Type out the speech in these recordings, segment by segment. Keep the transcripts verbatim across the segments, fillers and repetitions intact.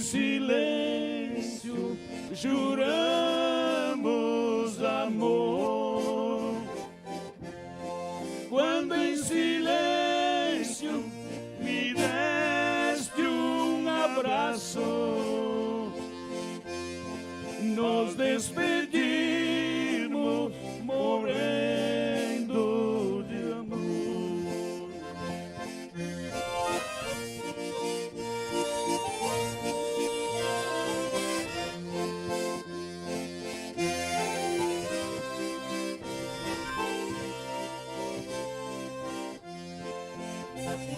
silêncio juramos amor. Quando em silêncio me deste um abraço, nos despedimos morrendo de amor.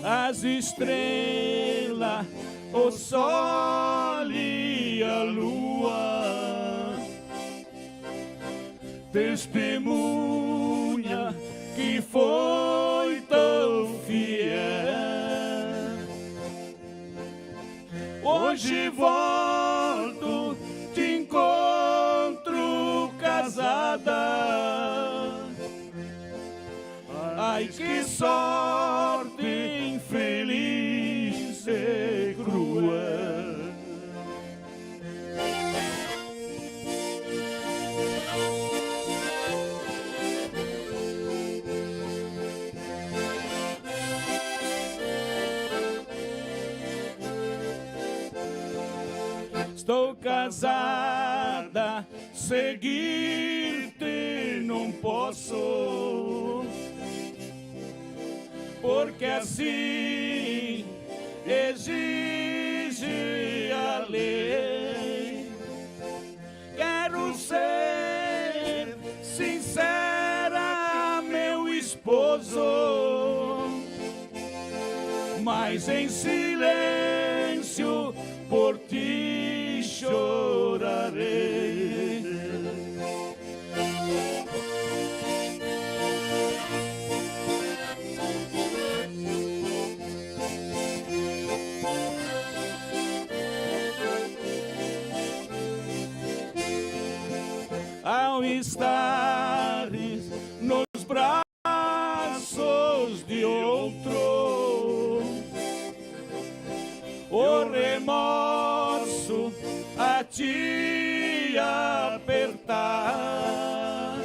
As estrelas, o sol e a lua testemunha que foi tão fiel. Hoje volto, te encontro casada. Ai, que sorte infeliz e cruel. Estou casada, seguir-te não posso, porque assim exige a lei. Quero ser sincera, meu esposo, mas em silêncio por ti chorarei. Ao estares nos braços de outro, o remorso a te apertar.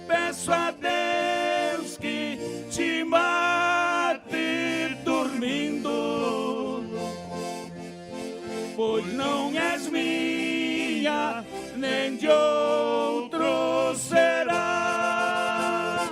Peço a Deus que te mate dormindo, pois não és minha, nem de outro será.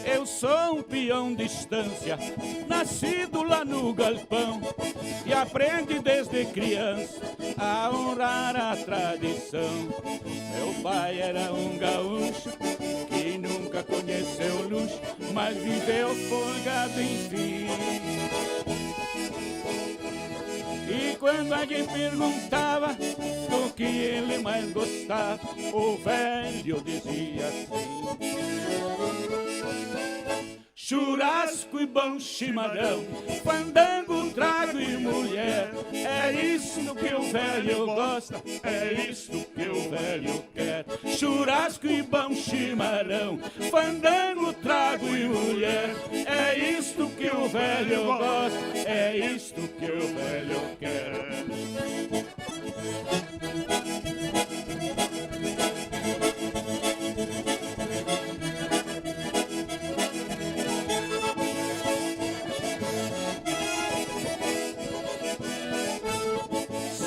Eu sou um peão de estância, nascido lá no galpão, e aprendi desde criança a honrar a tradição. Meu pai era um gaúcho que nunca conheceu luxo, mas viveu folgado, enfim. E quando alguém perguntava do que ele mais gostava, o velho dizia assim: churrasco e bom chimarrão, fandango, trago e mulher. É isto que o velho gosta, é isto que o velho quer. Churrasco e bom chimarrão, fandango, trago e mulher. É isto que o velho gosta, é isto que o velho quer.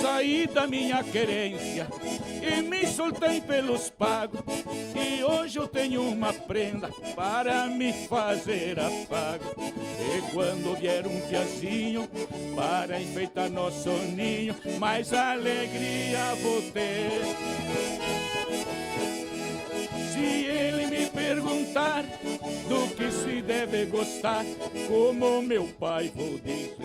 Saí da minha querência e me soltei pelos pagos, e hoje eu tenho uma prenda para me fazer afago. E quando vier um piazinho para enfeitar nosso ninho, mais alegria vou ter. Se ele me perguntar do que se deve gostar, como meu pai vou dizer?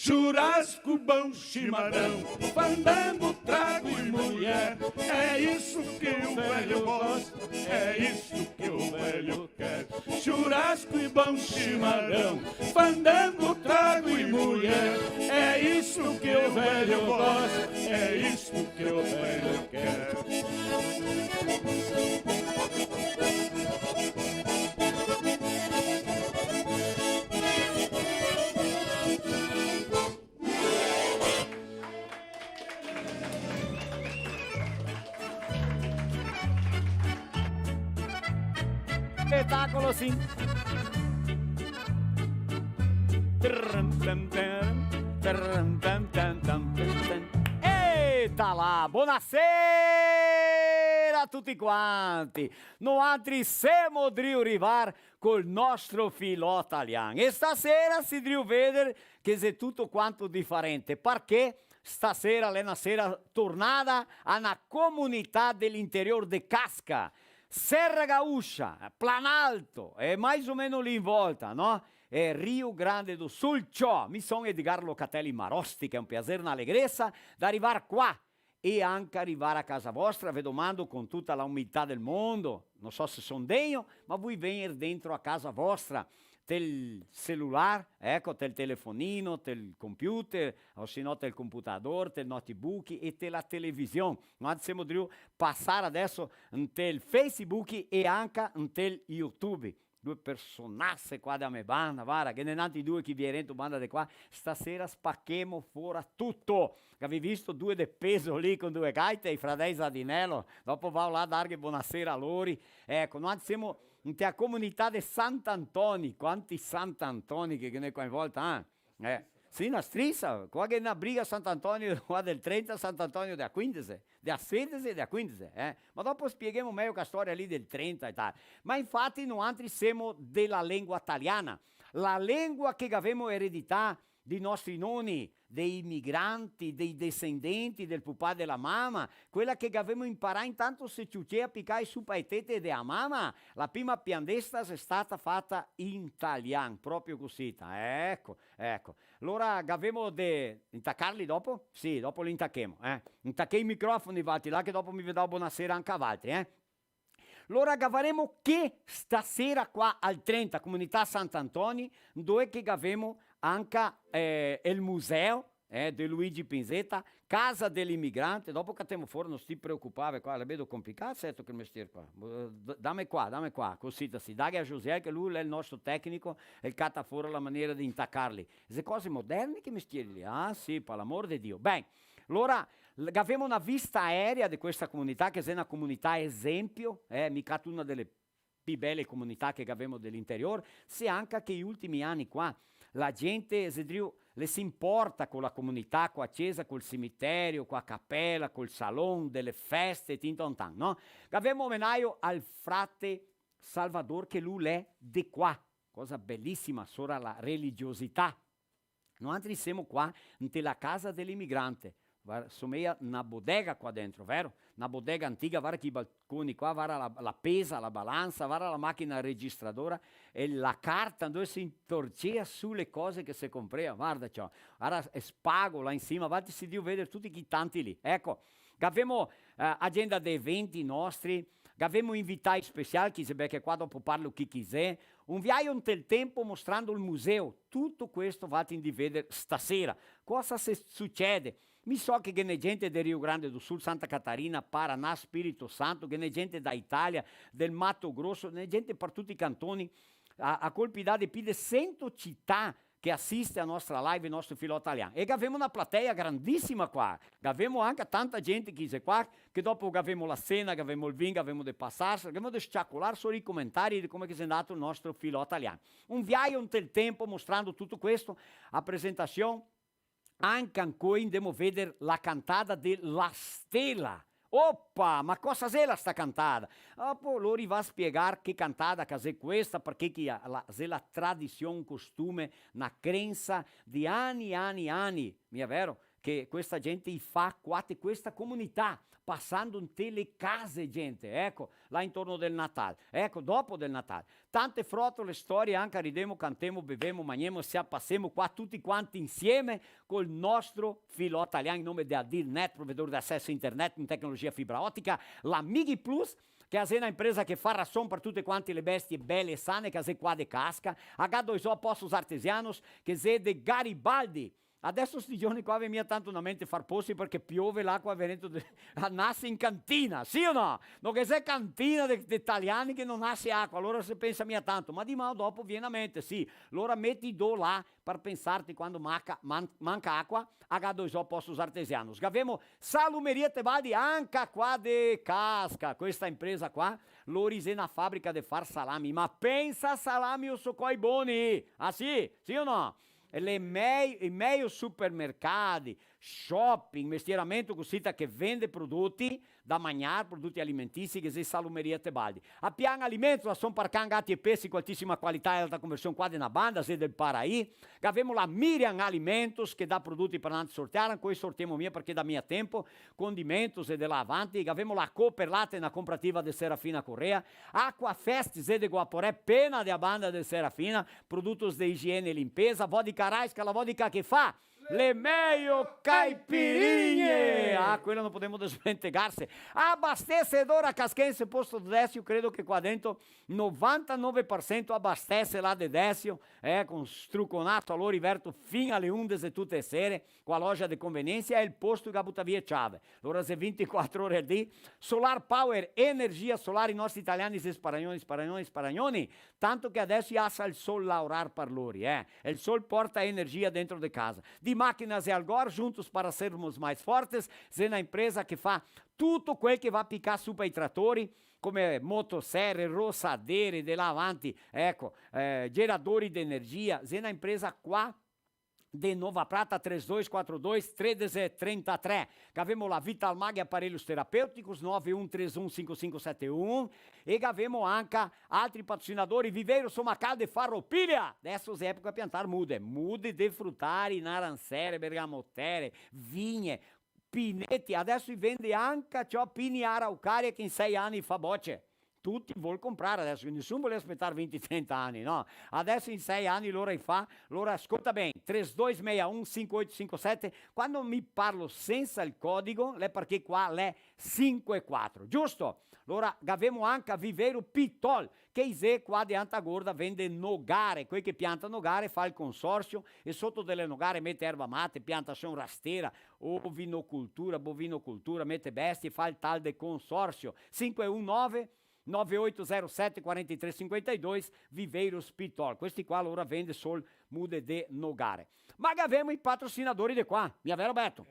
Churrasco, bom chimarrão, fandango, trago e mulher. É isso que o velho gosta, é isso que o velho quer. Churrasco e bom chimarrão, fandango, trago e mulher. É isso que o velho gosta, é isso que o velho quer. Spetacolo, sì. Trum, tam, tam, trum, tam, tam, tam, tam, tam. Eita là, bonasera a tuti quanti. Noantri semo drio rivar col nostro filò talian. E stasera si drio veder che xe tuto quanto difarente, parché stasera l'è na sera tornada a na comunità de l'interior de Casca, Serra Gaúcha, Planalto, e mais o meno lì in volta, no? E Rio Grande do Sul, ciò. Mi son Edgar Locatelli Marosti, che xe un piaser, na alegresa da rivar qua e anca rivar a casa vostra, ve domando con tuta la umiltà del mondo, no so se son degno, ma vui vegner dentro a casa vostra, tel celular, eco, tel telefonino, tel computer, o se no tel computador, tel notebook e te la television. Noantri semo drio pasar adeso ntel Facebook e anca ntel YouTube. Due personase qua da me banda, varda, ghe n'è n'antri due che vien rento banda de qua, stasera spachemo fora tuto. Gavì visto due de peso lì con due gaite, i fradei Zadinello? Dopo vao là a darghe bonasera a lori. Eco, noantri semo inte a comunità de Sant'Antoni, quanti Sant'Antoni che, che ghe n'è qua in volta, eh? Eh, sì, na strisa, qua ghe n'è na briga Sant'Antonio qua del trenta, Sant'Antonio dea quindese, dea sedese e dea quindese, eh? Ma dopo spieghemo mejo che storia lì del trenta e tal. Ma infati noantri semo de la lengua taliana, la lengua che gavemo eredità dei nostri noni, dei imigranti, dei descendenti del pupà e de la mama, quela che gavemo imparà intanto se ciucea picai su pa e tete de a mama, la prima piandesta xe stata fata in talian, proprio cusita, eco, eco. Lora, gavemo de intacarli dopo? Sì, dopo li intachemo, eh. Intachè i microfoni, valtri là, che dopo mi ve dao bonasera anca a valtri, eh. Lora, gavaremo che stasera qua al trenta, comunità Sant'Antoni, ndove che gavemo anca, eh, el museo, eh, de Luigi Pinzetta, Casa del Imigrante, dopo catemo fora, no sti preocuparve qua, la vedo complicà, certo, che el mestier qua. D-, dame qua, dame qua, cusì, sì, daghe a Josiel che lu l'è el nostro tecnico e el cata fora la maniera de intacarli. Xe cose moderne che mestieri lì, ah sì, par l'amor de Dio. Ben, lora, l-, gavemo na vista aerea de questa comunità, che xe na comunità esempio, eh, mi cato una dele pi bele comunità che gavemo de l'interior, se anca che i ultimi ani qua la gente xe drio, le se importa co la comunità, co a cesa, col cimiterio, co a capela, col salon, dele feste, tintontan, no? Gavemo omenaio al frate Salvador, che lu l'è de qua, cosa belisima, sora la religiosità. Noantri semo qua, inte la casa de l'imigrante. Var-, someia na bodega qua dentro, vero? Na bodega antiga, varda che i balconi qua, varda la, la pesa, la balansa, varda la machina registradora e la carta, ndove se intorcea su le cose che se comprea, varda ciò. Varda, e spago là in sima, valtri sì drio veder tuti chi tanti lì. Eco, gavemo, eh, agenda de eventi nostri, gavemo invitai special, chi xe, parché qua dopo parlo chi chi xe, un viaio ntel tempo mostrando el museo, tuto questo valtri ndì veder stasera. Cosa se sucede? Mi so che ghe n'è gente de Rio Grande do Sul, Santa Catarina, Paraná, Spirito Santo, ghe n'è gente da Italia, del Mato Grosso, ghe n'è gente par tuti i cantoni, a, a colpi dà de pi de sento cità che asiste a nostra live, el nostro filò talian. E gavemo na platea grandisima qua, gavemo anca tanta gente che xe qua, che dopo gavemo la sena, gavemo el vin, gavemo de pasarse, gavemo de sciacolar sora i comentari de come che xe ndato el nostro filò talian. Un viaio ntel tempo mostrando tuto questo, a presentasion, anca ancoi ndemo veder la cantada de la Stela. Opa, ma cosa xela sta cantada? Ah, po, lori va a spiegar che cantada che xe questa, parché che la, la, xe la tradision, costume, na crensa de ani, ani, ani, mia vero? che questa gente i fa qua te questa comunità, pasando inte le case, gente, eco, là intorno del Natal, eco, dopo del Natal. Tante frotole, storie, anca ridemo, cantemo, bevemo, magnemo, se la pasemo qua tuti quanti insieme col nostro filò talian, in nome de Adilnet, provedor de aceso internet in tecnologia fibra otica, la Mighi Plus, che a xe na impresa che fa rason par tute quante le bestie bele e sane, che a xe qua de Casca, a ga do Isò Poços Artesianos, che xe de Garibaldi. Adeso sti giorni qua ve mia tanto na mente far posi parché piove, l'acua veneto de, a nase in cantina, sì o no? No ghe xe cantina de, de taliani che no nase acua, alora se pensa mia tanto, ma diman o dopo vien a mente, sì, alora meti do là, par pensarte quando manca, man-, manca acua, a ga do Isò Poços Artesianos. Gavemo Salumeria Tebaldi, anca qua de Casca, questa impresa qua, lori xe na fabrica de far salami, ma pensa salami osocoi boni, ah sì? Sì o no? E le mei-, i meio supermercadi, shopping, mestieramento cusita che vende prodoti da magnar, prodoti alimentisi, che xe Salumeria Tebaldi. A Pian Alimentos, rason par can, gati e pesi co altisima qualità e alta conversion qua de na banda, xe del Paraí. Gavemo la Miriam Alimentos, che dà prodoti par nantri sortear, ancoi sortemo mia parché dà mia tempo, condimentos e de là avanti. Gavemo la Cooper Latte, na comprativa de Serafina Corrêa. Aquafest, xe de Guaporé, pena de a banda de Serafina, produtos de igiene e limpeza. Vodka Raiska, la vodka che fa le meio caipirinhe! Ah, quela no podemo desmentegarse. Abastecedora Casquense, posto Décio, credo che qua dentro novantanove par sento abastece là de Décio, eh, con struconato, alora verto fin ale undese tute e sere, co a loja de conveniência, e el posto che ga butà via ciave. Alora xe vintiquatro ore al dì. Solar Power, energia solar, i nostri italiani xe sparagnoni, sparagnoni, sparagnoni. Tanto che adeso i asa el sol laorar par lori, eh. E el sol porta energia dentro de casa. Di Máquinas e Algor, juntos para sermos mais fortes, xe na impresa che fa tuto quel che va picà su pa i tratori, come motosere, rosadere, de là avanti, eco, eh, geradori de energia, xe na impresa qua de Nova Prata, três dois quatro dois, treze trinta e três. Gavemo la Vital Mag Aparelhos Terapêuticos, nove um três um cinco cinco sete um. E gavemo anca altri patrocinadori, Viveiro Somacal de Farroupilha. Adeso xe epoca de piantar mude, mude de frutari, naransere, bergamotere, vigne, pineti. Adeso i vende anca, ciò, pini araucaria che in sei ani fa boce. Tuti vol comprar adeso, che nisun vol spetar vinti, trenta ani, no? Adeso in sei ani lora i fa, lora scolta ben, três dois meia um cinco oito cinco sete, quando mi parlo sensa el codigo, l'è parché qua l'è sinque quatro, giusto? Lora gavemo anca Viveiro Pitol, che i xe qua de Anta Gorda, vende nogare, quei che pianta nogare fa el consorsio e soto dele nogare mete erba mate, piantasion rastera, ovinocultura, bovinocultura, mete bestie, fa el tal de consorsio. Sinque un nove, nove oito zero sete, quarenta e três cinquenta e dois, Viveiros Pitol. Questi qua alora vende sol mude de nogare. Ma gavemo i patrocinadori de qua, mia vero, Beto?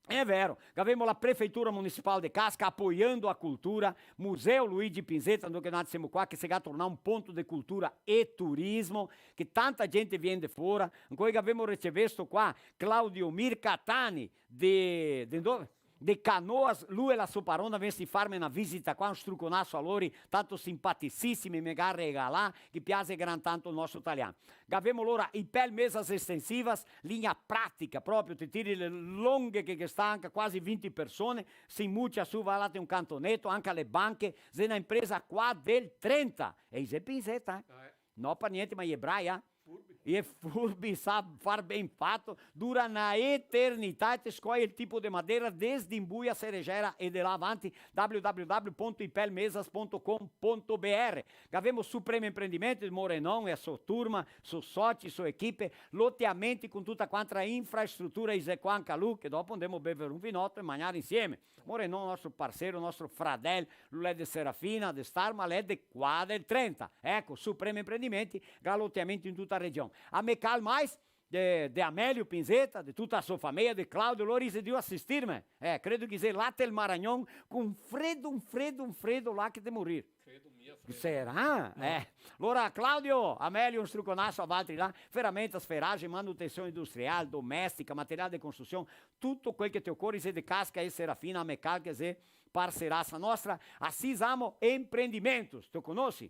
Xe vero, gavemo la Prefeitura Municipal de Casca apoiando a cultura, Museu Luigi Pinzetta, dove che noi semo qua, che se ga tornà un ponto de cultura e turismo, che tanta gente vien de fora. Ancoi gavemo recevesto qua Claudio Mircatani de, de dove? De Canoas, lu e la so parona vesti farme na visita qua, un struconaso a lori, tanto simpaticissimi, me ga regalà, che piase gran tanto el nostro talian. Gavemo lora Ipel Mesas Extensivas, linha pratica proprio, te tiri le longhe che, che sta anca quasi vinti persone, se inmucia su, va là te un cantoneto, anca le banche, xe na impresa qua del trenta, e i xe Pinzetta, eh. Ah, eh. No par gnente, ma i xe brai, eh. Furbi. I xe furbi, sa far ben fato, dura na eternità, e te scoie el tipo de madera, desde imbuia, cerejeira e de là avanti, w w w ponto ipelmesas ponto com ponto b r. Gavemo Supremo Empreendimentos, Morenon e a so turma, so soci, so equipe, loteamenti con tuta quanta infrastrutura, i xe qua anca lu, che dopo ndemo bever un vinoto e magnar insieme. Morenon, nostro parceiro, nostro fradel, lu l'è de Serafina, de Star, ma l'è de qua del trenta. Eco, Supremo Empreendimentos, ga loteamenti in tuta a region. A Mecal Mais, de, de Amelio Pinzetta, de tuta a so fameia, de Claudio, lori i xe drio asistirme. Eh, credo che i xe là tel Maranhão, con un fredo, un fredo, un fredo là che te morir. Credo mia, fredo. Serà? Eh. Eh. Alora, Claudio, Amelio, un struconaso a valtri là, ferramentas, ferragem, manutenção industrial, doméstica, material de construção, tuto quel che te ocore, i xe de Casca e Serafina, a Mecal che xe parcerasa nostra, a Sisamo Empreendimentos, te conosi?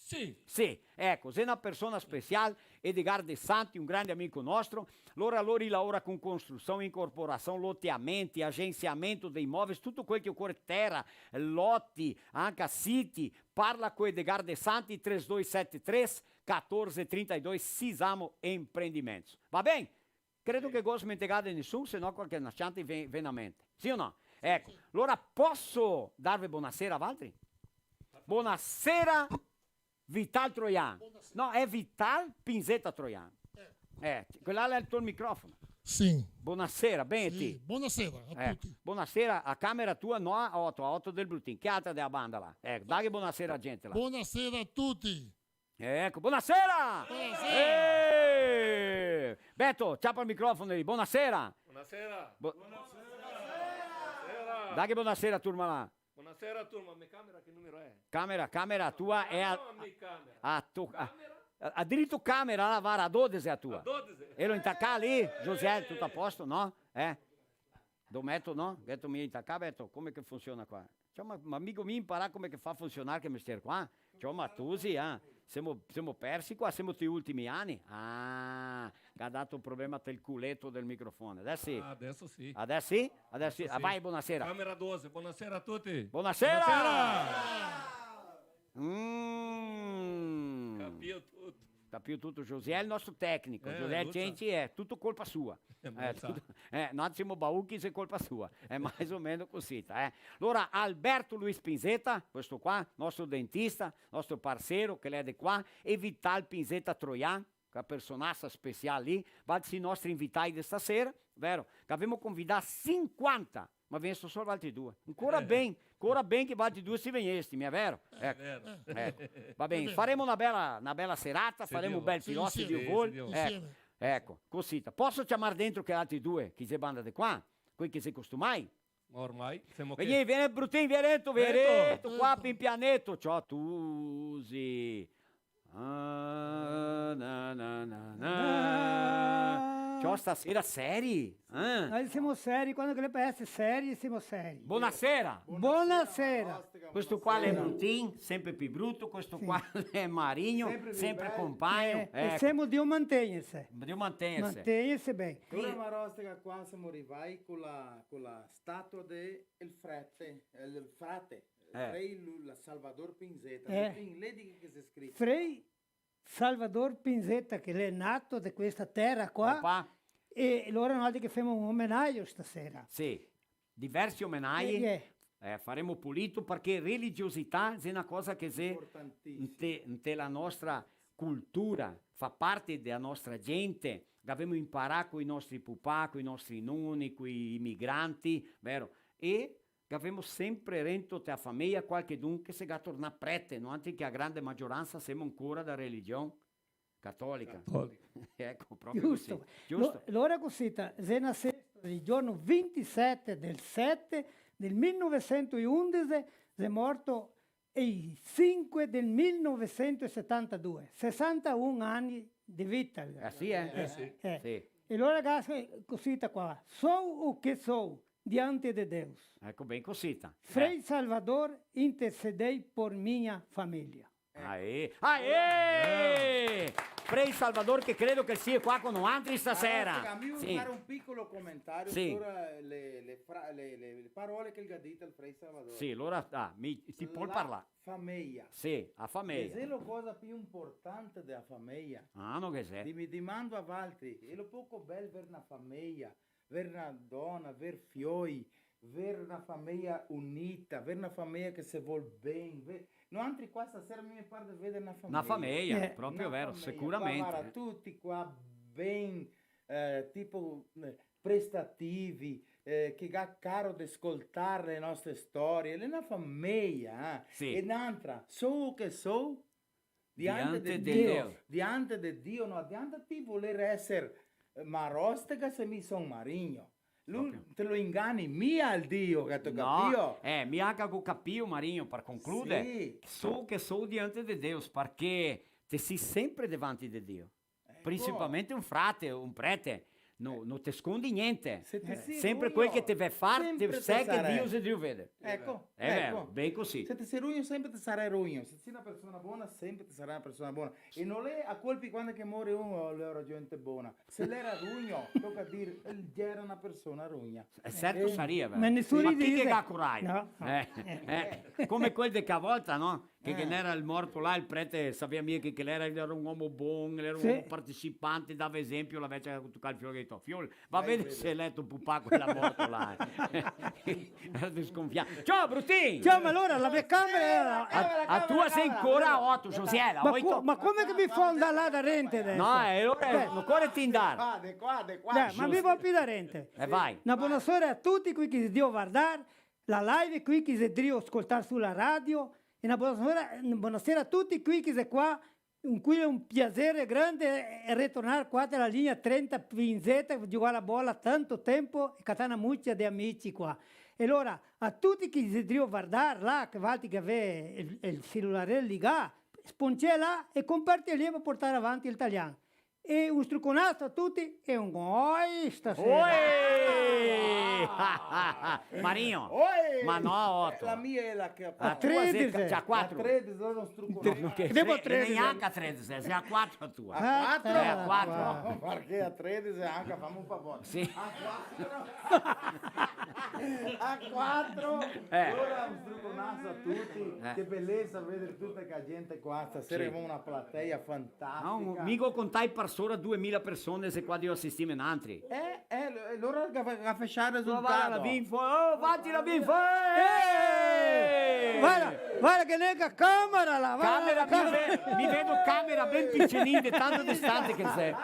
Sì. Sì, eco, xe na persona special, Edgar De Santi, un grande amico nostro. Lora, lori laora con construção, incorporação, loteamenti, agenciamento de imóveis, tuto quel che ocore, tera, loti, anca siti. Parla co Edgar De Santi, três dois sete três, quatorze trinta e dois, Sisamo Empreendimentos. Va ben? Credo che go smentegà de nesun, se no qualche na cianta vien, vien a mente. Sì o no? Eco, alora poso darve bonasera a valtri? Bonasera, Vital Troian. Bonasera. No, xe Vital Pinzeta Troian. Eh, quel là xe el to microfono. Sì. Bonasera, ben ti. Sì, bonasera a tuti. Bonasera, a camera tua, no a oto, a oto del Brutin. Che altra de la banda là? Eco, daghe bonasera a gente là. Bonasera a tuti. Eco, bonasera! Bonasera! Eh! Beto, ciapa el microfono lì, bonasera! Bonasera! Bo- Bonasera! Daghe bonasera, turma là. Bonasera, turma, me camera che numero xe? Camera, camera tua xe a... No, mi camera. A to-, a, camera? A, a dirito camera, là, vara, a dodese a tua. A dodese. E lo intacà lì, Josiel, tuto a posto, no? Eh? Do meto, no? Gheto mia intacà, Beto, come che funsiona qua? Ciò, ma, ma mi go mia inparà come che fa a funsionar che mestier qua? Ciò, ma tusi, eh? Semo, semo persi qua, semo ti ultimi ani. Ah, che ga dato un problema tel culeto del microfono. Adeso sì. Ah, adeso sì. Adeso sì? Adeso sì. Adeso sì. Ah, vai, bonasera. Camera dodese, bonasera a tuti. Bonasera! Bonasera! Mm. Capìo tuto. Capìo tuto, Josiel xe el nostro tecnico, eh, Josiel Cenci, xe tuto colpa sua. Eh, ma eh, sa. Tuto, eh, no, semo bauchi, xe colpa sua. Xe mais o meno cusì, eh. Alora, Alberto Luis Pinzeta, questo qua, nostro dentista, nostro parceiro, che l'è de qua, e Vital Pinzeta Troian, che personasa special lì, valtri sì nostri invitai de stasera, vero? Che gavemo convidà sinquanta, ma vegnesto solo valtri due. Ancora ben, ancora ben che valtri due sì vegnesti, mia vero? Eco, vero. Eco. Va ben, faremo na bela, na bela serata, faremo un bel tirò, se Dio vol. Sì, sì, sì. Eco, eco, cusita. Poso ciamar dentro che altri due, che xe banda de qua? Quei che xe costumai? Ormai, semo che... Vien, vien, Brutin, vien dentro, vien dentro, qua, pin pianeto, ciò, tusi. Ah, na, na, na, na. Ciò, stasera seri, eh? Noi semo seri, quando che l'è par eser seri, semo seri. Bonasera. Bonasera. Questo qua l'è Brutin, sempre pi bruto, questo qua l'è Marigno, sempre compagno. Eh, e semo drio mantegnerse. Drio mantegnerse. Mantegnerse ben. Alora, Marostega, qua semo rivai co la, co la statua de el frate, el frate, eh. Frei Lu-, la Salvador Pinzeta. Eh. Brutin, ledi che xe scrito. Frei Salvador Pinzeta, che l'è nato de questa tera qua. Opa. E alora noi che femo un omenagio stasera. Sì, diversi omenagi. Eh, eh. Eh, faremo pulito, parché religiosità xe na cosa che xe inte, inte la nostra cultura, fa parte dela nostra gente, che gavemo inparà coi nostri pupà, coi nostri noni, coi imigranti, vero? E che gavemo sempre rento te la fameja qualchedun che se ga tornà prete, noantri che a grande magioransa semo ancora da religion catolica. Catolica. Eco, proprio cusì. Giusto. Giusto. Lo-, lora cusita, xe nasesto el giorno vintisete del sete del mil novesento e undese, xe morto el sinque del mil novesento e setantadue, sesantaun ani de vita. Eh sì, eh? Eh sì. Eh. Sì. E lora ga-, cusita qua, sou o que sou diante de Deus. Eco, ben cusita. Frei Salvador, intercedei por minha família. Aê! Aê! Frei Salvador, che credo che el sia qua co noantri stasera. Alora, mi voio fare un picolo comentario sora le, le fra-, le, le, le parole che el ga dito el frei Salvador. Sì, alora, ah, mi, ti pol parlar. Fameja. Sì, a fameja. Che xe la cosa pi inportante dela fameja. Ah, no che xe. Di-, mi dimando a valtri, xe lo poco bel ver na fameja, ver na dona, ver fioi, ver na fameja unita, ver na fameja che se vol ben, ver-, noantri qua stasera mi me par de veder na fameja. Na fameja, eh, proprio vero, sicuramente. Qua, vara, tuti qua ben, eh, tipo, eh, prestativi, eh, che ga caro de scoltar le nostre storie, l'è na fameja, eh. Sì. E n'antra, sou che sou, diante de Dio. Diante de Dio. Diante de Dio, no adianta ti voler eser, eh, Marostega se mi son Marigno. Lu-, proprio. Te lo ingani mia el Dio, che te capìo? No, eh, mi anca go capìo, Marigno, par concluder, sì, sou che sou diante de Deus, parché te si sempre davanti de Dio. Eco. Principalmente un frate, un prete, No, no te scondi gnente. Se te si rugno, sempre quel che te ve far, te sè che Dio xe drio veder. Eco, eco. Xe vero, ben cusì. Se te si rugno, sempre te sarà rugno. Se te si na persona bona, sempre te sarà na persona bona. E no l'è a colpi quando che more uno, l'era gente bona. Se l'era rugno, toca dir, el gera na persona rugna. E certo saria, vero? Ma nesuni dixe. Ma chi che ga corajo? No. Eh, eh, come quel de che volta, no? Che, che n'era el morto là, el prete savea mia che, che l'era, l'era un omo bon, l'era un omo participante, dava esempio, la vecia che ga tocà el fiol che ga dito: "Fiol, va a veder se l'è to pupà quel morto là, eh." Era desconfià. Ciao, Brutin! Ciao, ma alora la mia camera era... A, a tua xe ancora oto, Josiela, ma oto. Ma come che mi fa andar là darente deso? No, eh, alora no ocore ti ndar. Qua, de qua, de qua. Dai, ma mi vol pi darente. Eh, vai. Na bonasera a tuti quei che xe drio vardar la live, quei che xe drio scoltar su la radio, e na bonasera, bonasera a tuti quei che xe qua, incoi l'è un piaser grande, eh, ritornar qua te la linea trenta Pinzeta, giugar la bola tanto tempo e catar na mucia de amici qua. E alora, a tuti che xe drio vardar là, che valtri che gavè el, el celular ligà, sponcè là e compartì lì par portar avanti el talian. E un struconaso a tuti e un oi stasera. Oe! Marinho! Oe! Ma no, oto. La mia xe la che... A tredese. Già quatro. A tredese, no, struconaso. No, no, che... Devo a tredese. Neanca a tredese, xe a quatro a tua. A quatro? Eh, a quatro. Ma parché a tredese anca, famo un favor. Sì. A quatro. A quatro. Eh. Alora un struconaso a tuti. Eh. Che belesa veder tuta che gente qua stasera, sì, gavemo na platea fantastica. No, mi go contai par sora duemila persone, xe qua drio asistirme nantri. Eh, eh, lo-, e alora ga, ga fechà el risultato. Varda la Vinfo, oh, fati la Vinfo, eh! Varda, varda che nega camera là, varda. Camera, la camera. Mi ve-, mi vedo camera ben picenin, de tanto distante che xe.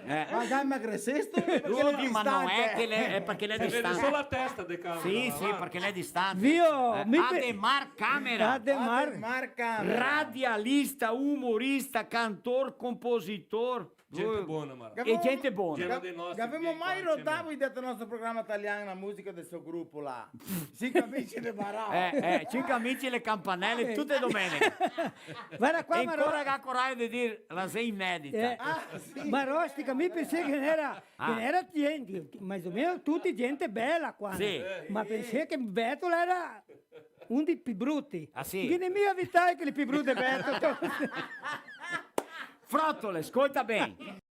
Eh. Ma dai, ma cresesto? Parché l'è distante. Oddio, ma no xe che l'è, xe parché l'è distante. Se vede solo la testa de camera, sì, sì, varda. Parché l'è distante. Vio, eh, mi pe-, Ademar Camera. Ademar. Ademar Camera. Radialista, umorista, cantor, compositor. Gente bona, Mara. E gente bona. Gera dei nostri. Gavemo mai rodà, voi, dentro el nostro programa talian, la musica del so grupo là? Cinque amici de Barao. Eh, eh, Cinque amici e le campanele, tute domeneghe. Varda qua, e ancora Maro-, ga corajo de dir, la xe inedita. Eh, ah, sì. Marostica, mi pensei che l'era, ah, che l'era gente, mais o meno tuti gente bela qua. Sì. Ma pensei che Beto l'era un dei pi bruti. Ah, sì? Quindi mi evitai che le pi brute Beto. Frotole, scolta ben.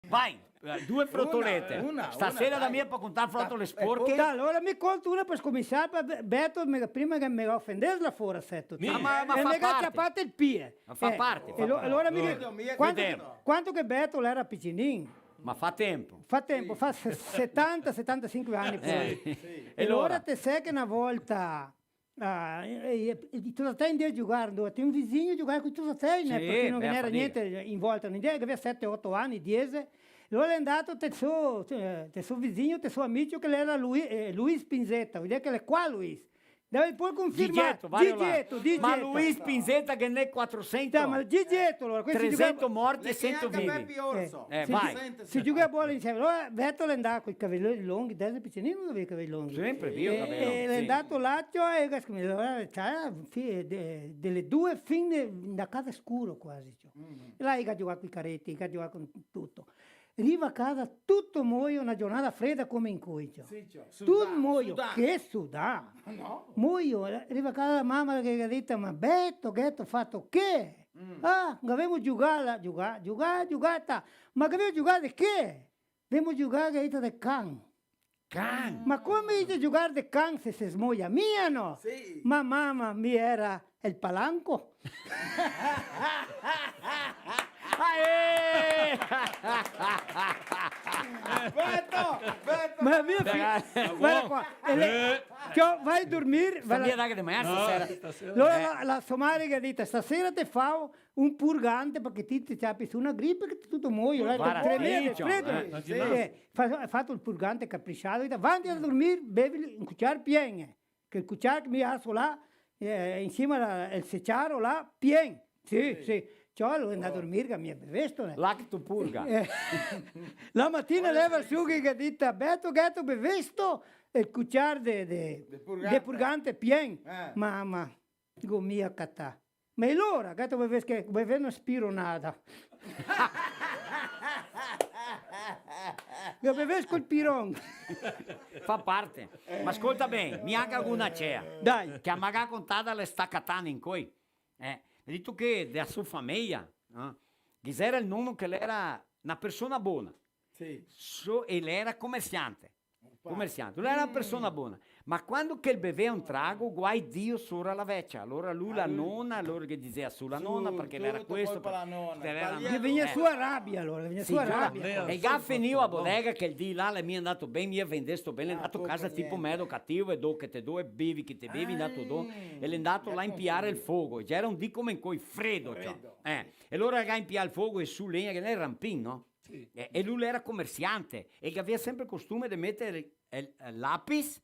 Vai, eh, due frotolete. Una, una, stasera dai. Da mi par contar frotole sporche. Dai, alora mi conto una par scominsiar, par Be-, Beto, me, prima che me ofendes là fora, seto. Ah, ma, ma fa parte. E me ga ciapà el pie. Ma fa parte, fa parte. E lo-, alora mi... Vedo, mi... Quanto che, quanto che Beto l'era picinin? Ma fa tempo. Fa tempo, fa se-, setanta, setantasinque ani, eh, poi. Sì. E alora te sè che na volta Ah, e, e, e i tosatei ndea giugar, ndove? Te un visigno giugar coi tosatei, né? Sì, parché no ghe n'era gnente in volta, no? Ndea che gavea sete, oto ani, diese. Alora l'è ndato te so, te, te so visigno, te so amico, che l'era Lui-, eh, Luis Pinzeta, vol dir che l'è qua Luis. Deve pol confermar. Gigeto, vai là. Gigeto, Gigeto. Ma Luis Pinzeta che n'è quatrosento. Sì, ma Gigeto, alora, questo... Tresento morti e sento vivi. Eh, sì, vai. Se giuga a bola insieme. Alora Beto l'è ndà coi cavei longhi, deso picinin no gavea i cavei longhi. Sempre, mi i cavei longhi, sì. E l'è ndà là, ciò, e ga scominsià, alora, ciò, fi-, de, dele due fin de, da casa scuro quasi, ciò. Mm. E là i ga giugà coi careti, i ga giugà con tuto. Riva a casa tuto moio, na giornata freda come incoi, ciò. Sì, ciò. Tuto moio, che sudà. No? Moio, riva a casa la mama che ga dito: "Ma Beto, che te ga fato che?" Mm. "Ah, gavemo giugà, là, giugà, giugà, giugà, ta. Ma gavemo giugà de che?" "Gavemo giugà", ga dito, "de can." Can? "Ma come dite giugar de can se se smoia mia, no?" Sì. "Ma mama, mi era el palanco." Aê! Beto, Beto. Ma mia fi-, varda qua, e le-, ciò, vai dormir, va là. Mia, dai, che de mangiar stasera. Alora la, la so mare ga dito: "Stasera te fao un purgante, parché ti te ciapi su na gripe che te tuto moio, eh, varda, tremendo, sì, fredo." Eh, sì. Eh, fa-, fato el purgante capricià, dito: "Vanti a dormir, bevi un cuciar pien, eh." Che el cuciar che mi aso là, eh, in sima la, el seciaro là, pien. Sì, sì. Ciò, l'è ndà dormir, che mi bevesto, né? Là che te purga. Eh, la matina leva su che ga dito: "Beto, che te bevesto?" El cuciar de, de, de purgante, de purgante pien. Eh. Mama, go mia catà. Ma e lora, che te beves che, beves na spironada. Go bevù col piron. Fa parte. Ma scolta ben, mi anca alguna cea. Dai. Che a me ga contà la sta catana incoi. Eh, ga dito che de a so fameja, eh, che ghe gera el nono che l'era na persona bona. Sì. So-, e l'era comersiante. Opa. Comersiante. L'era na persona bona. Ma quando che el bevea un trago, guai Dio sora la vecia. Alora lu, la nona, alora che dixea su la nona, parché l'era questo, parché l'era... Ghe vegnea su a rabia, alora, ghe vegnea su a rabia. E ga finìo a bodega quel dì là, l'è mia ndà ben, mia vendesto ben, l'è ndà casa tipo medo cativo, e do che te do, e bevi che te bevi, ndà do, e l'è ndà là a impiar el fogo. Gera un dì come incoi, fredo, ciò. Eh, e alora ga impià el fogo e su legna, che l'è rampin, no? Sì. E, e lu l'era comersiante, e che gavea sempre el costume de meter el, el lapis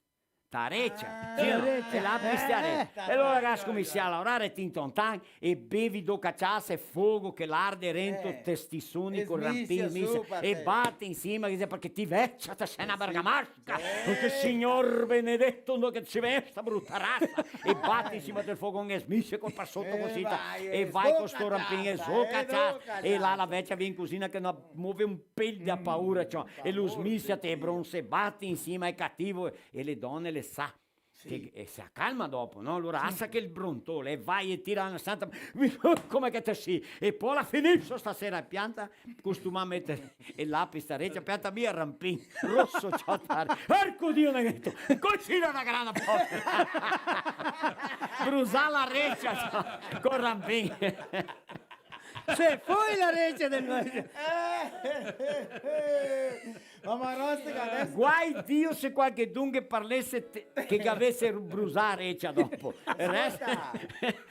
ta recia. Ah, sì, no? Recia. El lapis ta recia. Eh. E alora ga scominsià a laorar, e tintontan, e bevi do caciasa e fogo che l'arde rento, eh, te sti soni co rampin, smisia, smisia, su, e bate in sima, che dixe, parché ti vecia, te si na bergamasca. Sì. Parché, Signor benedeto, no che te si vecia, sta bruta rasa. E bate in sima del fogo, e smisia col par soto cusì, e vai co sto rampin, e so caciasa, e là la vecia vien in cusina che no move un pel da paura, ciò. E lu smisia te bronse, bate in sima, el cativo, e le done le sa. Sì. Che, e se calma dopo, no? Alora, asa che el brontol, e vai e tira na santa, come che te si? E po la finiso stasera, pianta, costumà meter el lapis ta recia, pianta via rampin, roso, ciò, tar-, porco Dio, ne ga dito, cusì na grana porca. Brusà la recia, ciò, co rampin. Se foi la recia del... Ma Marostica, deso... Guai Dio se qualchedun che parlese te-, che, che gavese brusà a recia dopo. Ascolta,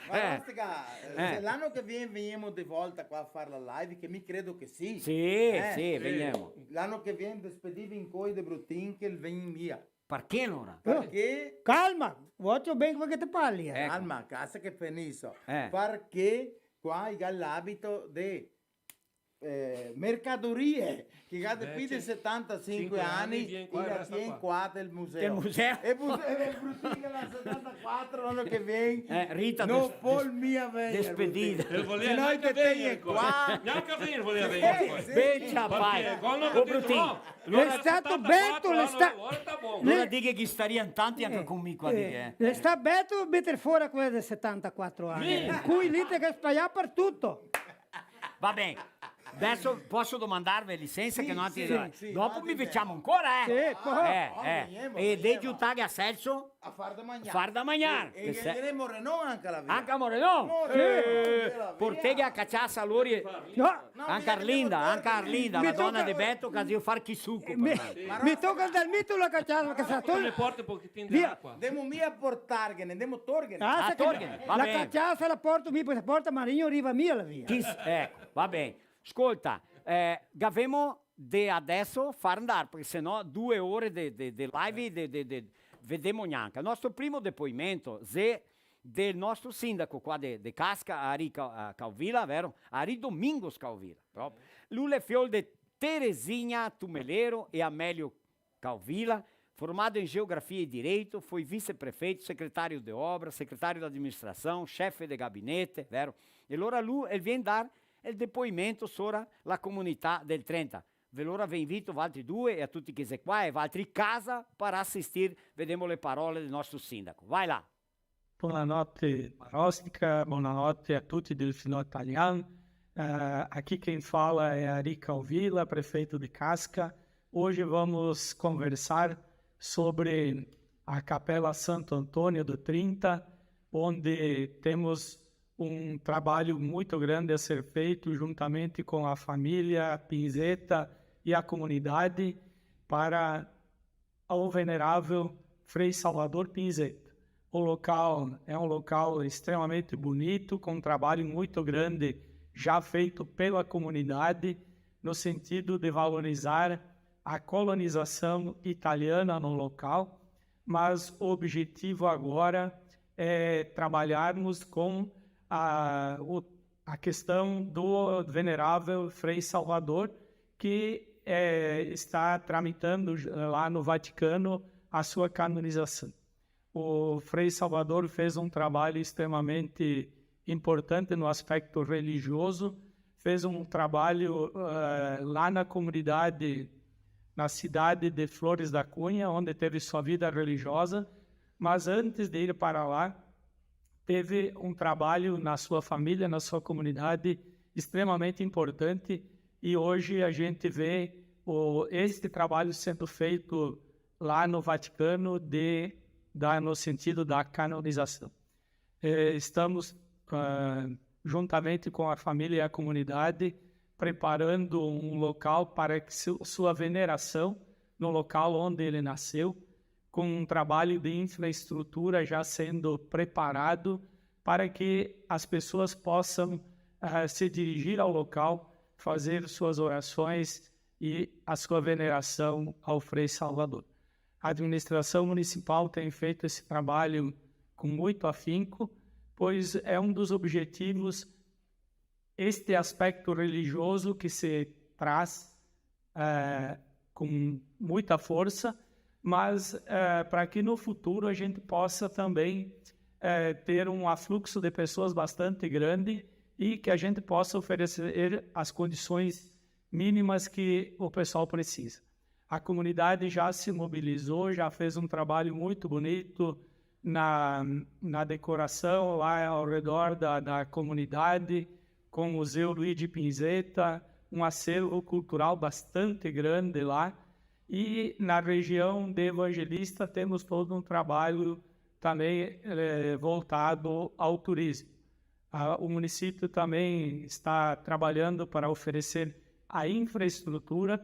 Marostica, eh, se l'ano che vien vegnemo de volta qua a far la live, che mi credo che sì. Sì, eh, sì, vegnemo. L'ano che vien despedivi incoi de Brutin che el vien mia. Parché alora? Parché? Calma, vocio ben come che te parli, eh. Eco. Calma, casa che finiso. Eh. Parché qua i ga l'abito de, eh, mercadorie, che ga de pì de setantasinque ani, e la tien qua del museo. Del museo. E bu-, e Brutin che l'ha setantaquatro, l'ano che vien, eh, Rita, no vol mia vegner, despedida. Brutin. Se no te tegni qua. Gnanca vegner voleva vegner. Sì, sì. Ben, ciao, pai. Parché quando... O Brutin. L'è stà beto, l'è stà... Alora dighe che ghe staria in tanti anca con mi qua, eh, dighe, eh. L'è stà beto meter fora quela de setantaquatro ani. Sì. Incoi lì te ga sbalià par tuto. Va ben. Deso poso domandarve licensa che no... Sì, sì, sì. Dopo mi veciamo ancora, eh. Sì, po. Eh, eh. E de giutare a Celso? A far da magnar. Far da magnar. E, e che ghe xe Morenon anca là via. Anca Morenon? Morenon, eh, là via. Porteghe a caciasa, alora. No. No, anca Arlinda, anca Arlinda, la dona de Beto, che zio far chi suco, eh, me, me toca andar mi tu la caciasa, che sa tu. Me porta un pochetin de acua. Demo mia portarghene, demo torghene. Ah, torghene, va ben. La caciasa la porto mi, parché se porta Marigno, riva mia là via. Chi s-, eco, va ben. Scolta, eh, gavemo de adeso far andar, parché se no due ore de, de, de live, de, de, de, vedemo gnanca. El nostro primo depoimento xe del nostro sindaco qua de, de Casca, Ari Ca-, eh, Caovilla, vero? Ari Domingos Caovilla, proprio. Lu l'è fiol de Teresinha Tumelero e Amélio Caovilla, formado em Geografia e Direito, foi vice-prefeito, secretário de obra, secretário de administração, chefe de gabinete, vero? E alora lu, el vien dar el depoimento sora la comunità del Trenta. Ve alora ve invito, valtri due, e a tuti che xe qua, e valtri casa, par asistir, vedemo le parole del nostro sindaco. Vai là! Boa noite, Marostica. Boa noite a tutti del Filò Talian. Eh, aqui quem fala é Ari Caovilla, prefeito de Casca. Hoje vamos conversar sobre a Capela Santo Antônio do Trinta, onde temos um trabalho muito grande a ser feito juntamente com a família Pinzetta e a comunidade para ao venerável Frei Salvador Pinzetta. O local é um local extremamente bonito, com um trabalho muito grande já feito pela comunidade, no sentido de valorizar a colonização italiana no local, mas o objetivo agora é trabalharmos com a, o, a questão do venerável Frei Salvador, que, eh, está tramitando lá no Vaticano a sua canonização. O Frei Salvador fez um trabalho extremamente importante no aspecto religioso, fez um trabalho, eh, lá na comunidade na cidade de Flores da Cunha, onde teve sua vida religiosa, mas antes de ir para lá, teve um trabalho na sua família, na sua comunidade, extremamente importante, e hoje a gente vê o, esse trabalho sendo feito lá no Vaticano de, da, no sentido da canonização. Eh, estamos, ah, juntamente com a família e a comunidade, preparando um local para que su-, sua veneração, no local onde ele nasceu, com um trabalho de infraestrutura já sendo preparado para que as pessoas possam, ah, se dirigir ao local, fazer suas orações e a sua veneração ao Frei Salvador. A administração municipal tem feito esse trabalho com muito afinco, pois é um dos objetivos este aspecto religioso que se traz, eh, com muita força, mas, eh, para que no futuro a gente possa também, eh, ter um afluxo de pessoas bastante grande e que a gente possa oferecer as condições mínimas que o pessoal precisa. A comunidade já se mobilizou, já fez um trabalho muito bonito na, na decoração lá ao redor da, da comunidade, com o Museu Luigi Pinzetta, um acervo cultural bastante grande lá. E na região de Evangelista temos todo um trabalho também, eh, voltado ao turismo. A, o município também está trabalhando para oferecer a infraestrutura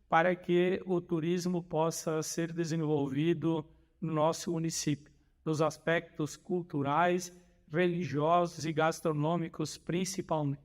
para que o turismo possa ser desenvolvido no nosso município, nos aspectos culturais, religiosos e gastronômicos principalmente.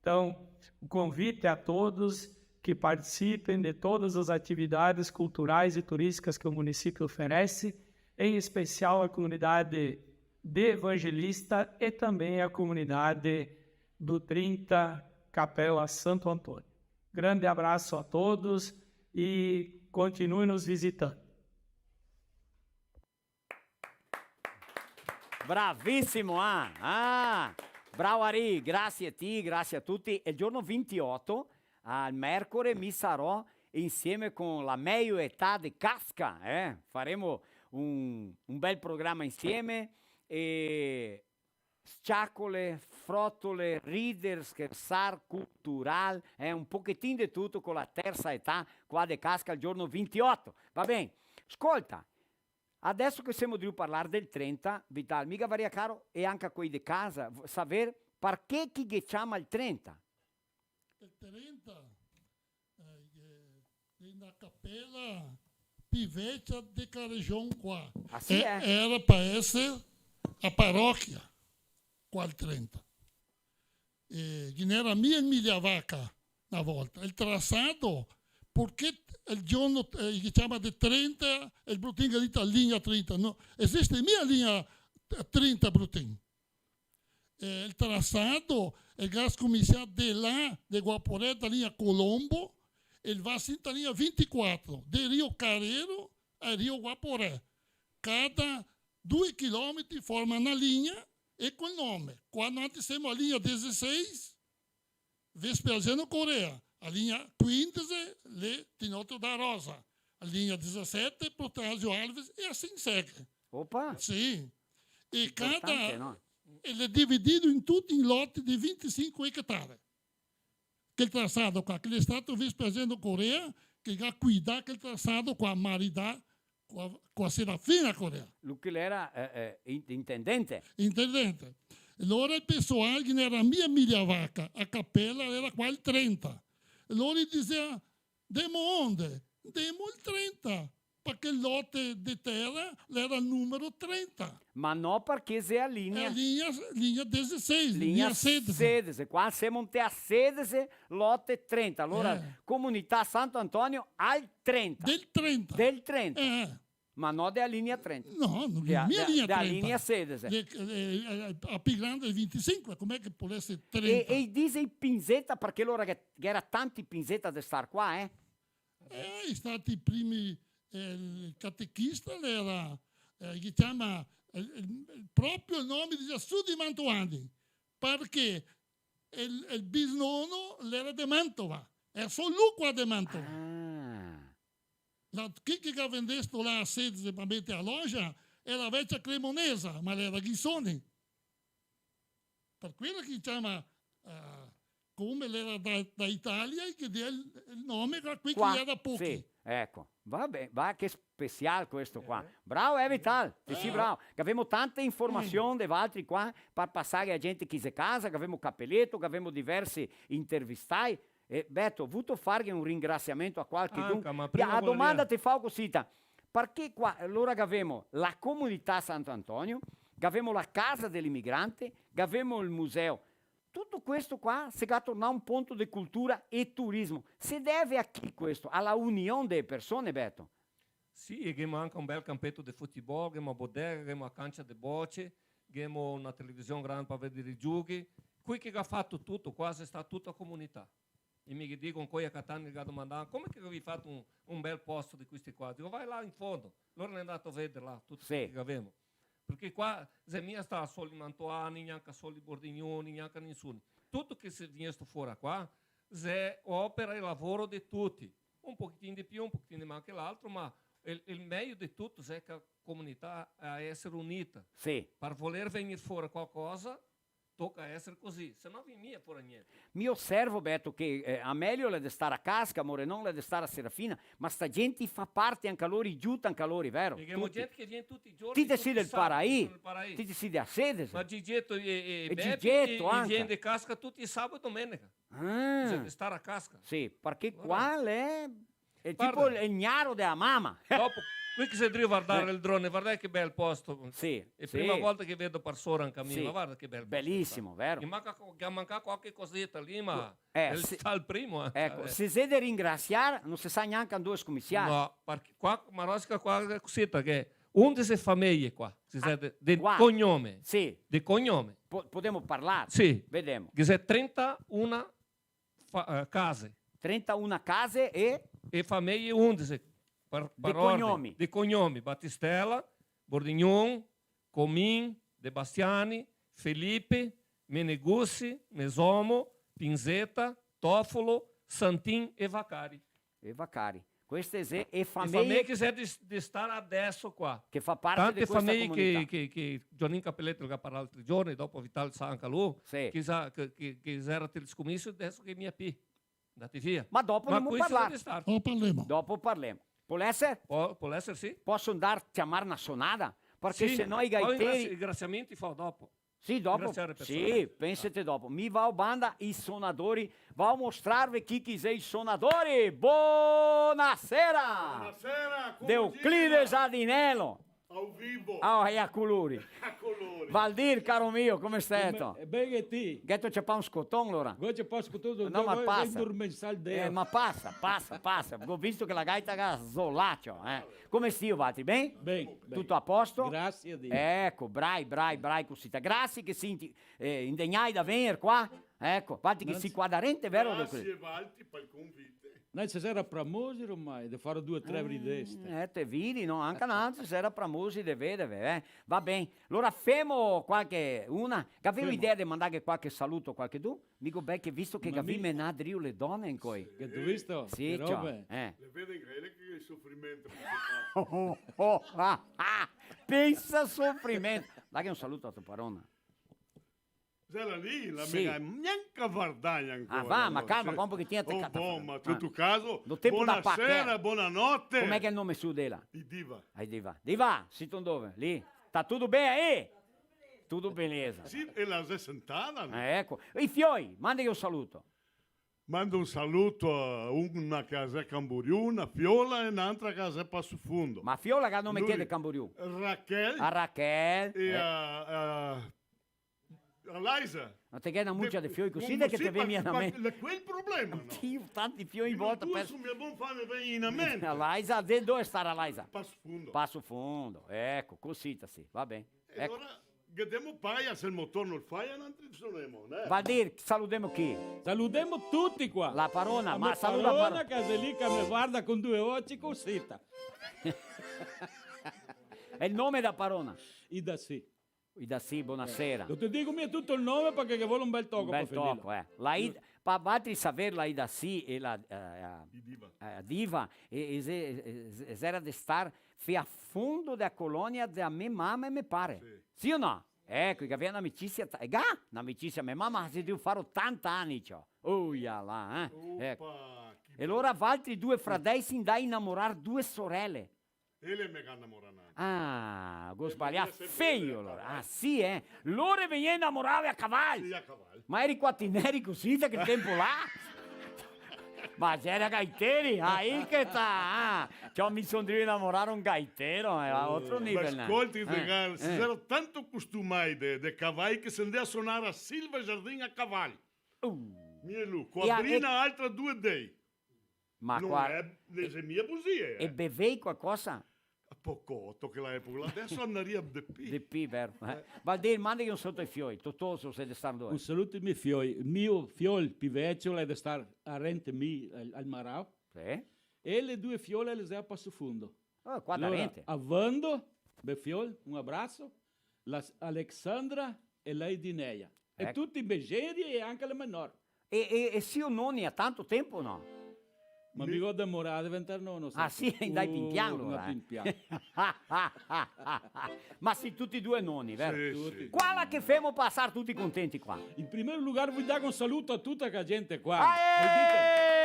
Então, o convite a todos que participem de todas as atividades culturais e turísticas que o município oferece, em especial a comunidade de Evangelista e também a comunidade do trinta Capela Santo Antônio. Grande abraço a todos e continuem nos visitando. Bravisimo, ah! Ah! Bravo Ari, grasie a ti, grasie a tuti. E el giorno vintioto, al mercore, mi sarò insieme con la mejo età de Casca, eh? Faremo un, un bel programa insieme e s-ciacole, frotole, rider, schersar, cultural, eh? Un pochetin de tuto con la tersa età qua de Casca el giorno vintioto. Va ben? Scolta, adeso che semo drio parlar del trenta, Vital, mi gavaria caro, e anca quei de casa, v-, saver parché che i ghe ciama el trenta. El trenta, eh, xe na capela pi vecia de sta region qua. Ah, sì, eh? Era par eser a parochia, qua el trenta. Eh, ghe n'era mia in Migliavaca na volta. El trasado, parché el giorno, eh, che ciama de trenta, el Brutin ga dito linea trenta, no, esiste mia linea trenta Brutin. Eh, el trasado, el ga scominsià de là, de Guaporé, da linea Colombo, el va sin da linea vintiquatro, de Rio Carreiro a Rio Guaporé. Cada due chilometri forma na linea e col nome. Quando noantri semo a linea dezeseis, Vespasiano Corrêa, a linea quindese, l'è Tinotto da Rosa, a linea dezesete, Protásio Alves, e assim segue. Opa! Sì. E Importante, cada, no? e l'è dividido in tuti in loti de vintisinque etare. Quel trasado qua, che l'è stato Vespasiano Corrêa, che ga cuidà quel trasado qua, maridà co a, co a Serafina Corrêa. Lu che l'era, eh, eh, in-, intendente. Intendente. Alora el pesoal che n'era mia Migliavaca, a capela l'era qua el trenta. Alora i disea, "Ndemo onde?" "Ndemo el trenta." Parché el lote de tera l'era el numero trenta. Ma no parché xe a Xe linea. a linea, linea dezeseis, Linea linea sedese. sedese, qua semo inte a sedese, lote trenta. Alora, Eh. comunità Santo Antonio al trenta. Del trenta. Del trenta. Eh, Ma no de a linea trenta. no, no De a, mia de, linea de a trenta. Linea sedese. Eh, eh, eh, a pi grande xe vintisinque, come che pol eser E, trenta? E i dise i Pinzetta, parché alora che, che ghe era tanti Pinzetta de star qua, eh? Eh, i stati i primi, eh, el catechista l'era, eh, che ciama, eh, el, el, proprio el nome de Gesù de Mantovani, parché el, el bisnono l'era de Mantova, e solo lu qua de Mantova. Ah. la, chi che ga vendesto là a sede par meter a loja, xe la vecia cremonesa, ma l'era Ghisoni. Par quela che i ciama, eh, come l'era da, da Italia, e che dea el, el nome a quei che l'era pochi. Sì, eco. Va ben, va che special questo qua. Eh. Bravo, eh, Vital, ti sì bravo. Che gavemo tante informasion de valtri qua, par pasar a gente che xe casa, che gavemo Capeleto, che gavemo diversi intervistai. E, Beto, vuto farghe un ringrasiamento a qualchedun? Anca, ma prima... A domanda te fao cusita, parché qua, alora gavemo la comunità Sant'Antonio, gavemo la casa de l'imigrante, gavemo el museo, tuto questo qua se ga tornà un ponto de cultura e turismo. Se deve a chi questo? A la union de persone, Beto? Sì, e ghemo anca un bel campeto de futebol, ghemo a bodega, ghemo a cancia de boce, ghemo na television grande par vedar i gioghi. Quei che ga fato tuto, qua xe stà tuta a comunità. E mi ghe digo, ancoi a Catania che ga domandà: "Come che gavì fato un, un bel posto de questi qua?" Digo: "Vai là in fondo." Lora l'è ndà a vedar là, tuto quel che gavemo. Parché qua xe mia stà soli mantoani, gnanca soli bordignoni, gnanca nisuni. Tuto che xe vegnesto fora qua, xe opera e lavoro de tuti. Un pochetin de più, un pochetin de meno che l'altro, ma el, el mejo de tuto xe che a comunità ga da eser unita. Sì. Par voler vegnir fora qualcosa, toca eser cusì, se no vien mia fora gnente. Mi oservo, Beto, che, eh, Amelio l'è de star a Casca, Morenon l'è de star a Serafina, ma sta gente fa parte anca lori, giuta anca lori, vero? Parché ghemo gente che vien tuti i giorni, tuti i sabati, del Paraí. Ti te si del Paraí? Ti te si de a sede, sì. Ma Gigeto e, e, e Bepi, Gigeto i, i anca. Vien de Casca tuti i sabati e domenica. Ah. Xe de star a Casca. Sì, parché qua l'è, l'è tipo el gnaro de a mama. Dopo, quei che xe drio vardar el drone, vardè che bel posto. Sì, sì. Xe a prima volta che vedo par sora anca mi, ma varda che bel posto. Belisimo, vero? Che manca, che manca qualche coseta lì, ma... Eh, el sì. Sta el primo, eh. Eco, eh, se xe de ringrasiar, no se sa gnanca ndove scominsiar. No, parché qua, Marostica qua xe cusì, parché undese fameje qua, se sa, de, de cognome. Sì. De cognome. Po-, podemo parlar? Sì. Vedemo. Che xe trentauna fa-, eh, case. Trentauna case e? E fameje undese, par, par ordine. De cognomi. De cognomi. Batistella, Bordignon, Comin, De Bastiani, Felipe, Meneguzzi, Mesomo, Pinzeta, Tofolo, Santin e Vaccari. E Vaccari. Queste xe e fameje. E fameje che xe de, de star adeso qua. Che fa parte de questa comunità. Tante fameje che, che, che Gianin Capeleto ga parlà l'altri giorni, dopo Vital sa anca lu, sì, che sa, che, che, che gera tel scominsio, adeso che mia pi. Ndati via. Ma dopo ndemo a parlar. Ma questo xe de star. Dopo parlemo. Dopo parlemo. Pol eser? Po-, pol eser, sì. Poso ndar a ciamar na sonada? Parché se no i gaiteri... Sì, po i ringrasi-, ringrasiamenti fao dopo. Sì, dopo. Ringrasiar le persone. Sì, pensete dopo. Mi vao banda i sonadori, vao mostrarve chi che xe i sonadori. Bonasera! Bonasera, come... De Euclides Adinello. Ao vivo. Ah, e a colori. A colori. Valdir, caro mio, come steto? Come, ben, e ti? Gheto ciapà un scoton, lora? Go ciapà un scoton, no, ma pasa. Eh, ma pasa, pasa, pasa. Go visto che la gaita ga zolà, ciò, eh. Come stio, valtri? Ben? Ben, ben. Tuto a posto? Grasie a Dio. Eco, brai, brai, brai, cusita. Grasie che siti, eh, indegnai da vegner qua. Eco, valtri che si qua darente, vero? Grasie, valtri, pal convite. Neh, se xera pramosi ormai, de far due, tre rideste. Eh, te vidi, no? Anca noantri se xera pramosi de vedeve, eh. Va ben. Lora femo qualche, una, che gavemo idea de mandarghe qualche saluto a qualchedun? Mi go bel che visto che gavì menà drio le done ancoi. Che te visto? Sì, ciò, eh. Le vede che el sofrimento. Oh, oh, ah, ah. Pensa sofrimento. Daghe un saluto a to parona. Xela lì, la me ga gnanca vardà ancora. Ah, va, ma calma, qua un pochetin te cata. Oh, bon, ma in tuto caso, bonasera, bonanote. Come che xe el nome suo dela? Diva. Ah, Diva. Diva, sito ndove? Lì? Sta tuto ben, eh? Tuto belesa. Sì, e la xe sentada, no? Eh, eco. I fioi, mandaghe un saluto. Mando un saluto a una che xe Camboriú, na fiola e n'antra che xe Passo Fundo. Ma fiola che ga nome che de Camboriú? Raquel. A Raquel. E a, a A Laisa. Ma te ghè na mucia de fioi cusì che te vien in mente. Ma l'è quel problema, no? Dio, tanti fioi in volta. Su, mia bon fame vegni in mente. A Laisa, de dove sta a Laisa? Passo Fundo. Passo Fundo, eco, cusì, sì, va ben. E alora, ghe demo paia, se el motor no fa, nantri sonemo, né? Valdir, saludemo chi? Saludemo tuti qua. La parona, ma saluda la parona. La parona che xe lì che me varda con due oci cusì. E el nome dela parona? Ida sì. Ida sì, bonasera. No te digo mia tuto el nome parché ghe vol un bel toco par finirla. Un bel toco, eh. La Ida, Pa valtri saver, la Ida Sì e la, eh, eh, Diva. Eh, Diva, e, e xe-, e, e, e xera de star fe a fondo dea colonia dea me mama e me pare. Sì. Sì o no? Eco, che gavea n'amicisia, ta-, e ga n'amicisia, me mama, se deu far otanta ani, ciò. Uia là, eh? Eco. Opa, che... E alora valtri due fradei se ndai inamorar due sorele. Ele me ga inamorà n'anca. Ah, go sbalià. Feio, alora. Ah, sì, eh? Lore vegnea inamorave a caval. Sì, a caval. Ma eri quatineri cusì da quel tempo là? Ma gera gaiteri, aí que tá. Ah, ciò, mi son drio inamorar un gaitero, eh, a otro nivel, né? Ma scolti, eh, se gera tanto costumai de, de cavai che se ndea a sonar a Silva Jardin a caval. Uh. Mi e lu, co a Brina, altra due dei. Ma no qua, xe, no xe mia busie, eh. E bevei qualcosa? Pocoto che la epoca, deso andaria de pi. De pi, vero? Eh. Valdir, mandaghe un saluto ai fioi, Totoso, se de star dove. Un saluto ai me fioi, el mio fiol pi vecio l'è de star a rente mi al, al Marau. Sì. E le due fiole le xe a Passo Fundo. Oh, qua da rente. Alora, a Vando, me fiol, un abraso, la s-, Alexandra e la Idineia. E tuti i me geri e anca le menor. E, e, e sio noni a tanto tempo o no? Ma mi go demorà a diventar nono, sa? Ah, sì, dai, pian pian, alora, eh. Pian pian. Ma sì, tuti e due noni, vero? Sì, sì. Quala che femo pasar tuti contenti qua? In primo lugar, voio dar un saluto a tuta che gente qua. Aê!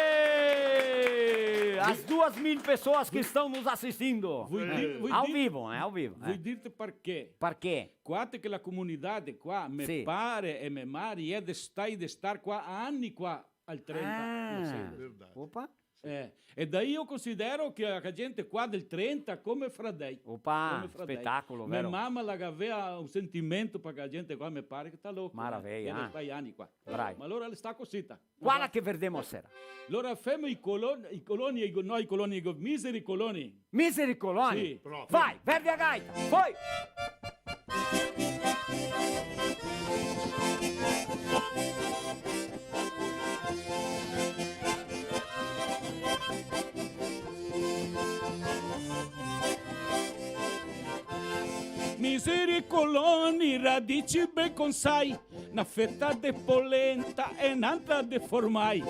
As duas mil pessoas que estão nos assistindo. Voio dir-, voio dir-, ao vivo, né? Ao vivo, eh. Voio dirte parché. Parché? Qua te che la comunidade qua, me pare e me mari, è de stai, de star qua ani qua al trenta. Ah, verdade. Opa. Eh, e daí eu considero que a gente qua del trenta come fradei. Opa, come fradei. Spetacolo, vero? Me mama la gavea un sentimento par quela gente qua, me pare che sta louco, eh. Maraveia, eh. Che stai ani qua. Bravi. Ma alora le sta cosita. Quala che verdemo sera? Alora femo i colon-, i coloni, i go-, no, i coloni, i go-, miseri coloni. Miseri coloni? Sì. Proprio. Vai, verdi a gaita, foi! Miseri coloni, radici ben consai, na feta de polenta e n'antra de formai.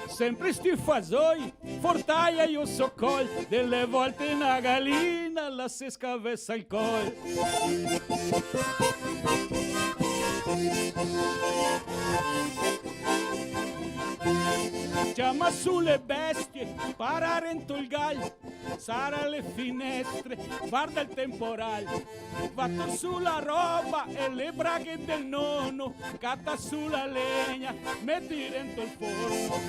Sempre sti fasoi, fortaia i osocol, dele volte na galina la se scavesa el col. Ciama su le bestie, para rento el gal, sara le finestre, varda el temporal. Va tor su la roba e le braghe del nono, cata su la legna, meti rento el forno.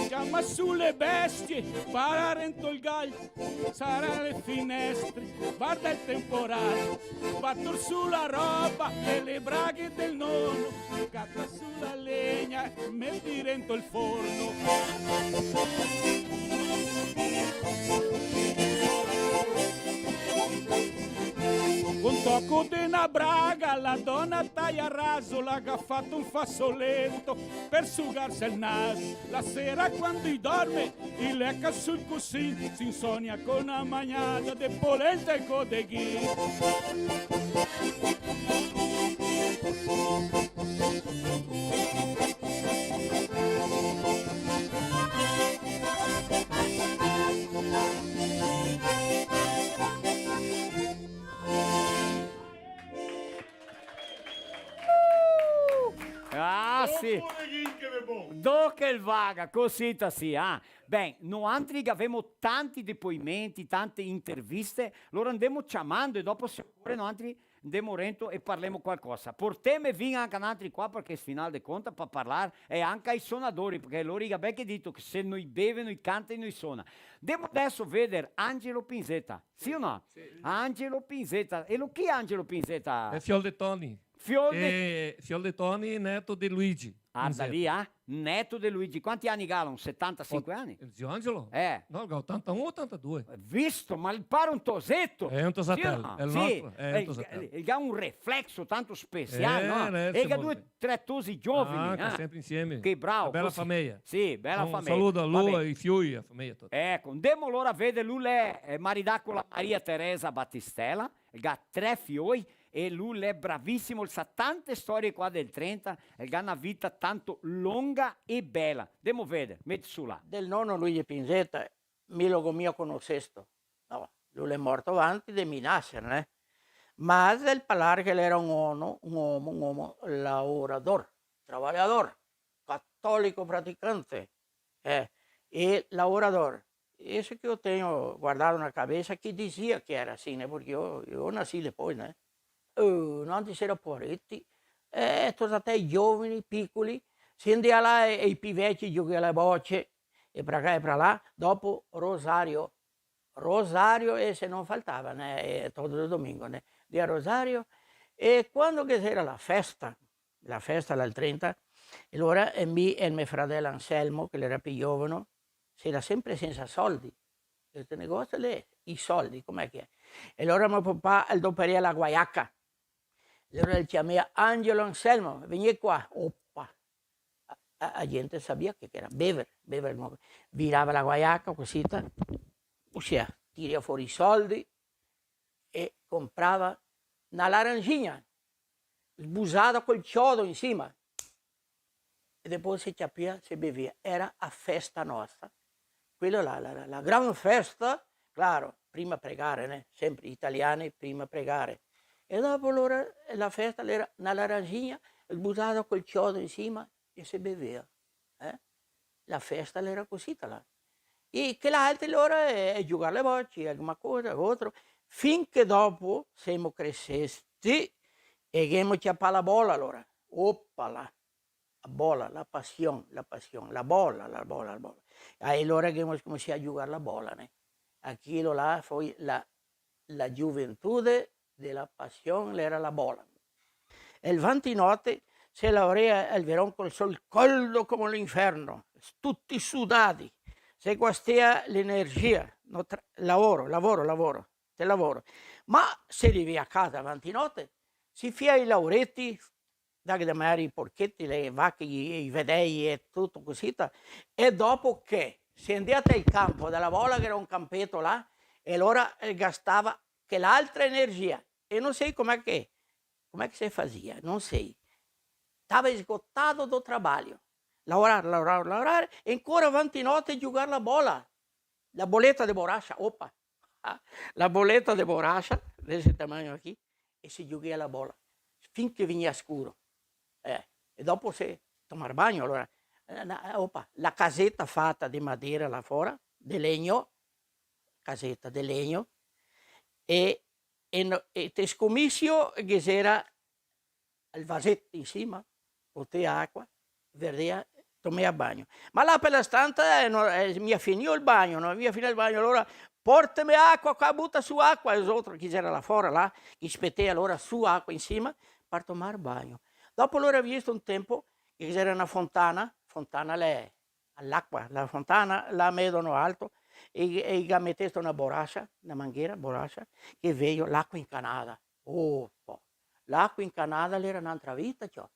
Ciama su le bestie, para rento el gal, sara le finestre, varda el temporal, va tor su la roba e le braghe del nono, cata su la legna, meti rento el forno. Con toco de na braga, la dona taia raso, la ga fato un fasoleto per sugarse el naso. La sera quando i dorme, i leca sul cusin, se insonia co na magnada de polenta e codeghin. Ah, sì. Do che el vaga, cosita sì, ah. Ben, noantri gavemo tanti depoimenti, tante interviste, lora ndemo ciamando e dopo se ocore noantri ndemo rento e parlemo qualcosa. Porteme vin anca noantri qua, parché final de conta pa parlar e anca i sonadori, parché lori ga ben che dito che se no i beve, no i canta e no i sona. Ndemo deso veder Angelo Pinzeta. Sì o no? Sì. Angelo Pinzeta. E lo chi Angelo Pinzeta? Xe fiol de Toni. Fiol de... Eh, fiol de Toni, neto de Luigi. Varda lì, eh? Neto de Luigi. Quanti ani galo? Un setantasinque ani? El zio Angelo? Eh. No, el ga otantaun, otantadue. Visto? Ma el pare un toseto. Xe un tosetel, xe el nostro, xe un tosetel. El ga un reflexo tanto special, no? Eh, el ga due, tre tosi gioveni, eh? Sempre insieme. Che bravo. Bela fameia. Sì, bela fameia. Un saludo a lu, ai fioi, a fameia tuta. Eco, ndemo alora a veder, lu l'è, eh, maridà co la Maria Teresa Battistella, el ga tre fioi, e lu l'è bravisimo, el sa tante storie qua del trenta, el ga na vita tanto longa e bela. Ndemo veder, meti su là. Del nono Luigi Pinzetta, mi lo go mia conosesto. No, lu l'è morto vanti de mi naser, né? Ma del parlar che l'era un omo, un omo, un omo laorador, travaliador, catolico praticante, eh, e laorador. Eso che io tegno guardà na cabesa che dizea che era asì, né? Parché io, io nasì depois, né? Eh, no, antes era poareti, eh, tosi até gioveni, picoli, se ndea là e, e i pi veci giogea le boce, e pra ca e pra là, dopo rosario, rosario, e se no faltava, né? Eh, todo domingo, né? Ndea rosario, e quando che era la festa, la festa, l'al trenta, e alora, eh, mi e el me fradel Anselmo, che l'era pi gioveno, s'era sempre sensa soldi. Questo negozio lì, i soldi, com'è che è? E alora me papà el doperea la guaiaca. Alora el ciamea: "Angelo, Anselmo, vegnì qua." Opa! A, a, a gente sabia che, che era bever, bever, no? Virava la guaiaca, cosita, osia, tirea fora i soldi e comprava na laranjinha, sbusada col ciodo in sima. E depois se ciapea, se bevea. Era a festa nostra. Quela là, la, la, la gran festa, claro, prima pregare, né? Sempre italiani, prima pregare. E dopo alora la festa l'era na laranjinha, sbusada col ciodo in sima, e se bevea, eh? La festa l'era cosita là. E che l'altri alora, eh, giugar le boce, alguma cosa, otro. Fin che dopo semo cresesti e ghemo ciapà la bola alora. Opa là. La bola, la pasion, la pasion, la bola, la bola, la bola. E alora ghemo scominsià a giugar la bola, né? Aquilo là foi la, la giuventude de la pasion, l'era la bola. El vantinote se laurea el veron col sol caldo come l'inferno, tuti sudadi, se guastea l'energia, no tra-, lavoro, lavoro, lavoro, te lavoro. Ma se rivea a casa vantinote, se fea i laureti, daghe da magnar i porcheti, le vache, i, i vedei e tuto cosita, e dopo che se ndea te el campo dela bola, che era un campeto là, e alora, eh, gastava che l'altra energia, e no sei com'è che, com'è che se fazia, no sei. Tava esgotado do trabalho. Laorar, laorar, laorar, e ancora vantinote giugar la bola. La boleta de boraxa, opa. Ah, la boleta de boraxa, de ese tamagno aqui, e se giughea la bola. Fin che vegnea scuro. Eh, e dopo se tomar bagno, alora, eh, na, opa, la caseta fata de madera là fora, de legno, caseta de legno, e, e no, e te scomisio ghe xera el vaseto in sima, botea aqua, verdea, tomea bagno. Ma là par la stansa, eh, no, eh, mia finìo el bagno, no, mia finìo el bagno, alora: "Porteme aqua qua, buta su aqua", e l'altro che gera là fora, là, che spetea alora su aqua in sima par tomar bagno. Dopo alora visto un tempo che gera na fontana, fontana l'è l'aqua, la fontana, là medo no alto, e, e i ga metesto na boraxa, na manghera, boraxa, che veio l'aqua incanada. Oh, po. L'aqua incanada l'era n'antra vita, ciò.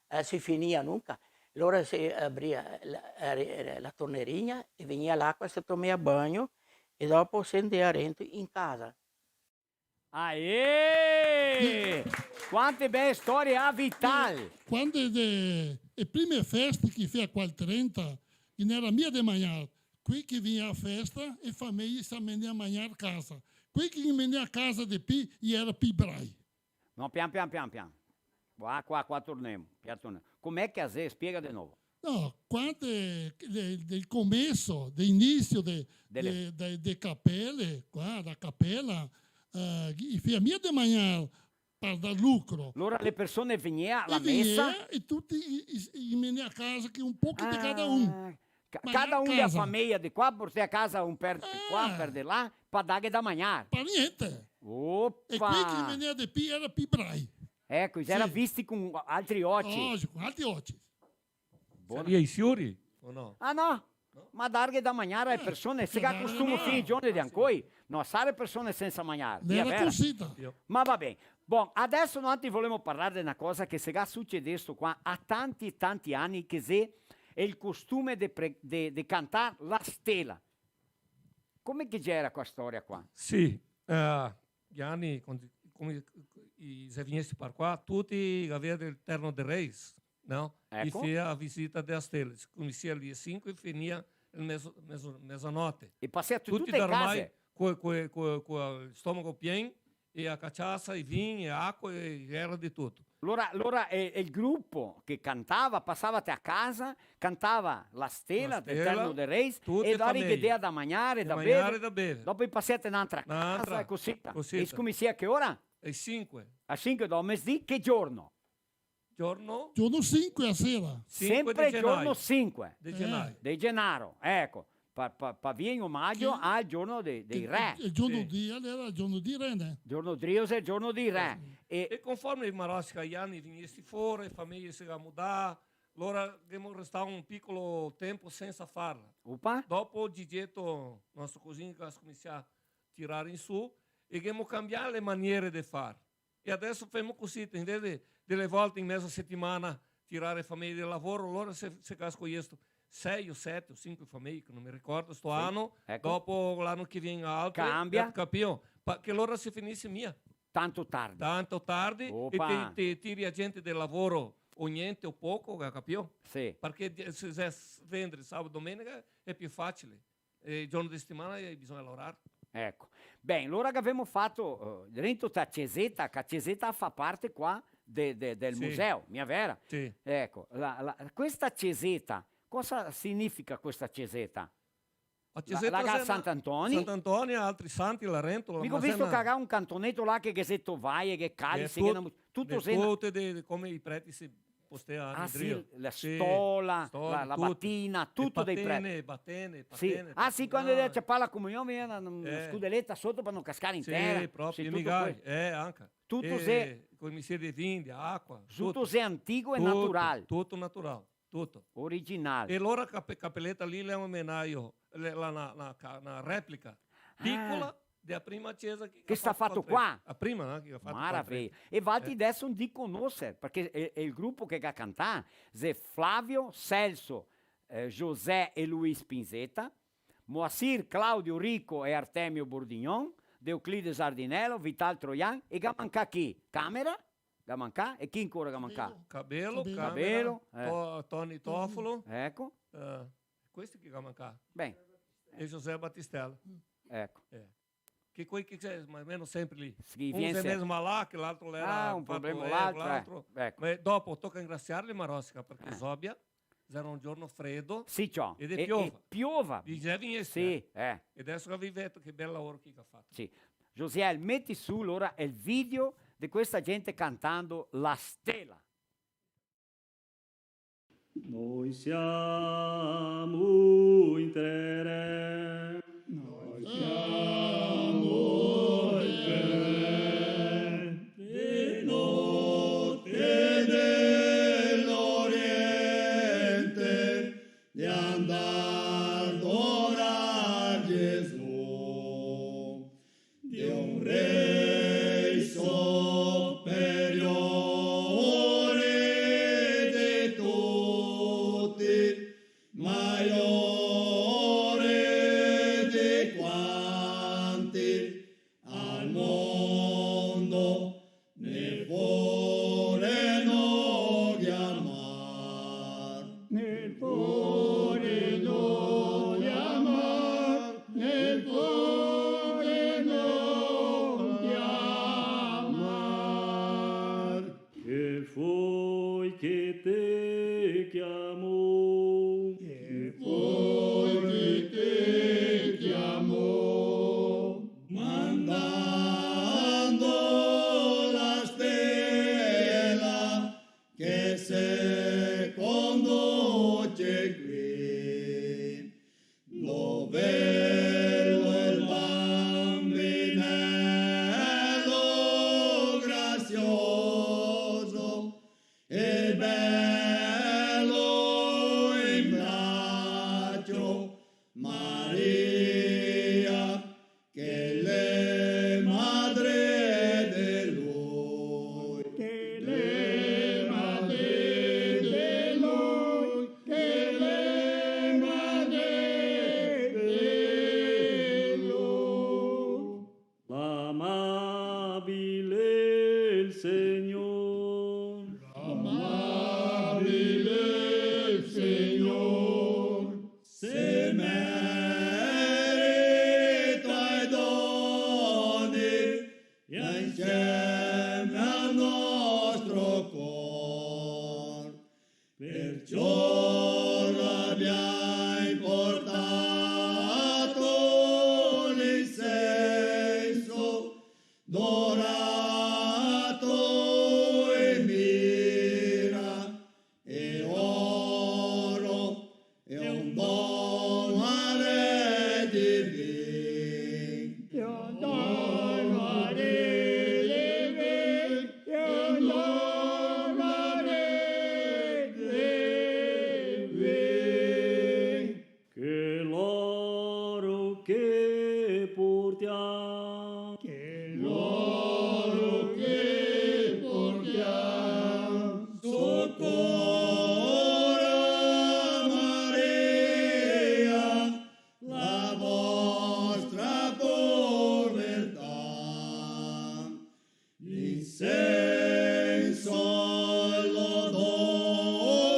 Eh, se finìa nunca. Alora se abria la, eh, la torneirinha e vegnea l'aqua, se tomea bagno e dopo se ndea rento in casa. Aê! Quante bele storie, ah, Vital! Quando de, e prime feste che fea qua al trenta, che no era mia de magnar, quei che vegnea a festa, e fameie se mendea a magnar casa. Quei che mendea a casa de pi, i era pi brai. No, pian, pian, pian, pian. Qua, qua, qua tornemo, pian tornemo. Com'è che a xe? Spiega de novo. No, qua de, de, del começo, de início de, de, de, de capele, qua, da capela, eh, i fea mia de magnar par dar lucro. Alora le persone vegnea a la mesa? E vegnea e tuti i, i, i mendea a casa che un poco de cada un. Ah, ca-, cada un de la fameia de qua portea a casa un per de qua, un per de là, par darghe da magnar. Par gnente. Opa! E quei che i mendea de pi era pi brai. Eco, i era visti con altri oci. Logico, con altri oci. Bona. Saria i siori, o no? Ah, no? No? Ma darghe da magnar a le persone, se ga costumo fin i giorni de ancoi, no asare persone sensa magnar. L'era cosita. Ma va ben. Bon, adeso noantri volemo parlar de na cosa che se ga sucedesto qua a tanti, tanti ani, che xe el costume de pre-, de, de cantar la stela. Come che gera qua storia qua? Sì, eh, i ani, quando, come i xe vegnesti par qua, tuti gavea del Terno de Reis, no? Eco. I fea a visita de la stela, se cominsia ali e sinque e finia el mezo-, mezo-, mezanote. E pasea tu-, tuti tute le dormai case. Co, co, co, co el stomago pien, e a cachaça, e vin, e acua, e gera de tuto. Alora, alora, eh, el grupo che cantava, pasava te a casa, cantava la stela del Terno de Reis, tuti e dopo i ghe dea da magnar e da bever. Dopo i pasea te n'antra casa, e cosita. E scominsia a che ora? Ae sinque. A sinque dopo mesdì, che giorno? Giorno? Giorno sinque a sera. Sinque de genaro. Sempre giorno sinque. De genaro. De genaro, eco. Pa, pa, pa via in omagio al giorno de, dei re. El, el giorno drio l'era el giorno dei re, né? Giorno drio xe el giorno dei re. E conforme i marosca i ani vegnesti fora, e fameje se ga mudà, alora ghemo restà un picolo tempo sensa farla. Opa. Dopo Gigeto, nostro cusino, che ga scominsià a tirar in su, e ghemo cambià le maniere de far. E adeso femo cusì, invese de, de le volte in mezo setimana tirar le fameje del lavoro, alora se, se ga scogliesto sei o sete o sinque fameje, che no me ricordo, sto ano, eco. Dopo l'ano che vien altri, cambia. Capio? Parché alora se finise mia. Tanto tardi. Tanto tardi, e te, te tiri a gente del lavoro o gnente o poco, ga capio? Sì. Parché di-, se, se s-, vendre sabato, domenica xe pì facile. E giorno de setimana, eh, bisogna lavorar. Eco. Ben, alora che gavemo fato, eh, dentro sta ceseta, che ceseta fa parte qua de, de, del museo, mia vera? Sì. Eco, la, la, questa ceseta, cosa significa questa ceseta? La ceseta la ga Sant'Antonio? Sant'Antonio, altri santi là rento. Mi go visto che la ga un cantoneto là che, che xe tovaie, che calice, che tuto xe de, de, come i preti se postea, ah, sì, la stola, la, la batina, tuto dei preti. Patene, patene, patene. Ah, sì, quando i gera ciapà la comunion, vegniva na, na scudeleta soto par no cascar in tera. Sì, proprio, sì, tuto quel. Eh, anca. Tuto xe, coi misieri de vin, de acua, tuto. Tuto xe antico e natural. Tuto natural, tuto. Original. E alora cape-, capeleta lì l'è un omenajo, l'è la, na, na ca-, na replica picola de la prima cesa che, che sta fato qua. La prima, eh, che ga fato qua. Maraveia. E valtri deso no i conosi, parché xe, xe el grupo che ga cantà, xe Flavio, Celso, eh, José e Luis Pinzetta, Moacir, Claudio, Rico e Artemio Bordignon, Deoclide Sardinello, Vital Troian, e ga mancà chi? Camera? Ga mancà? E chi ancora ga mancà? Cabelo, Cabelo, Camera, eh. To-, Toni Tofolo. Eco. Eh, questi che ga mancà. Ben. E José Batistella. Eco. Eh. Che quei che xe, ma almeno sempre lì. Sì, un xe mesmo là, che l'altro l'era... Ah, un problema, eh, l'altro, eh. Eco. Ma dopo toca ringrasiarli, Marosca, parché Zobia, xera un giorno fredo. Sì, ciò. E de piova. E piova. Dixea, vignesti, sì, eh. E deso che vi vedo che bel lavoro che ga fato. Sì. Josiel, meti su alora el video de questa gente cantando La Stela. Noi siamo in tre re. Noi siamo in tre re. De notte dell'Oriente, de andar adorar Gesù. De un rei superiore de tuti, maiore de quanti al mondo ne voleno chiamar. Ne voleno chiamar, ne voleno chiamar. E foi che te chiamò. E foi che te chiamò. Mandando la stela che se conduce qui, dove il bambinello grazioso e bello Madre de lui, che l'è madre de lui, che l'è madre de lui. L'amabile el Signor. L'amabile el Signor. Se merita e doni e insieme al nostro cor. Perciò l'abbiam portato l'insenso dorato e mira e oro e un don al Re divin. E un don al Re divin, e un don al Re divin. Che l'oro che portiam, che l'oro che portiam, socora Maria la vostra povertà. L'insenso e l'odore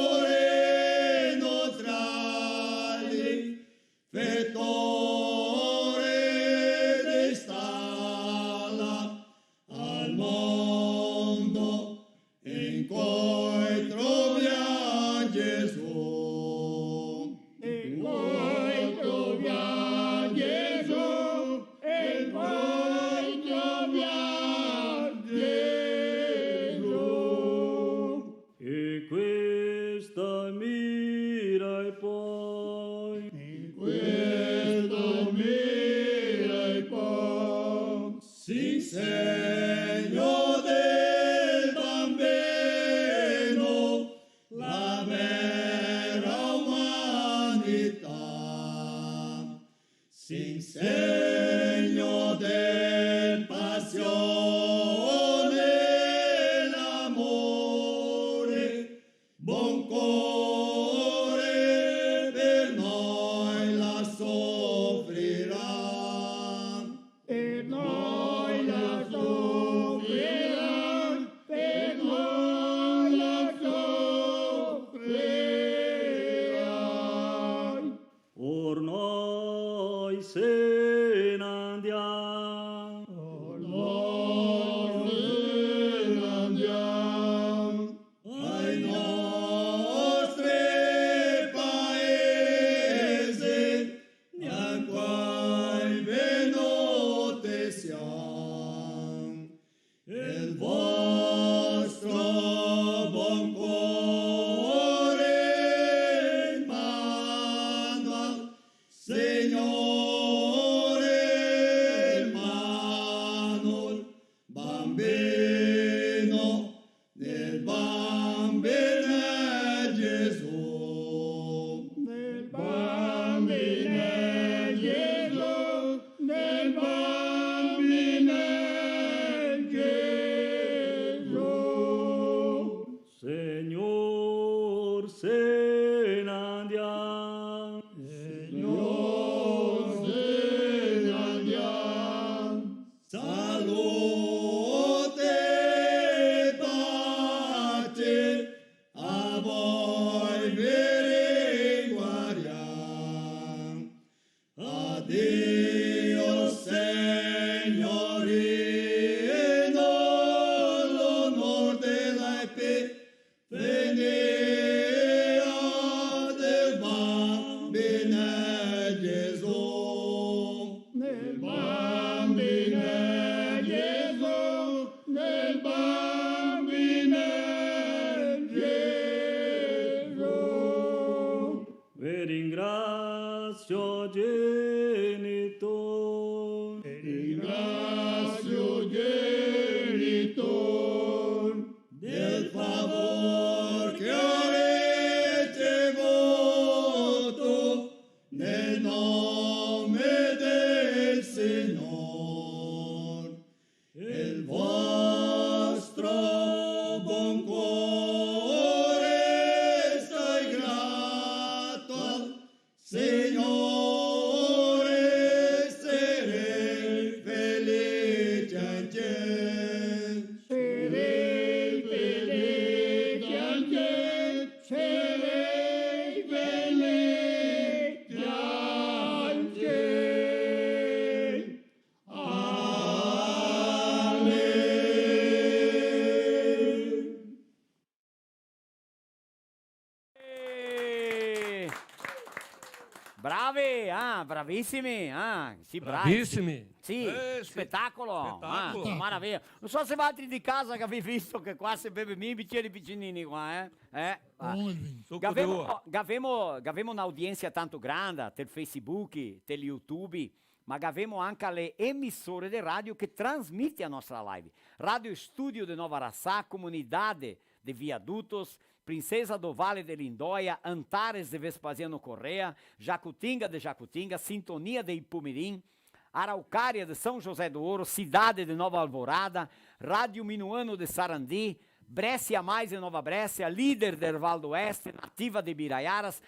nostrali, fetore de stala al mondo, e in cor troviam Gesù. E in cor troviam Gesù, e in cor troviam Gesù. E questa mira e poi. E questa mira e poi. S'insegno del Bambino, la vera umanità. S'insegno de pasion, l'amore, bon core per noi la sofrirà. Per noi la sofrirà, per noi la sofrirà. Or noi se n'andiam. Or noi se n'andiam. Ai nostri paesi, gnanca vegnute siam. El vostro bon core, Emanuel, Signore, Emanuel, Bambino, nel Bambino Gesù. Nel Bambino Gesù, nel Bambino Gesù. Signor, se n'andiam. Signor, se n'andiam. Salute Bravisimi, ah, sì, bravi, sì. Bravisimi. Sì, eh, sì. Spetacolo, ah, spetacolo. Maraveja. No so se valtri de casa che gavì visto che qua se beve mia biceri picinini qua, eh? Eh? Ah. Bon el vin. Suco de ua. Gavemo, gavemo, gavemo un'audiensia tanto granda, tel Facebook, tel YouTube, ma gavemo anca le emisore de radio che transmite a nostra live. Rádio Estúdio de Nova Araçá, Comunidade de Viadutos, Princesa do Vale de Lindóia, Antares de Vespasiano Corrêa, Jacutinga de Jacutinga, Sintonia de Ipumirim, Araucária de São José do Ouro, Cidade de Nova Alvorada, Rádio Minuano de Sarandi, Bréscia Mais de Nova Bréscia, Líder de Erval do Oeste, Nativa de Ibiraiaras,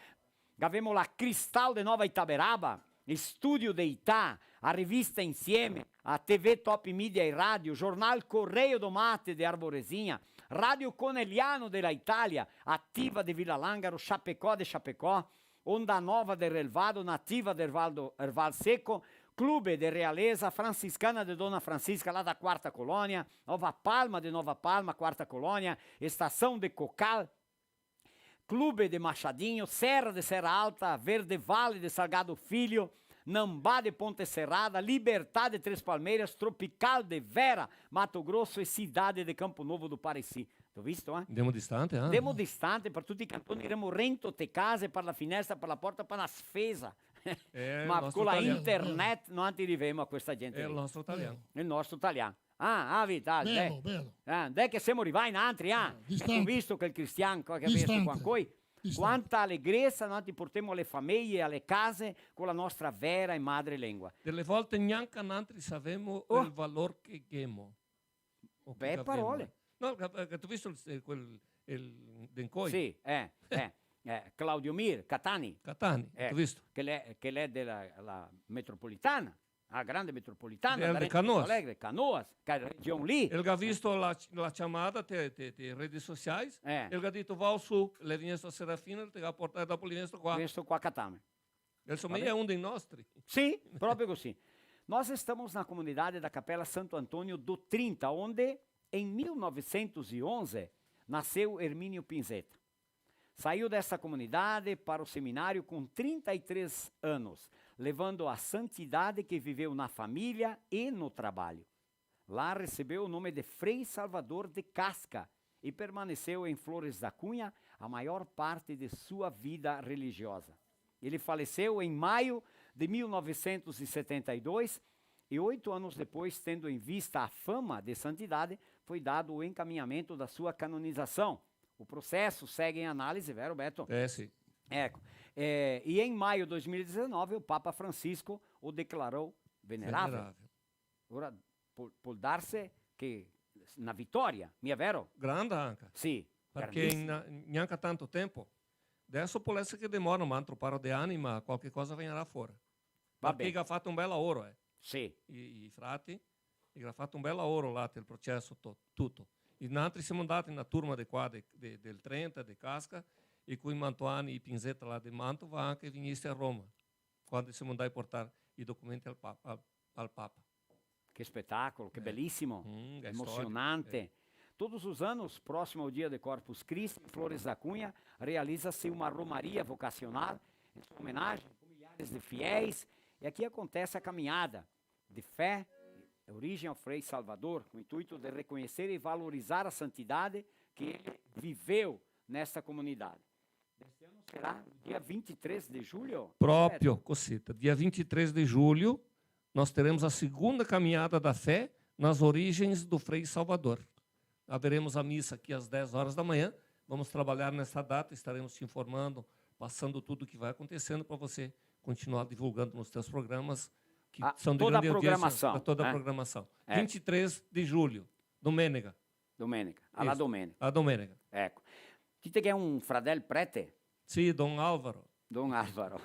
Gavemo la Cristal de Nova Itaberaba, Estúdio de Itá, a revista Insieme, a T V Top Media e Rádio, Jornal Correio do Mate de Arvorezinha, Rádio Conegliano de la Itália, Ativa de Vila Lângaro, Chapecó de Chapecó, Onda Nova de Relvado, Nativa de Erval do, Erval Seco, Clube de Realeza, Franciscana de Dona Francisca, lá da Quarta Colônia, Nova Palma de Nova Palma, Quarta Colônia, Estação de Cocal, Clube de Machadinho, Serra de Serra Alta, Verde Vale de Salgado Filho, Nambá de Ponte Serrada, Libertad de Três Palmeiras, Tropical de Vera, Mato Grosso e Cidade de Campo Novo do Parecis. Te go visto, eh? Ndemo distante, eh? Ndemo distante, par tuti i cantoni, iremo rento te case, par la finestra, par la porta, par la sfesa. Eh, ma co la internet no ti rivemo a questa gente lì. El nostro talian. El nostro talian. Ah, ah, Vital, belo, dai. Belo. Ah, dai che semo rivai nantri, ah. Eh, distante. Go visto che el Cristian qua che veste qua ancoi. Distante. Quanta alegresa nantri portemo ale fameje, ale case, co la nostra vera e madre lengua. Dele volte gnanca nantri savemo el valor che ghemo. Bele parole. No, che, che te go visto el, quel, el de ancoi? Sì, eh, eh, eh, Claudio Mir, Catani. Catani, eh, te go visto. Che l'è, che l'è de la, la metropolitana. A grande metropolitana, el da de Canoas. Porto Alegre, Canoas, che region lì. El ga visto la, la ciamada te, te, te redes sociais, eh, el ga dito: "Vao su", el xe vegnesto a Serafina, el te ga portà, dopo el xe vegnesto qua. Vegnesto qua a catame. El somea un dei nostri. Sì, proprio così. Nós estamos na comunidade da Capela Santo Antônio do Trinta, onde, em mil novecentos e onze, nasceu Hermínio Pinzetta. Saiu dessa comunidade para o seminário com trinta e três anos, levando a santidade que viveu na família e no trabalho. Lá recebeu o nome de Frei Salvador de Casca e permaneceu em Flores da Cunha a maior parte de sua vida religiosa. Ele faleceu em maio de mil novecentos e setenta e dois e, oito anos depois, tendo em vista a fama de santidade, foi dado o encaminhamento da sua canonização. O processo segue em análise, vero, Beto? Eh, sì. Ecco. Eh, e em maio de dois mil e dezenove, o Papa Francisco o declarou venerável. Venerável. Ora, pol, pol darse che na vitoria, mia vero? Granda anca. Sì, grandisima. Parché na, gnanca tanto tempo. Deso pol èsare che demora un altro paro de ani, ma qualche cosa vegnarà fora. Va ben. Parché i ga fato un bel laoro, eh. Sì. I, i frati, i ga fato un bel laoro là, tel proceso to-, tuto. E nantri semo ndati na turma de qua, de, de, del Trenta, de Casca, e coi Mantovani, i Pinzetta là de Mantova, anca vegnesti a Roma. Quando semo ndai portar i documenti al pa-, al, al Papa. Que espetáculo, que belíssimo, mm, é histórico, emocionante. É. Todos os anos, próximo ao dia de Corpus Christi, em Flores da Cunha, realiza-se uma romaria vocacional em sua homenagem, com milhares de fiéis, e aqui acontece a caminhada de fé, origem ao Frei Salvador, com o intuito de reconhecer e valorizar a santidade que ele viveu nesta comunidade. Deste ano será no dia vinte e três de julho. Proprio, cosita. Dia vinte e três de julho, nós teremos a segunda caminhada da fé nas origens do Frei Salvador. Haveremos a missa aqui às dez horas da manhã. Vamos trabalhar nessa data, estaremos te informando, passando tudo o que vai acontecendo pra você continuar divulgando nos teus programas, que são de grande audiência, toda a programação, né? Ah, toda a programação. É. Vinte e três de julho, domenega. Domenega, a la domenega. Isso, a domenega. Eco. Ti te ghè un fradel prete? Sì, Don Alvaro. Don Alvaro.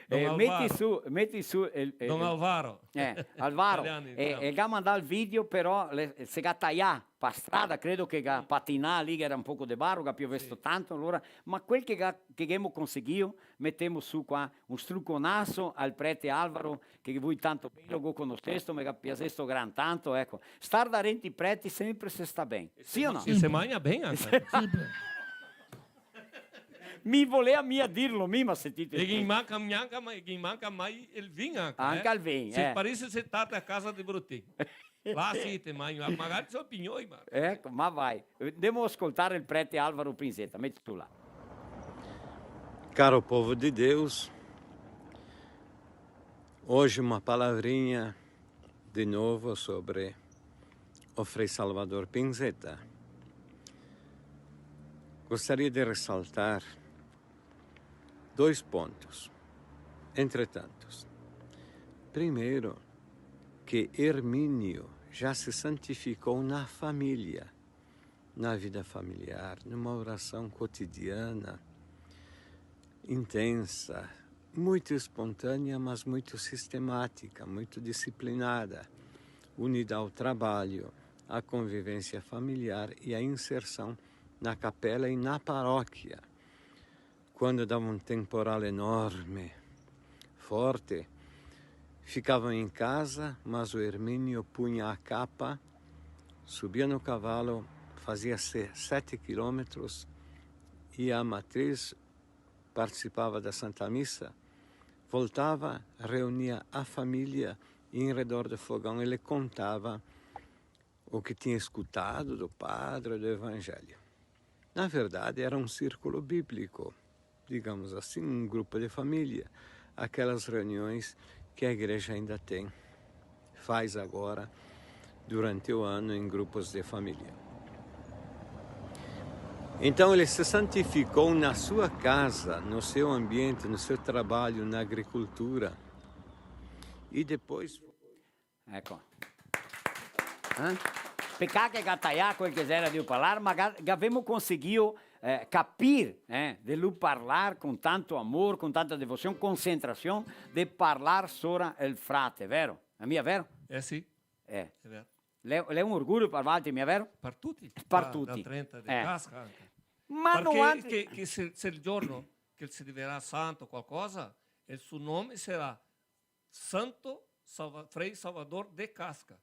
Don Alvaro. Eh, meti su, meti su el, el, Don Alvaro. Eh, Alvaro, italiani, eh, bravo. El ga mandà el video, però le, se ga taià pa strada, credo che ga patinà lì, che gera un poco de baro, ga piovesto tanto, alora, ma quel che ga, che ghemo conseguìo, metemo su qua un struconaso al prete Alvaro, che vui tanto ben lo go conosesto, me ga piasesto gran tanto, eco. Star darente i preti sempre se sta ben. Sì o no? E se magna ben anca. Sempre. Mi volea mia dirlo, mi, ma sentite. E ghe manca gnanca mai, ghe manca mai el vin anca, anca eh. El vin, se eh. Parese se sta a casa de Brutin. Là sì, te magni, magari sono pignoni, ma... Eco, ma vai. Andemo a scoltare el prete Alvaro Pinzetta, meti tu là. Caro povo de Deus, hoje uma palavrinha de novo sobre o Frei Salvador Pinzetta. Gostaria de ressaltar dois pontos, entre tantos. Primeiro, que Hermínio já se santificou na família, na vida familiar, numa oração cotidiana, intensa, muito espontânea, mas muito sistemática, muito disciplinada, unida ao trabalho, à convivência familiar e à inserção na capela e na paróquia. Quando dava um temporal enorme, forte, ficavam em casa, mas o Hermínio punha a capa, subia no cavalo, fazia se-, sete quilômetros, ia à matriz, participava da Santa Missa, voltava, reunia a família em redor do fogão e lhe contava o que tinha escutado do padre, do evangelho. Na verdade, era um círculo bíblico, digamos assim, um grupo de família, aquelas reuniões que a igreja ainda tem, faz agora, durante o ano, em grupos de família. Então, ele se santificou na sua casa, no seu ambiente, no seu trabalho, na agricultura. E depois Eco. Eh? Pecà che ga taià quel che gera drio parlar, ma ga, gavemo conseguio, eh, capir, eh, de lu parlar con tanto amor, con tanta devosion, concentrasion, de parlar sora el frate, vero? Xe mia vero? Eh sì, eh. Xe vero. L'è, l'è un orgoio par valtri, mia vero? Par tuti. Par tuti. Da, da Trento, de Casca anca. Ma parché no che, che se, se el giorno che el se diventarà santo o qualcosa, el so nome sarà Santo Salva-, Frei Salvador de Casca.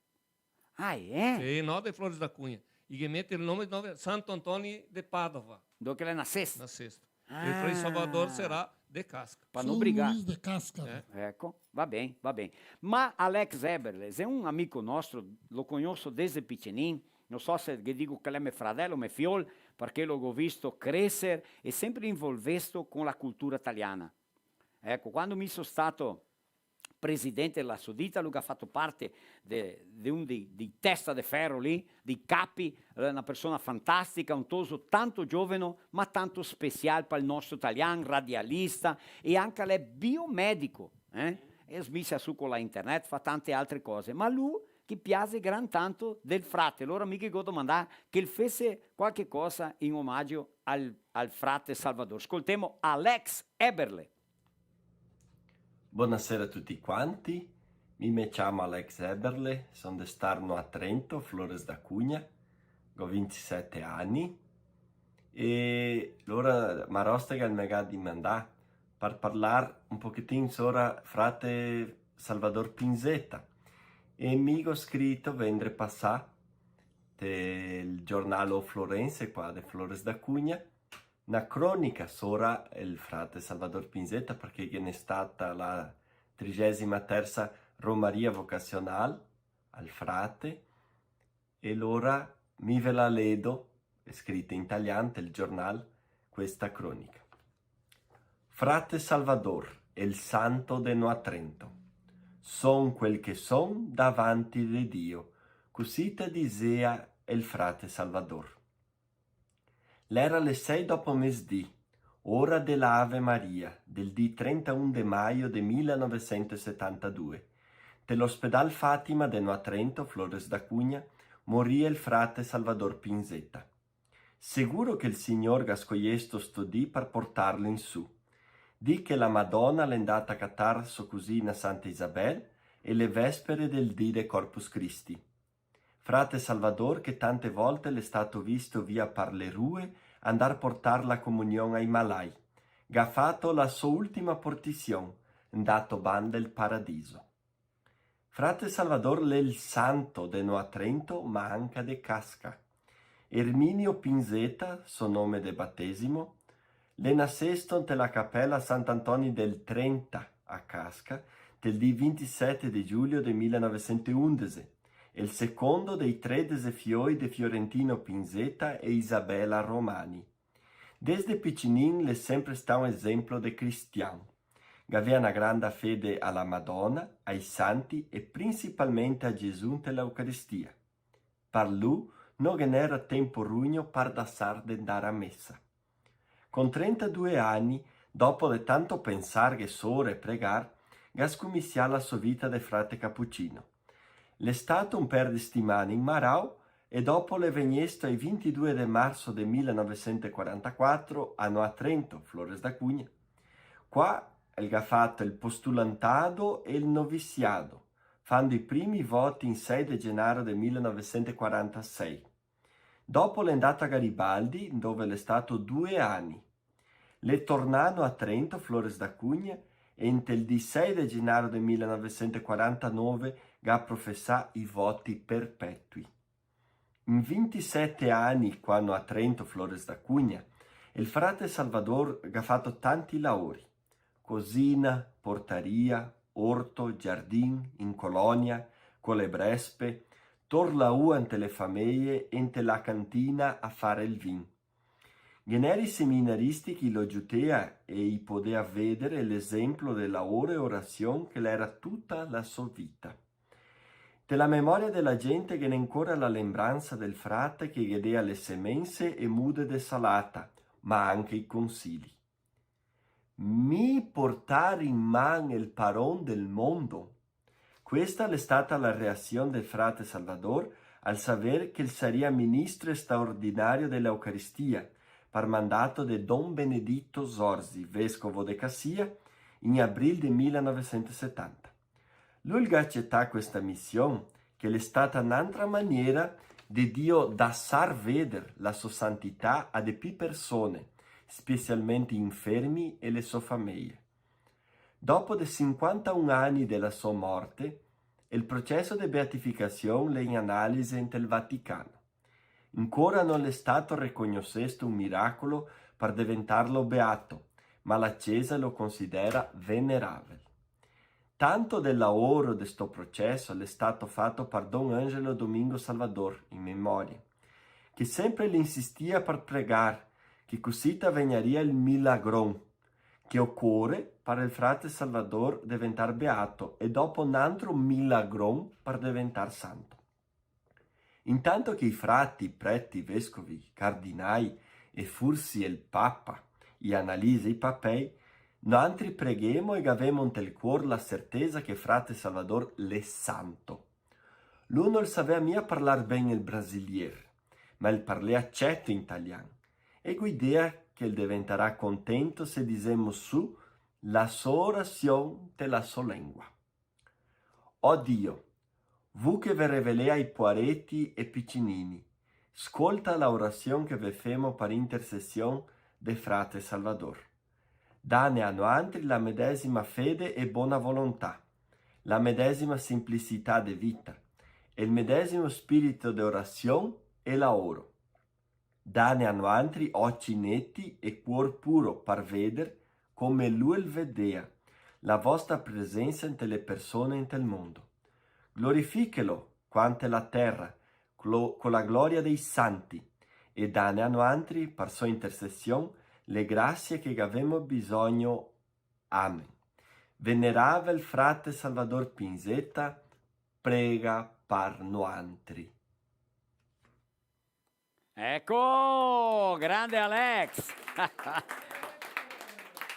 Ah, eh? Sì, no de Flores da Cunha. I ghe mete el nome de Santo Antoni de Padova. Dove che l'è nasesto? Nasesto. Ah. E Frei Salvador sarà de Casca. Pa no brigar. San Luis de Casca. Eh. Eco, va ben, va ben. Ma Alex Eberle, xe un amico nostro, lo cognoso desde picenin, no so se ghe digo che l'è me fradelo, me fiol, parché lo go visto creser e sempre involvesto con la cultura taliana. Eco, quando mi so stato presidente dela so dita, lu che ga fato parte de, de un dei, dei testa de fero lì, dei capi, eh, na persona fantastica, un toso tanto gioveno, ma tanto special pal nostro talian, radialista, e anca l'è biomedico, eh? E smisia su co la internet, fa tante altre cose, ma lu che piase gran tanto del frate, alora mi ghe go domandà che el fese qualche cosa in omagio al, al frate Salvador. Scoltemo Alex Eberle. Bonasera a tuti quanti, mi me ciamo Alex Eberle, son de Starno a Trento, Flores da Cunha, go vintisete ani, e lora Marostega me ga dimandà par parlar un pochetin sora frate Salvador Pinzeta, e mi go scrito vendre pasà del giornal O Florense qua de Flores da Cunha, na cronica sora el frate Salvador Pinzeta, parché ghe n'è stata la trigesima tersa romaria vocasional al frate, e lora mi ve la ledo, xe scrita in talian, del giornal, questa cronica. Frate Salvador, el santo de Noa Trento. Son quel che son davanti de Dio, cusì te disea el frate Salvador. L'era le sei dopo mesdì, ora de la Ave Maria, del dì trentaun de maio de milenovesentosetantadue. Te l'ospedal Fatima de Noa Trento, Flores da Cunha, moria el frate Salvador Pinzeta. Seguro che el Signor ga scoiesto sto dì par portarlo in su. Dì che la Madona l'è ndata a catar so cusina Santa Isabel e le vespere del dì de Corpus Christi. Frate Salvador, che tante volte l'è stato visto via par le rue andar portar la comunion ai malai, ga fato la so ultima portision, ndato banda el paradiso. Frate Salvador l'è el santo de Noa Trento, ma anca de Casca. Erminio Pinzeta, so nome de batesimo, L'è nasesto inte la capela Sant'Antoni del Trenta, a Casca, del dì vintisete de giugno de mila novesento e undese, el secondo dei tredese fioi de Fiorentino Pinzeta e Isabela Romani. Desde picinin l'è sempre stà un esemplo de cristian. Gavea na granda fede a la Madona, ai santi e principalmente a Gesù inte l'Eucaristia. Par lu no ghe n'era tempo rugno par dasar de ndar a mesa. Con trentadue ani, dopo de tanto pensarghe sora e pregar, ga scomisià la so vita de frate capucino. L'è stato un per de stimane in Marau e dopo l'è vegnesto ai vintidue de marso de mila novesento e quarantaquatro a Noa Trento, Flores da Cunha. Qua el ga fato el postulantado e el novisiado, fando i primi voti in sei de genaro de mila novesento e quarantasei. Dopo l'è ndato a Garibaldi, dove l'è stato due ani. L'è tornà a Noa Trento, Flores da Cunha, e inte el dì sei de genaro de mila novesento e quarantanove ga profesà i voti perpetui. In vintisete ani, qua a Noa Trento, Flores da Cunha, el frate Salvador ga fato tanti laori: cosina, portaria, orto, giardin, in colonia, co le brespe, tor la ua inte le fameie e inte la cantina a far el vin. Ghe n'era i seminaristi che lo giutea e i podea veder l'esemplo de laoro e orasion che l'era tuta la so vita. Te la memoria de la gente ghe n'è ancora la lembransa del frate che ghe dea le semense e mude de salata, ma anche i consili. Mi portar in man el paron del mondo? Questa l'è stata la reasion del frate Salvador al saver che el saria ministro straordinario de l'Eucaristia, par mandato de Don Benedito Zorzi, vescovo de Caxias, in abril de mila novesento e setanta. Lu el ga acetà questa mision, che l'è stata n'antra maniera de Dio dasar veder la so santità a de pi persone, specialmente i infermi e le so fameie. Dopo de sinquantaun ani de la so morte, el proceso de beatificasion l'è in analise inte el Vaticano. Ancora no l'è stato recognosesto un miracolo par deventarlo beato, ma la Cesa lo considera veneravel. Tanto del laoro de sto proceso l'è stato fato par Don Angelo Domingo Salvador, in memoria, che sempre l'insistia par pregar che cusita vegnaria el milagron che ocore par el frate Salvador deventar beato e dopo n'antro milagron par deventar santo. Intanto che i frati, preti, vescovi, cardinai e forsi el Papa i analisa i papei, noantri preghemo e gavemo ntel cuor la certesa che frate Salvador l'è santo. Lu no el savea mia parlar ben el brasilier, ma el parlea ceto in talian, e go idea che el deventarà contento se dixemo su la so orasion te la so lengua. O Dio, vu che ve revelè ai poareti e picinini, scolta la orasion che ve femo par intercesion de frate Salvador. Dane a noantri la medesima fede e bona volontà, la medesima simplicità de vita, e el medesimo spirito de orasion e laoro. Dane a noantri oci neti e cuor puro par veder, come lu el vedea, la vostra presensa inte le persone e inte el mondo. Glorifichelo qua inte la tera, clo-, co la gloria dei santi, e dane a noantri, par so intercesion, le grasie che gavemo bisogno. Amen. Veneravel frate Salvador Pinzeta, prega par noantri. Eco, grande Alex!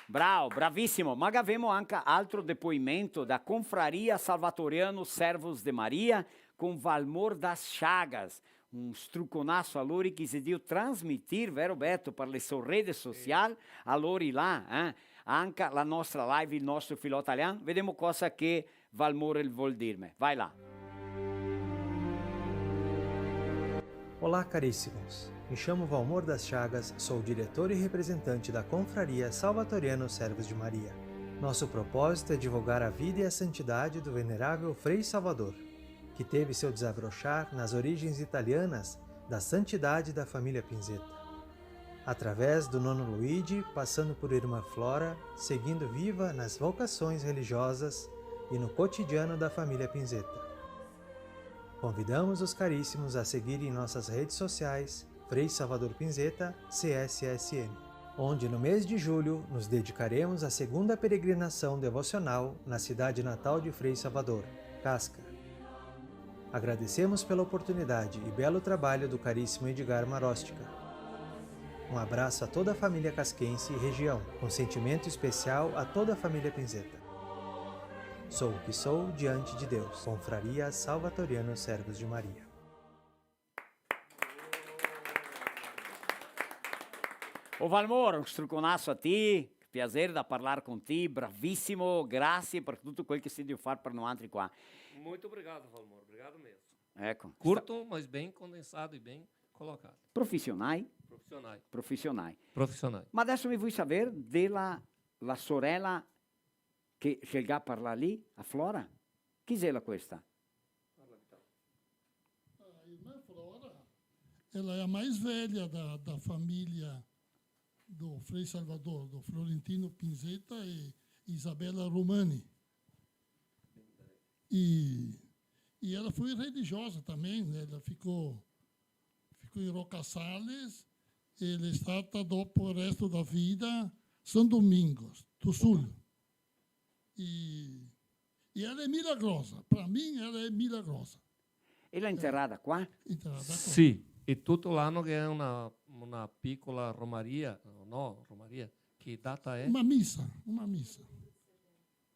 Bravo, bravisimo. Ma gavemo anca altro depoimento da Confraria Salvatoriano Servos de Maria con Valmor das Chagas. Un struconaso a lori che i xe drio trasmitir, vero Beto, par le so rede social, a lori là, eh? Anca la nostra live, el nostro filò talian. Vedemo cosa che Valmor el vol dirme. Vai là. Olá, caríssimos! Me chamo Valmor das Chagas, sou diretor e representante da Confraria Salvatoriano Servos de Maria. Nosso propósito é divulgar a vida e a santidade do venerável Frei Salvador, que teve seu desabrochar nas origens italianas da santidade da família Pinzeta. Através do nono Luigi, passando por irmã Flora, seguindo viva nas vocações religiosas e no cotidiano da família Pinzetta. Convidamos os caríssimos a seguirem nossas redes sociais, Frei Salvador Pinzetta, C S S M, onde no mês de julho nos dedicaremos à segunda peregrinação devocional na cidade natal de Frei Salvador, Casca. Agradecemos pela oportunidade e belo trabalho do caríssimo Edgar Marostica. Um abraço a toda a família casquense e região, com sentimento especial a toda a família Pinzetta. Sou o que sou diante de Deus. Confraria Salvatorianos Servos de Maria. Ô Valmor, un struconaso a ti, piaser da parlar con ti, bravisimo, grasie par tuto quel che te si drio far par noantri qua. Muito obrigado, Valmor, obrigado mesmo. Eco. Curto, mas bem condensado e bem colocado. Profisionai? Profisionai. Profisionai. Profisionai. Ma deso mi vui saver de la, la sorela che, che el ga parlà lì, a Flora? Chi xela questa? A irmã Flora, ela é a mais velha da, da família do Frei Salvador, do Florentino Pinzetta e Isabela Romani. E, e ela foi religiosa também, né? Ela ficou, ficou em Roca Sales, ela está, tá, dopo o resto da vida, São Domingos do Sul. E, e ela é milagrosa, pra mim ela é milagrosa. E la è interrada qua? Interrada qua. Sì, e tuto l'ano che xe una, una picola romaria, no, romaria, che data xe? Una misa, una misa.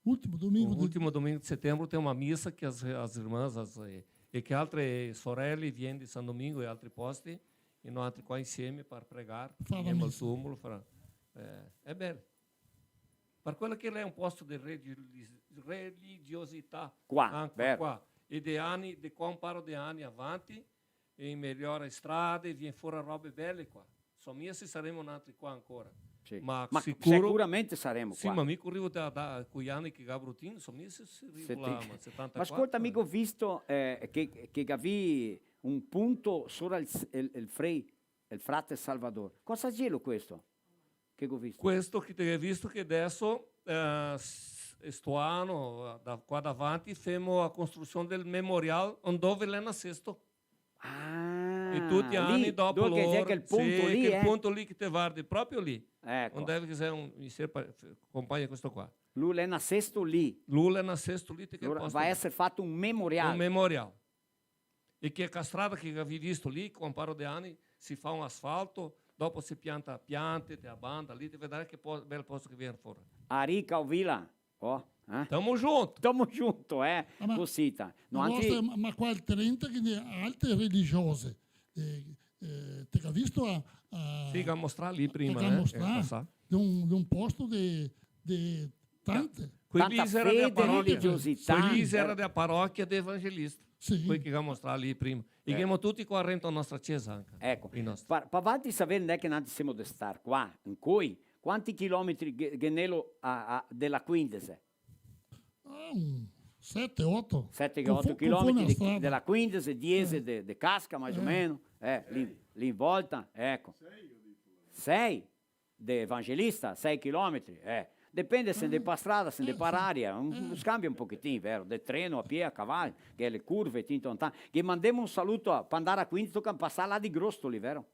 Ultimo domingo de... Ultimo domingo de setembro tem uma missa que as, as irmãs, as, eh, e che altre sorele vien de San Domingo e altri posti, e noantri qua insieme par pregar, far la misa. Insieme al tumulo, fra, eh, xe bel. Par quela che l'è un posto de regi-, religiosità, qua, anca vero, qua. E de ani, de qua un paro de ani avanti, e meliora e strade, vien fora robe bele qua. So mia se saremo noantri qua ancora. Sì. Ma sicuro, sicuramente saremo qua. Sì, ma mi curivo da, da, coi ani che ga Brutin, so mia se, se rivo là, ma setantaquatro. Ma scolta, mi go visto, eh, che, che gavì un punto sora el s-, el, el frei, el frate Salvador. Cosa gelo questo? Che go visto? Questo che te ghè visto che deso, eh, s-, sto ano, da qua davanti, femo a costrusion del memorial ondove l'è nasesto. Ah, e tuti i ani dopo lì, dove che xe quel punto lì, sì, quel punto lì che te vardi, proprio lì. Eco. Ondove che xe un, mi se pa-, compagno questo qua. Lu l'è nasesto lì. Lu l'è nasesto lì, te che... Alora posto va là. Eser fato un memorial. Un memorial. E che a strada che gavì visto lì, co un paro de ani, se fa un asfalto, dopo se pianta piante, te a banda lì, te vedarà che po-, bel posto che vien fora. Arica o Vila? Oh, eh? Tamo junto. Tamo junto, eh? Ah, ma cosita. No, ma anche vostra, ma, ma qua el trenta che ne altre religiose, eh, eh, te ga visto a, a... Sì, che ga mostrà lì prima, che ga mostrà, eh, pasà. De un, de un posto de, de tante. Quei lì era dea parochia. Tanta fede, religiosità. Quei lì era dea parochia de Evangelista. Sì. Quei che ga mostrà lì prima. E ghemo tuti qua rento a nostra cesa anca. Eco. I nostri. Pa, pa valtri saver, no xe che noantri semo de star qua, incoi, quanti chilometri ghe, ghe n'elo a, a, de la Quindese? Ah, un sete, oto. Sete, oto chilometri de, de la Quindese, diese de, de Casca, mais o meno. Eh, lì, lì in volta, eco. Sei? De Evangelista, sei chilometri, eh. Depende se ndè pa strada, se ndè par aria, un, un scambio un pochetin, vero? De treno, a pie, a caval, che le curve, tinto, tanto. Che mandemo un saluto a, pa ndar a Quindese, toca pasar là de Grostoli, vero?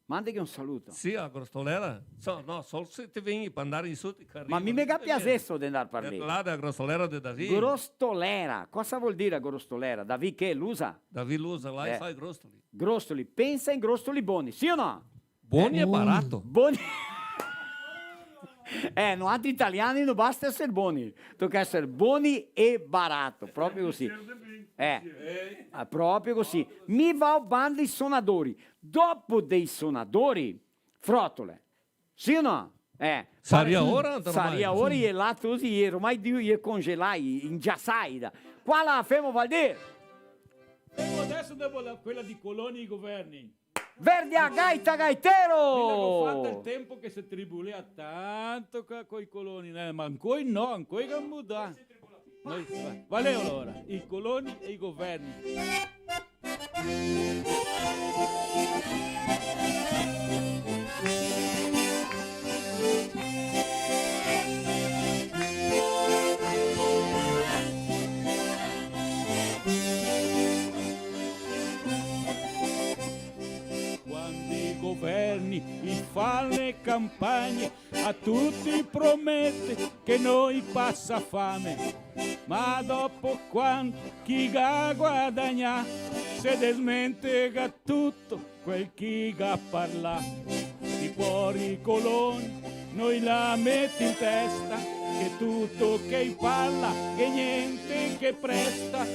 Mandeghe un saluto. Sì, a Grostolera. So, no, sol se te vien pa ndar in su, te carri. Ma mi me ga piasesto de ndar par lì. Là da Grostolera de Davi. Grostolera, cosa vol dir Grostolera? Davi che, Lusa? Davi Lusa, là i fa i grostoli. Grostoli, pensa in grostoli boni, sì o no? Boni e barato. Boni. Eh, noantri italiani no basta eser boni, toca eser boni e barato, proprio cusì. Eh, ah, proprio cusì. Mi vao banda i sonadori. Dopo dei sonadori, frotole. Sì o no? Eh, saria ora, saria ora, sì. E là tuti, e ormai Dio, i è congelai, ingiasai. Qua la femo, Valdir? Femo deso, devo la, quela dei coloni e i governi. Verdi a gaita, gaitero! Mi la go fata el tempo che se tribulea tanto ca-, coi coloni, né? Ma ancoi no, ancoi che mudà. Noi, va-, valeu alora, i coloni e i governi. I fa le campagne, a tuti promete che no i pasa fame, ma dopo, quando che i ga guadagnà, se desmentega tuto quel che i ga parlà. Sti pori coloni, no i la meti in testa, che tuto che i parla, che gnente che presta.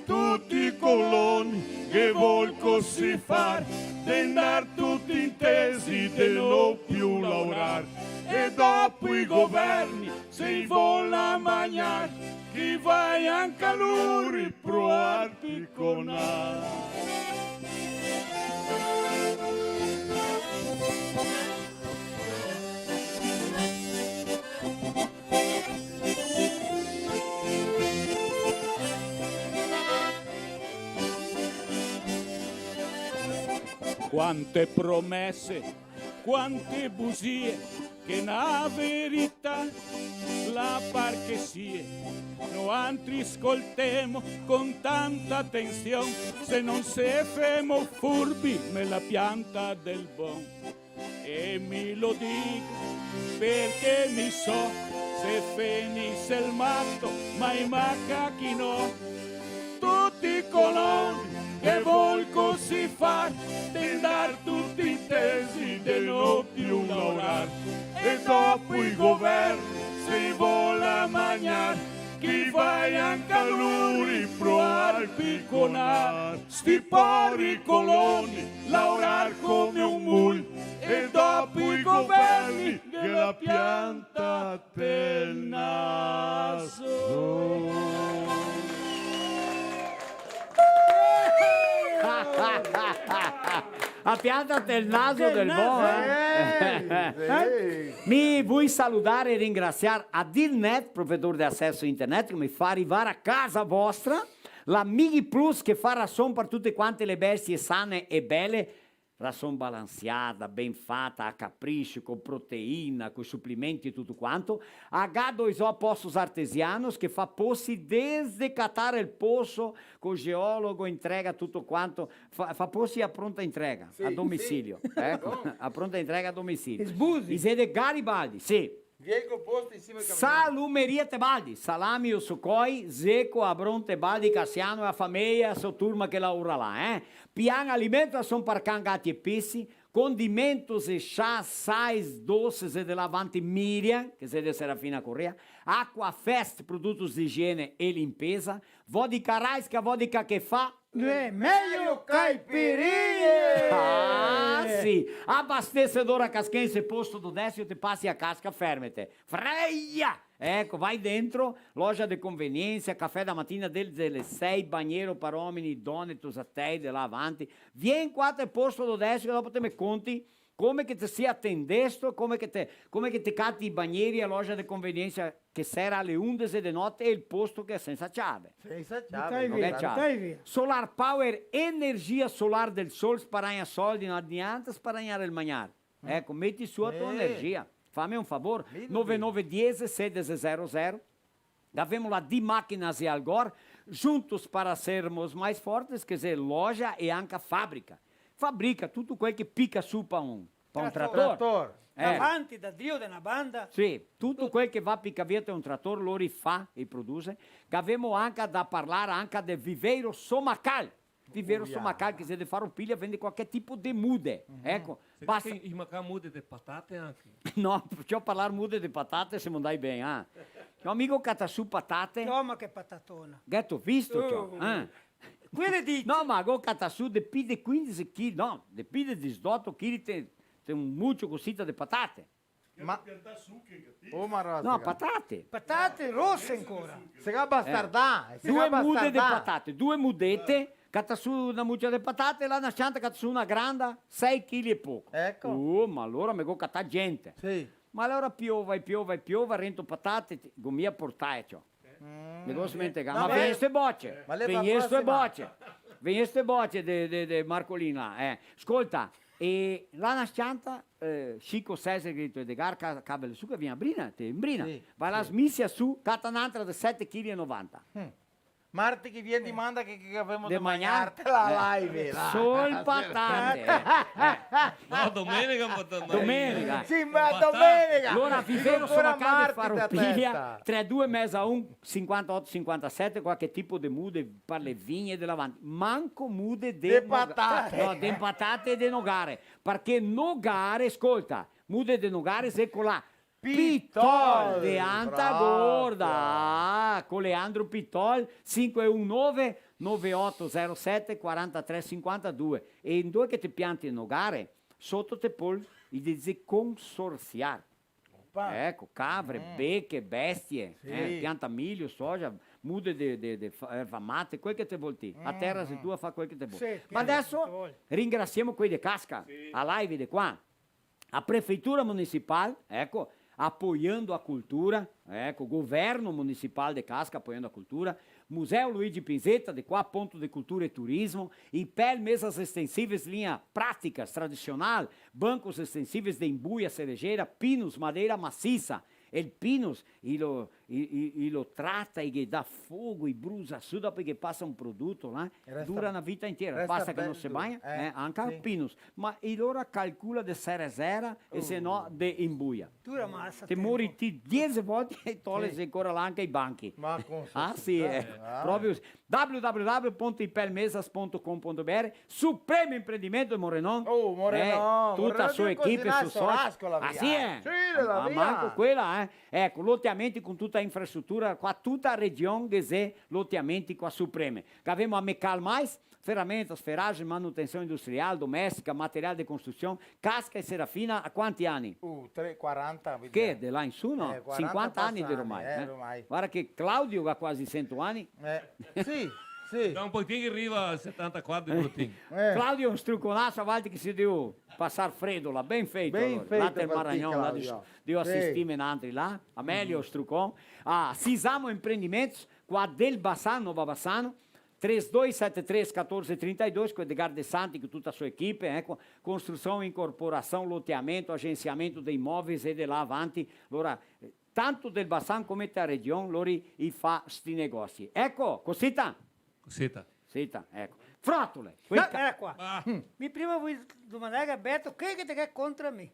Tuti i coloni che vol cusì far, de ndar tuti intesi, de no più laorar. E dopo i governi, se i vol magnar, che i vai anca lori proar piconar. Quante promese, quante busie, che na verità la par che sie. Noantri scoltemo con tanta atension, se no se femo furbi, me la pianta del bon. E mi lo digo parché mi so, se fenise el mato, ma i macachi no. Tuti i coloni che vol cusì far, de ndar tuti intesi, de no più laorar. E dopo i governi, se i vol magnar, che i vai anca lori proar piconar. Sti pori coloni, laorar come un mul, e dopo i governi, che la pianta tel naso. A pianta tel naso del bon, eh? Eh, sì. Mi vui saludar e ringrasiar a Dilnet, provedor de aceso a internet, che me fa rivar a casa vostra, la Migi Plus, che fa rason par tute quante le bestie sane e bele, rason balansiada, ben fata, a capricio, co proteina, co suplimenti e tuto quanto. A ga dois ó poços artesianos che fa posi desde catar el poso, co geologo, entrega tuto quanto, fa, fa posi a pronta entrega, sì, a domisilio, sì. Eco, a pronta entrega a domisilio. Sbusi. I xe de Garibaldi, sì. Diego Posto in sima al camino. Salumeria Tebaldi, salami, osocoi, zeco, abron Tebaldi, Cassiano e a fameia, so turma che laora là, eh. Pian Alimento, rason par can, gati e pesi, condimentos e chás, sais, doces e de là avanti Miriam, che xe de Serafina Corrêa, Aquafest, produtos de higiene e limpeza, vodka Raiska, vodka che fa, le mejo caipirinhe! Ah, sì! Abastecedora Casquense, posto do Décio, te pasi a casca, fermete. Freia! Eco, vai dentro, loja de conveniência, café da matina desde le sei, banheiro par omini, done, tosatei, de là avanti. Vien qua te posto do Décio, che dopo te me conti come che te si atendesto, come che te, come che te cati i banheiri a loja de conveniência che sera ale undese de note e el posto che xe sensa ciave. Sensa ciave, butai via, butai via. Solar Power, energia solar del sol, sparagna soldi, no adianta sparagnar el magnar. Eco, meti su a tua energia. Fame un favor, nove nove diez, sedese zero zero. Gavemo la D Máquinas e Algor, juntos para sermos mais fortes, che xe loja e anca fabrica. Fabrica tuto quel che pica su pa un, pa un trator. Trator. Eh. Davanti, da drio, da na banda. Sì, tuto quel che va pica via te un trator, lori fa e produse. Gavemo anca da parlar anca de Viveiro Somacal. Viveiro Somacal, che xe de Farroupilha, vende qualche tipo de mude. Eco, basta. Che i maca mude de patate anca. No, ciò, parlar mude de patate, semo ndai ben, ah. Ciò, amigo, cata su patate. Ciò, ma che patatona. Gheto visto, ciò, eh? Quele dite. No, ma go cata su de pi de quindese chili, no, de pi de disdoto chili te, te un mucio cosita de patate. Ma, oh, ma raga, no, patate. Patate rose ancora. Se ga bastardà, eh, se ga bastardà. Due mude de patate, due mudete, cata su na mucia de patate, là na s-cianta cata su na granda, sei chili e poco. Eco. Oh, ma alora me go catà gente. Sì. Ma alora piova e piova e piova, rento patate, ti-, go mia portà, ciò. Mm. Me go smentegà. No, ma vegneste boce. Ma l'è vegneste boce. Vegneste boce de, de, de Marcolin là, eh. Scolta, e là na s-cianta, eh, Chico César, che ga dito Edgar, ca-, cavele su che vien a Brina, te, in Brina. Sì, sì. Va là, smisia su, cata n'antra de sete chili e novanta. Mm. Marti che vien, dimanda che, che gavemo de magnar. De magnar. Te la live, là. Sol patate. Eh. No, domenica, ma domenica. Domenica. Sì, ma patate. Domenica. Alora, vi vero, ancora so na casa de marti te la testa. Farroupilha, tre due meza un, sinquantaoto sinquantasete, qualche tipo de mude par le vigne de l'avanti. Manco mude de... De noga-, patate. No, de patate e de nogare. Parché nogare, scolta, mude de nogare, xe co la Pitol, Pitol de Anta Gorda, proprio. Ah, co Leandro Pitol, sinque un nove, nove oto zero sete, quarantatré sinquantadue. E indove che te pianti nogare, soto te pol, i dixe, consorsiar. Opa. Eco, cavre, mm, beche, bestie, sì, eh, pianta milio, soja, mude de, de, de fa-, erva mate, quel che te vol ti. A tera xe tua, fa quel che te vol. Sì, ma adeso ringrasiemo quei de Casca, sì, a live de qua. A Prefeitura Municipal, eco, apoiando a cultura, eco, Governo Municipal de Casca apoiando a cultura, Museu Luigi Pinzetta, de qua, ponto de cultura e turismo, Ipel, mesas extensíveis, linha práticas, tradicional, bancos extensíveis de imbuia, cerejeira, pinus, madeira maciça, el pinus, e lo, e, e, e lo trata, e ghe dà fogo, e brusa su, dopo che pasa un produto là, resta, dura na vita intera. Resta bel, basta che no se bagna, eh, eh, anca el pinus. Ma e lora calcola de serezera e se no de imbuia. Dura masa tempo. Te mori ti diese volte e tole, sì, xe ancora là anca i banchi. Ma con... Ah, sì, eh. Ah. Proprio cusì. W W W punto ipelmesas punto com punto B R, Supremo Empreendimento de Morenon. Oh, Morenon, eh, tuta la so equipe, so soci. Ah, sì, eh? Sì, la mia. Ma manco quela, eh? Eco, loteamenti con tuta infrastrutura, qua tuta a region ghe xe loteamenti qua Supreme. Gavemo a Mecal Mais, ferramentas, ferragem, manutenção industrial, doméstica, material de construção, Casca e Serafina, a quanti ani? Uh, tre, quaranta, vedi. Che, de là in su, no? Eh, quaranta sinquanta ani pasa, ormai, eh, eh? Ormai. Varda che Claudio ga quasi sento ani. Eh, sì, sì. Ga un pochetin che riva al setantaquatro de Brutin. Eh. Claudio, un struconaso a valtri che si deu pasar fredo là, ben feito, ben alora. Feito là par ti, Maragnón, là de, Claudio. De asistirme nantri là, a Melio, strucon. A Sisamo Empreendimentos, qua del Bassano, Nova Bassano, três dois sete três catorze trinta e dois, co Edgar De Santi, co tuta a so equipe, eco, construção, incorporação, loteamento, agenciamento de imóveis e de là avanti. Alora, eh, tanto del Bassan come te a region, lori i fa sti negozi. Eco, cosita? Cosita. Cosita, eco. Frotole, quei... No, ca- era qua. Ah. Mi prima voio domandar a Beto, che che te ghe contra mi?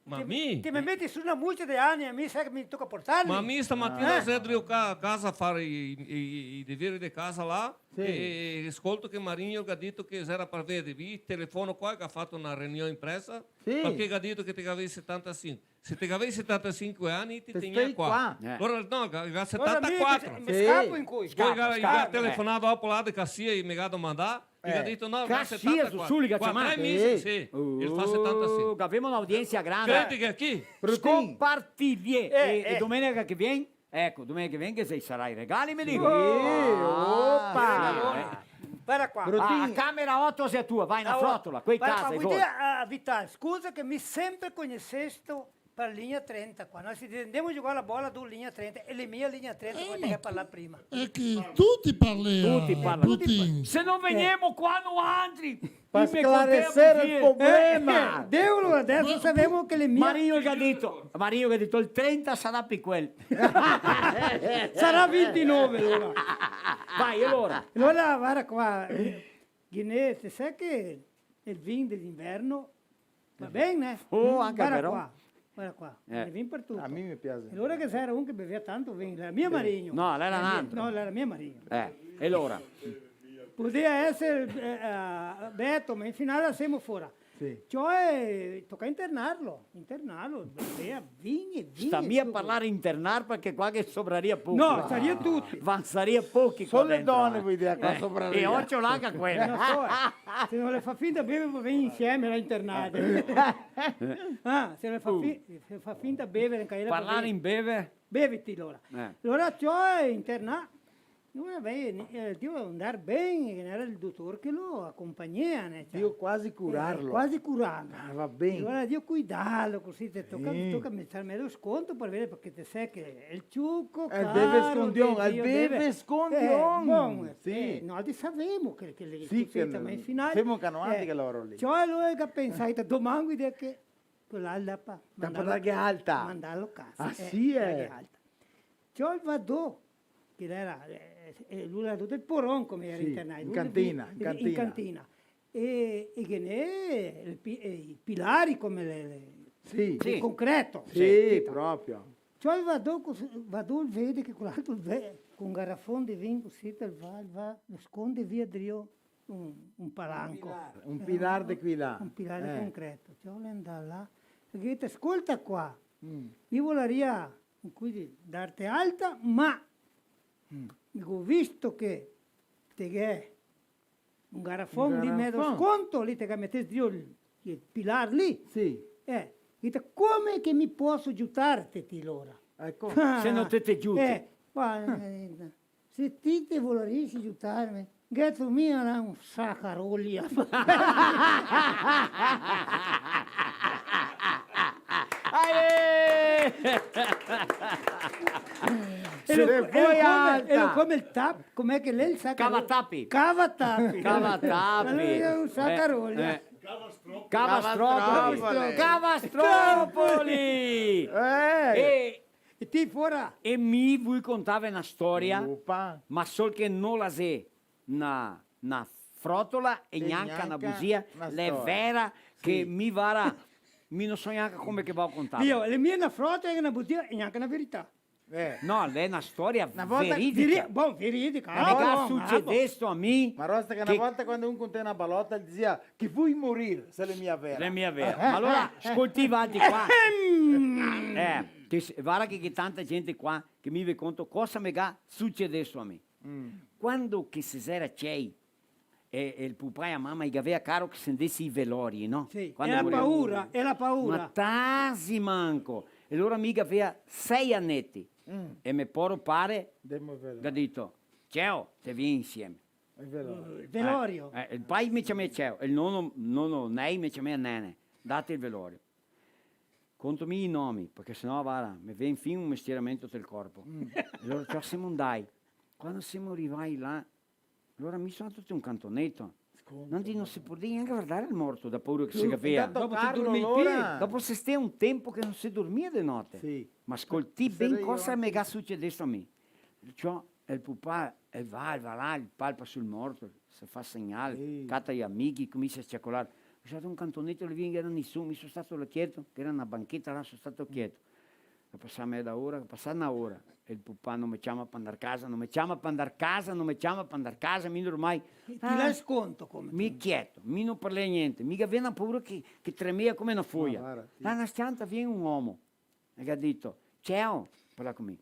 Ma mi? Te me meti su na mucia de ani, a mi sa che me toca portarli? Ma mi stamatina xe drio ca-, casa a far i, i, i, i doveri de casa là, sì, e, e scolto che Marigno ga dito che xera par veder, mi telefono qua, che ga fato na reunion in presa, sì, parché ga dito che te gavesi setantasinque. Se te gavesi setantasinque ani, te tegnea qua. Te stai qua. Eh. Alora, no, ga, ga setantaquatro. Alora mi, mi, mi scapo in cui? Scapo, scapo. Poi ga, ga telefonà dopo là de Caxias e me ga domandà, e ga dito, no, ga setantaquatro. Caxias do Sul, ga ciamà? Qua tre mesi, sì. El fa setantasinque. Uh, gavemo un'audiensa granda. Credi che chi? Brutin. Scompartì, eh, e, e domenica che vien? Eco, domenica che vien che se sarà i regali, me digo. Sì, ah, opa! Sì, eh. Varda qua. Brutin. Ah, a camera oto xe tua, vai, na frotola, quei case, varda qua, vuto dir, ah, Vital, scusa che mi senpre cognesesto par linha trenta qua. Noi se ndemo giugar la bola do linha trenta, e l'è mia linha trenta, eh, quando ma che parlà prima. Xe che tuti parlea, tuti parla, Brutin. Se no vegnemo qua noantri, par sclareser el problema. Eh, eh, Deus, adeso savemo che l'è mia. Marigno che ga dito, Marigno che ga dito, el trenta sarà pi quel. Sarà vintinove, alora. Vai, alora. Alora, varda qua, eh, Ghinè, te sa che el vin de l'inverno va ben, eh? Oh, anca varda qua, varda qua, eh, el vin par tuto. A mi me piaxe. E alora che ghe xera un che bevea tanto vin, l'era mia Marigno. No, l'era un altro. No, l'era mia Marigno. Eh, e alora? Podea eser, eh, eh, Beto, ma in finale lasemo fora. Sì. Cioè, toca internarlo, internarlo, bevea vin e vin. Sta mia parlar internar, parché qua ghe sobraria pochi. No, saria tuti. Vansaria pochi qua dentro, eh. Solo le done, vuto dir, qua sobraria. E ocio là anca quela. No so, eh. Se no le fa finta bever, po vien insieme là internate. Ah, se le fa fi-, se fa finta bever, anca ela... Parlar in bever? Beviti, alora. Eh. Alora, cioè, internar. No, eh, beh, eh, drio ndar ben, che ghe n'era el dotor che lo acompagnea, né, cioè. Drio quasi curarlo. Eh, quasi curarlo. Ah, va ben. Alora drio cuidarlo, cusì te toca, sì, toca meter melo sconto par veder, parché te sa che el ciuco, eh, el beve caro, scondion, el beve scondion. Eh, bon, sì, eh, noi savemo che, che le... Sì, che cusì, ma in finale, femo che noantri, eh, che lavoro lì. Ciò, alora che pensai, doman, vuto dir che quela là da pa-, da mandarlo, darghe alta. Mandarlo casa. Ah, eh, sì, eh? Darghe alta. Ciò, el vado, che l'era, eh, E lu l'era del poron, come era internato. Sì, in cantina, in cantina. E, e ghe n'è i pi-, e i pilari come le, le, sì, sì, el concreto. Sì, proprio. Cioè, vado, vado a veder che quel altro ve-, con un garafon de vin cusì, el va, el va, lo sconde via drio un, un palanco. Un pilar. Un pilar de quei là. Un pilar de concreto. Cioè, l'è ndà là. Ghe dise: "Scolta qua, mi voleria, quindi, darte alta, ma, digo, visto che te ghè un garafon lì, mezo sconto, lì te ga metesto drio el, el pilar lì." Sì. Eh, dise: "Come che mi poso giutarte ti, lora?" Eco. Se no te, te giuti. Eh, ma, eh, se ti te volerisi giutarme, gheto mia là un sacaroli. Aê! Se el, el come, alta. El come el tap, come che l'è el sacaroli? Cavatapi. Cavatapi. Cavatapi. Ma lu l'è un sacaroli. Eh, eh. Cavastropoli. Cavastropoli. Cavastropoli. Eh. E, e ti fora. E mi vui contave na storia, opa, ma sol che no la xe na, na frotola e gnanca na busia, l'è vera che mi vara, mi no so gnanca come che vao contarla. Dio, l'è mia na frotola e na busia e gnanca na verità. Eh. No, l'è na storia veridica. Veri-, bon, veridica. Ah, me ga sucedesto a mi. Ma rosta che na volta quando un contea na balota, el dizea: "Che vui morir, se l'è mia vera." L'è mia vera. Ma alora, scoltè valtri qua. Eh, che se, vara che, che tanta gente qua, che mi ve conto cosa me ga sucedesto a mi. Quando che se xera cei, e, e el pupà e a mama i gavea caro che se ndese i velori, no? Sì, quando e la paura, e la paura. Ma tasi manco. E alora mi gavea sei aneti. E me poro pare ga dito: "Ceo, te vien insieme." El velorio. Eh, el pai me ciamea Ceo, el nono, nono Nei me ciamea Nene. "Date el velorio." Conto mi i nomi, parché se no, vara, me vien fin un mestieramento del corpo. E alora, ciò, semo ndai. Quando semo rivai là, alora mi so ndà te un cantoneto. Sconto, no, no se podea gnanca vardar el morto, da paura che se gavea. Dopo te dormii pi. Dopo se stea un tempo che no se dormia de note. Sì. Ma scoltè ben cosa me ga sucedesto a mi. Ciò, el pupà, el va, el va là, el palpa sul morto, se fa segnal, cata i amighi, comincia a ciacolar. Go stà un cantoneto, lì vien, ghe gera nisun, mi so stà là chieto, che gera na bancheta là, so stà chieto. Ga pasà meza ora, ga pasà na ora, e el pupà no me ciama par ndar casa, no me ciama par ndar casa, no me ciama par ndar casa, mi ormai... E ti l'è sconto come? Mi chieto, mi no parlea gnente, mi gavea na paura che, che tremea come na foia. Ma vara, sì. Là na s-cianta vien un omo, e ga dito: "Ceo, parla con mi."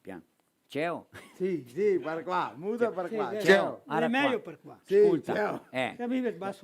Pian. Ceo. Sì, sì, par qua, muta par qua. Sì, sì. Ceo, l'è mejo par qua. Sì, scolta, Ceo. Eh,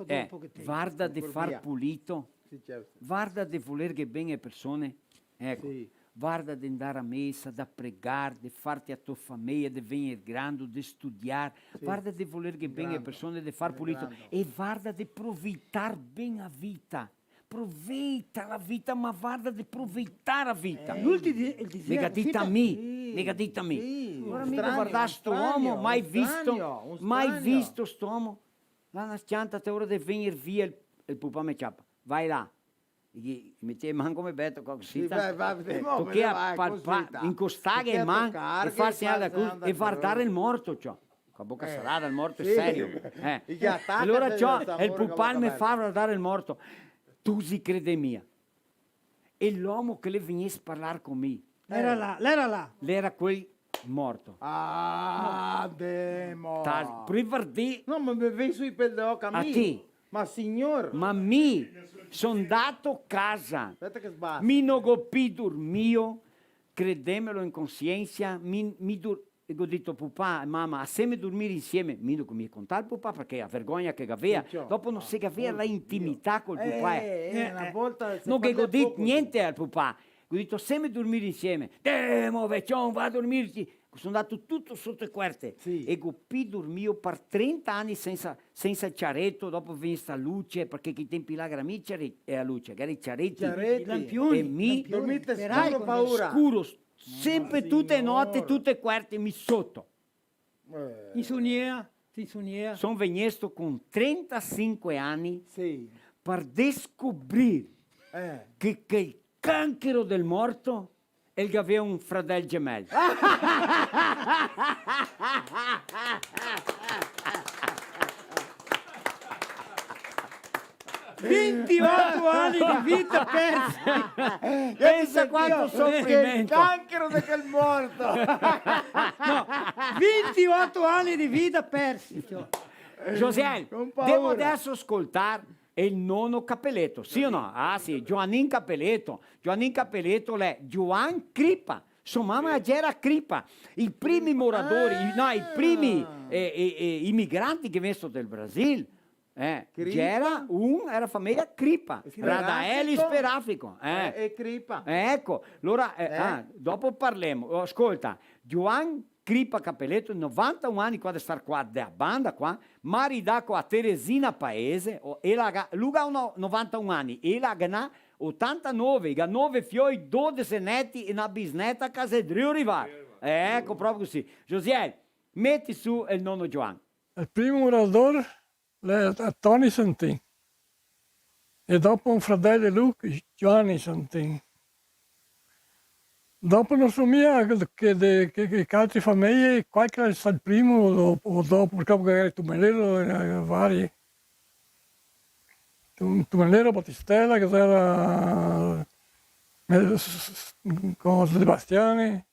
eh, varda de far pulito, sì, Ceo, sì, varda de volerghe ben ae persone, eco, sì, varda de ndar a mesa, da pregar, de farte a to fameja, de vegner grando, de studiar, sì, varda de volerghe ben ae persone, de far pulito, e varda de proveitar ben a vita. Proveita la vita, ma varda de proveitar a vita. Eh. Lu el te di-, el dizea cusì. Me ga dita a mi, sì, me ga dita a mi. Sì. Alora mi go vardà sto omo, mai visto, mai visto sto omo. Là na s-cianta, te ora de vegner via, el, el pupà me ciapa: "Vai là." E ghe metea man come Beto, qua cusì, sì, va, va, eh, tochea palpar, incostare e man, e far segnal da cruz, e vardar el morto, ciò. Co a boca sarada, el morto xe serio. Eh. E alora, ciò, el pupà me fa vardar el morto. Tu si crede mia. E l'omo che l'è vegnest parlar con mi. L'era là, l'era là. L'era quel morto. Ah, demo. Pri vardar. No, ma me vien su i pel de oca a mi. A ti. Ma signor. Ma mi so ndato casa. Speta che sbato. Mi no go pi dormio, credemelo in consiensa, mi, mi dur-, E go dito: "Pupà e mama, aseme dormir insieme." Mi no go mia contà al pupà, parché a vergogna che gavea. Sì, ciò. Dopo no se gavea la intimità col pupà, eh. Eh, eh, na volta se parla poco. No ghe go dit gnente al pupà. Go dito: "Aseme dormir insieme." "Demo, vecion, va a dormirti." Son ndato tuto soto e cuerte. Sì. E go pi dormio par trenta ani sensa, sensa ciareto, dopo vien sta luce, parché che i tempi là gera mia ciare-, e a luce, gera i ciareti. Ciareti. I lampioni, e mi, lampioni. Dormite scuro, paura. Scuro, Sempre tute e note, tute e cuerte, mi soto. Eh. Insonia, te insonia. Son vegnesto con trentasinque ani, sì, par descobrir, eh, che, che el canchero del morto el gavea un fradel gemel. Vintioto ani de vita persi. Pensa quanto sofrimento. Che canchero de quel morto. No, vintioto ani de vita persi, ciò. Josiel, devo adesso ascoltar el nono Capeleto, sì o no? Ah, sì, Gioanin Capeleto. Gioanin Capeleto l'è Gioan Cripa. So mama gera Cripa. I primi moradori, i, no, i primi, eh, eh, eh, imigranti che vegnesto del Brasil, eh, gera un, era fameia Cripa. Radaeli Sperafico, eh. E Cripa. Eh, eco, alora, eh, ah, dopo parlemo. Oh, scolta, Gioan Cripa Capeleto, novantaun ani, qua de star qua, de a banda qua, maridà co a Teresina Paese, o, e la ga, lu ga no-, novantaun ani, e la ga na otantanove, i ga nove fioi, dodese neti e na bisneta che xe drio rivar. Eco, proprio cusì. Josiel, meti su el nono Gioan. El primo morador l'è Toni Santin. E dopo un fradel de lu, Giovanni Santin. Dopo no so mia che de, che, che, che altre fameie, qualche l'è stà el primo o, o dopo, parché magari Tumelero, eh, vari. Tu-, Tumelero, Battistella, che gera, eh, s-, s-, s-, co Sebastiani.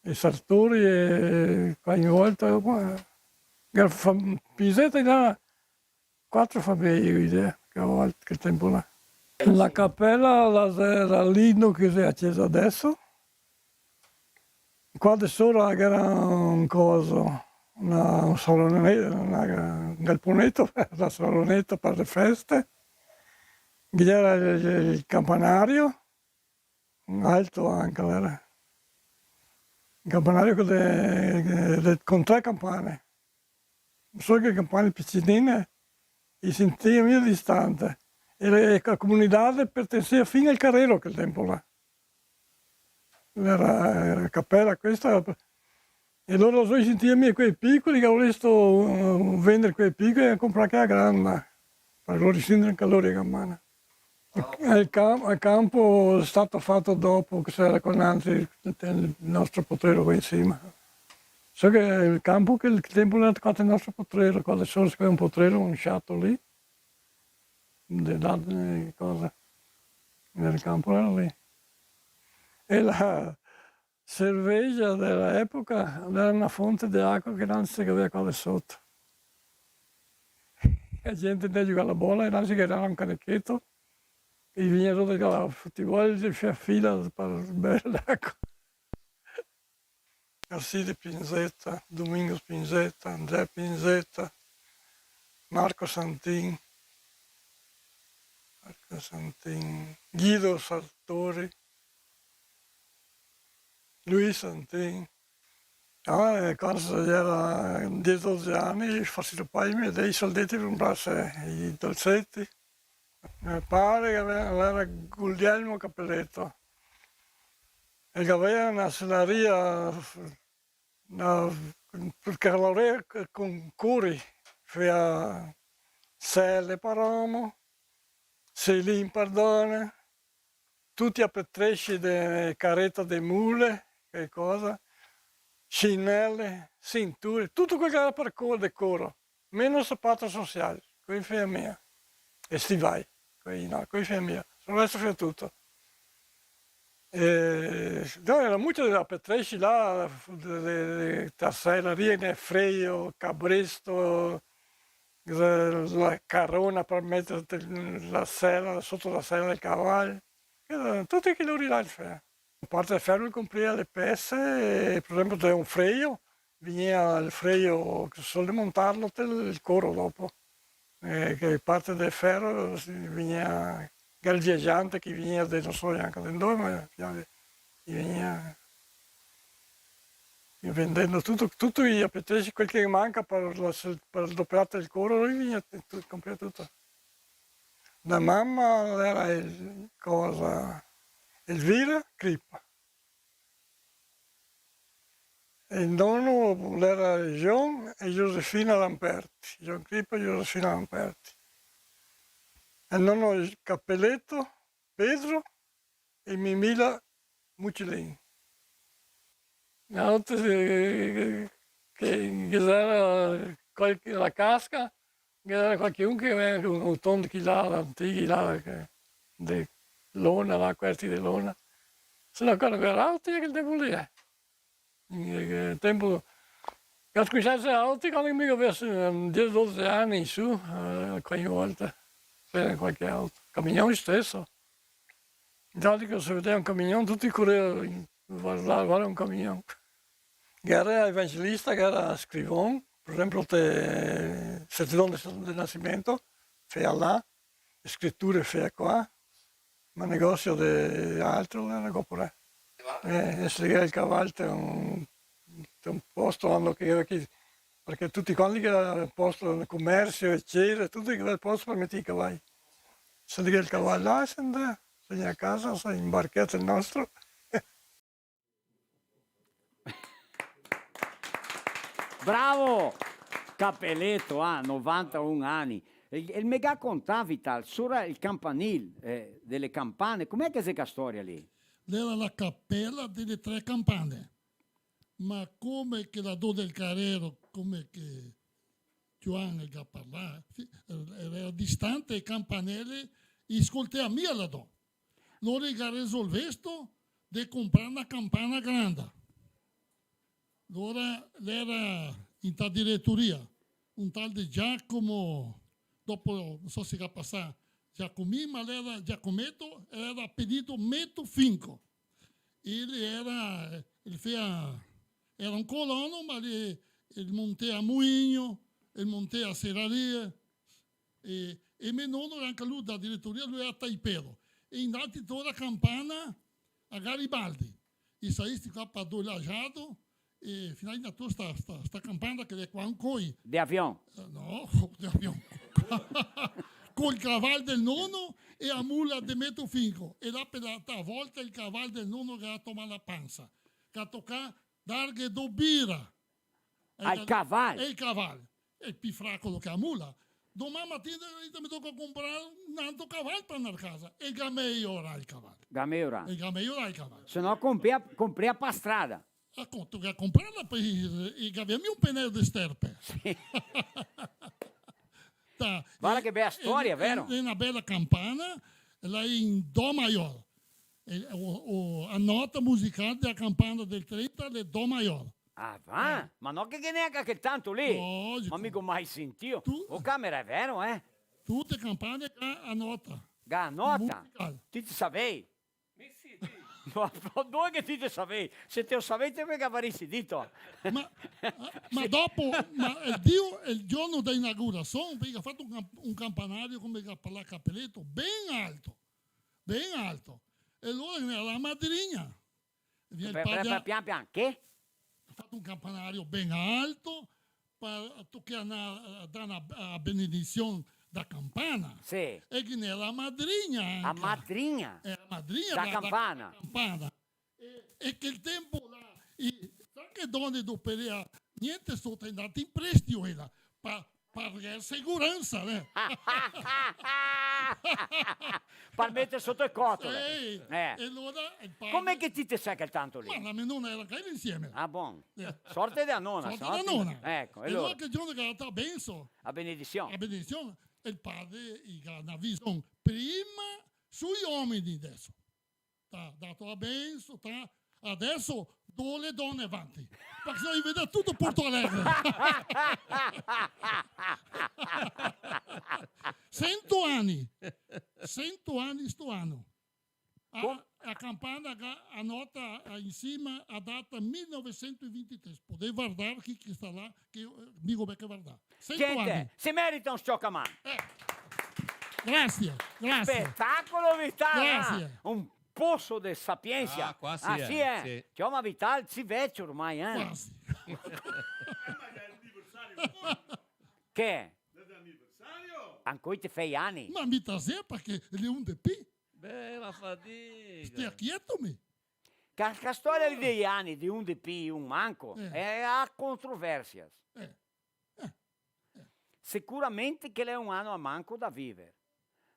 E Sartori e qualche volta, qua, che fa-, Pinzeta, là, quatro fameie, eh, che volta, che tempo là. La capela, la, la lì, no, che xe a cesa adeso. Qua de sora ghe gera un coso, na, un salone-, na, un galponeto, na saloneta par le feste. Ghe gera el, el campanario, alto anca, gera. Un campanario co de, de, con tre campane. Solo che campane picinine, i sentìa mia distante. E le, e la comunità pertensea fin al carero, quel tempo là. Gera, gera capela questa, e lora so i sentìa mia quei picoli, che volesto, eh, vender quei picoli e comprar quela granda. Par lori sindre anca lori a man. El cam-, el campo xe stà fato dopo, che gera co nantri el nostro potrero qua in sima. So che el campo che el tempo l'era tocà el nostro potrero, qua de sora xe un potrero, un sciato lì, de là, de cosa, el campo l'era lì. E la, cerveja de la epoca, l'era na fonte de acua che no se gavea qua de soto. E la gente ndea giugar a la bola e no se gavea un canecheto, e i vegnea tuti a giugar a futebol, e i fea fila par bever l'acua. Alcide Pinzeta, Domingos Pinzeta, André Pinzeta, Marco Santin, Marco Santin, Guido Sartori, Luis Santin. Ah, e quando se gera diese, dodese ani, i fasea pai, i me dea i soldeti par comprarse i dolseti. Me pare che l'era Guglielmo Capeleto. E che gavea na selaria, na, parché lavorea con cori, fea sele par omo, selin par done, tuti apetresci de careta de mule, che cosa, sinele, sinture, tuto quel che gera par co-, de coro, meno sapato social, quei fea mia, e stivai, quei no, quei fea mia, el resto fea tuto. E, no, gera mucio de apetresci là, de, de, de, de selaria, freio, cabresto, la carona par meter la sela, soto la sela del caval. Gera tuti quei lori là, cioè. A parte el fero, el comprea le pese, e, par esenpio, te un freio, vegnea el freio, che solo de montarlo, te el coro dopo. Eh, che parte del fero, sì, vegnea, che gera el viagiante che vegnea de, no so gnanca de dove, ma che vegnea, vendendo tuto, tuti i apetresci, quel che manca par la, par doperar el coro, lu vegnea tu-, comprea tuto. La mama l'era el, cosa, Elvira Cripa. E el nono l'era João e Josefina Lamperti, João Cripa e Josefina Lamperti. E el nono Capeleto, Pedro, e Mimila Mucilin. Altri, eh, che, che ghe gera qualche, la casca, ghe gera qualchedun che vegniva co un auton de chi là, antichi là, che, de lona, là, questi de lona. Se no, quando ghe gera altri, che el devolea. Eh, tempo, che scominsià a eser alti quando mi gavevo, eh, diese, dodese ani in su, eh, qualche volta, ghe gera qualche altro. Camignon steso. Intanto che se vedeva un camignon, tuti corea in, vardar, vardar un camignon. Ghe gera evangelista, ghe gera scrivon, par esenpio, te, sertidon de, de nasimento, fea là, scriture fea qua, ma negosio de altro no ghe gera, pure. Eh, e se ghe gera el caval, te un, te un posto, quando che gera chi, parché tuti quanti che gera posto, comersio, ecetera, tuti che gera posto par meter i cavai. Se ghe gera el caval là, se ndea, se gera a casa, se inbarchea el nostro. Bravo! Capeleto, ah, novantaun ani. E, e me ga contà, Vital, sora el campanil, eh, dele campane, come che xe sta storia lì? L'era la capela dele tre campane, ma come che la do del carero, come che Gioan el ga parlà, sì, era distante, e campanele, i scoltea mia la do. Lora i ga resolvesto de comprar na campana granda. Lora l'era inta diretoria un tal de Giacomo, dopo no so se ga pasà Giacomin, ma l'era Giacometo, l'era apellido Meto Finco. Ele era, el fea, era un colono, ma el, el montea muligno, el montea seraria, e, e me nono, anca lu da diretoria, lu era taipero. E intanto tora campana a Garibaldi. I saisti qua par do lajado, e finalmente tora sta, sta, sta campana che l'è qua ancoi. De avion? Eh, no, de avion. Col caval del nono e a mula de Meto Finco. E là par la volta el caval del nono che ga tomà la pansa. Che ga tocà darghe do bira. Al caval? El caval. El pi fraco che a mula. Doman matina me toca comprar un altro caval par ndar casa. E ga mejorà el caval. Ga mejorà. E ga mejorà el caval. Se no comprea, comprea pa strada. A conto che a comprarla par i, i gavea mia un penel de sterpe. Varda che bela storia, vero? L'è na bela campana, l'è in do maior. E, o, o, a nota musical dela campana del trenta l'è do maior. Ah, va? Eh. Ma no che ghe n'è anca quel tanto lì? Logico. Ma mi go mai sentìo. Tu... O camera, è vero, eh? Tute campane ga a nota. Ga a nota? Musical. Ti te savei? Mi sì, sì. Ma dove che ti te savei? Se te lo savei te me gavarisi dito. Ma, ma dopo, ma el dì, el giorno de inaugurasion, parché ga fato un, camp- un campanario come che par la Capeleto, ben alto, ben alto. E alora ghe n'era la madrigna. Vien el Pe- pe- padre, pe- Pian pian, che? Ga fato un campanario ben alto, pa tocar na, dar na, a benedision da campana. Sì. E ghe n'era la madrigna anca. A madrigna? Eh, la madrigna da, da campana. Da campana. E, e quel tempo là, i, sa che done doperea gnente soto, e ndava in prestio ela, pa, par seguransa, né? Par meter soto e cotole. Sì. Eh. E alora el padre... Come che ti te sa quel tanto lì? Ma la me nona era anca ela insieme. Ah, bon. Eh. Sorte dela nona. Sorte dela nona. Eco, e alora? E alora quel giorno che ga dato la benso. La benedision. La benedision. E el padre i ga na vision prima sui omini deso. Tá, dato la benso, tá. Adeso do le done vanti. Parché se no i vede tuto Porto Alegre. Sento ani. Sento ani sto ano. A, a campana ga a nota, a, in sima, a data mil novesento e vinte e três. Podé vardar chi che sta là, che, eh, mi go ben che vardà. Sento ani. Gente, se merita un s-ciocaman. Eh. Grasie, grasie. Spetacolo, Vitale, eh? Grasie. Un poso de sapiensa. Ah, qua sì, ah, sì, eh. Sì. Ciò, ma Vital, sì vecio ormai, eh? Quasi. Che? Ancoi te fè i ani? Ma mi tasea parché l'è un de pi. Bela fadiga. Stea chieto, mi. Ca, ca storia dei ani de un de pi, un manco, eh, a controversias. Eh. Eh. Eh. Sicuramente che l'è un ano a manco da viver.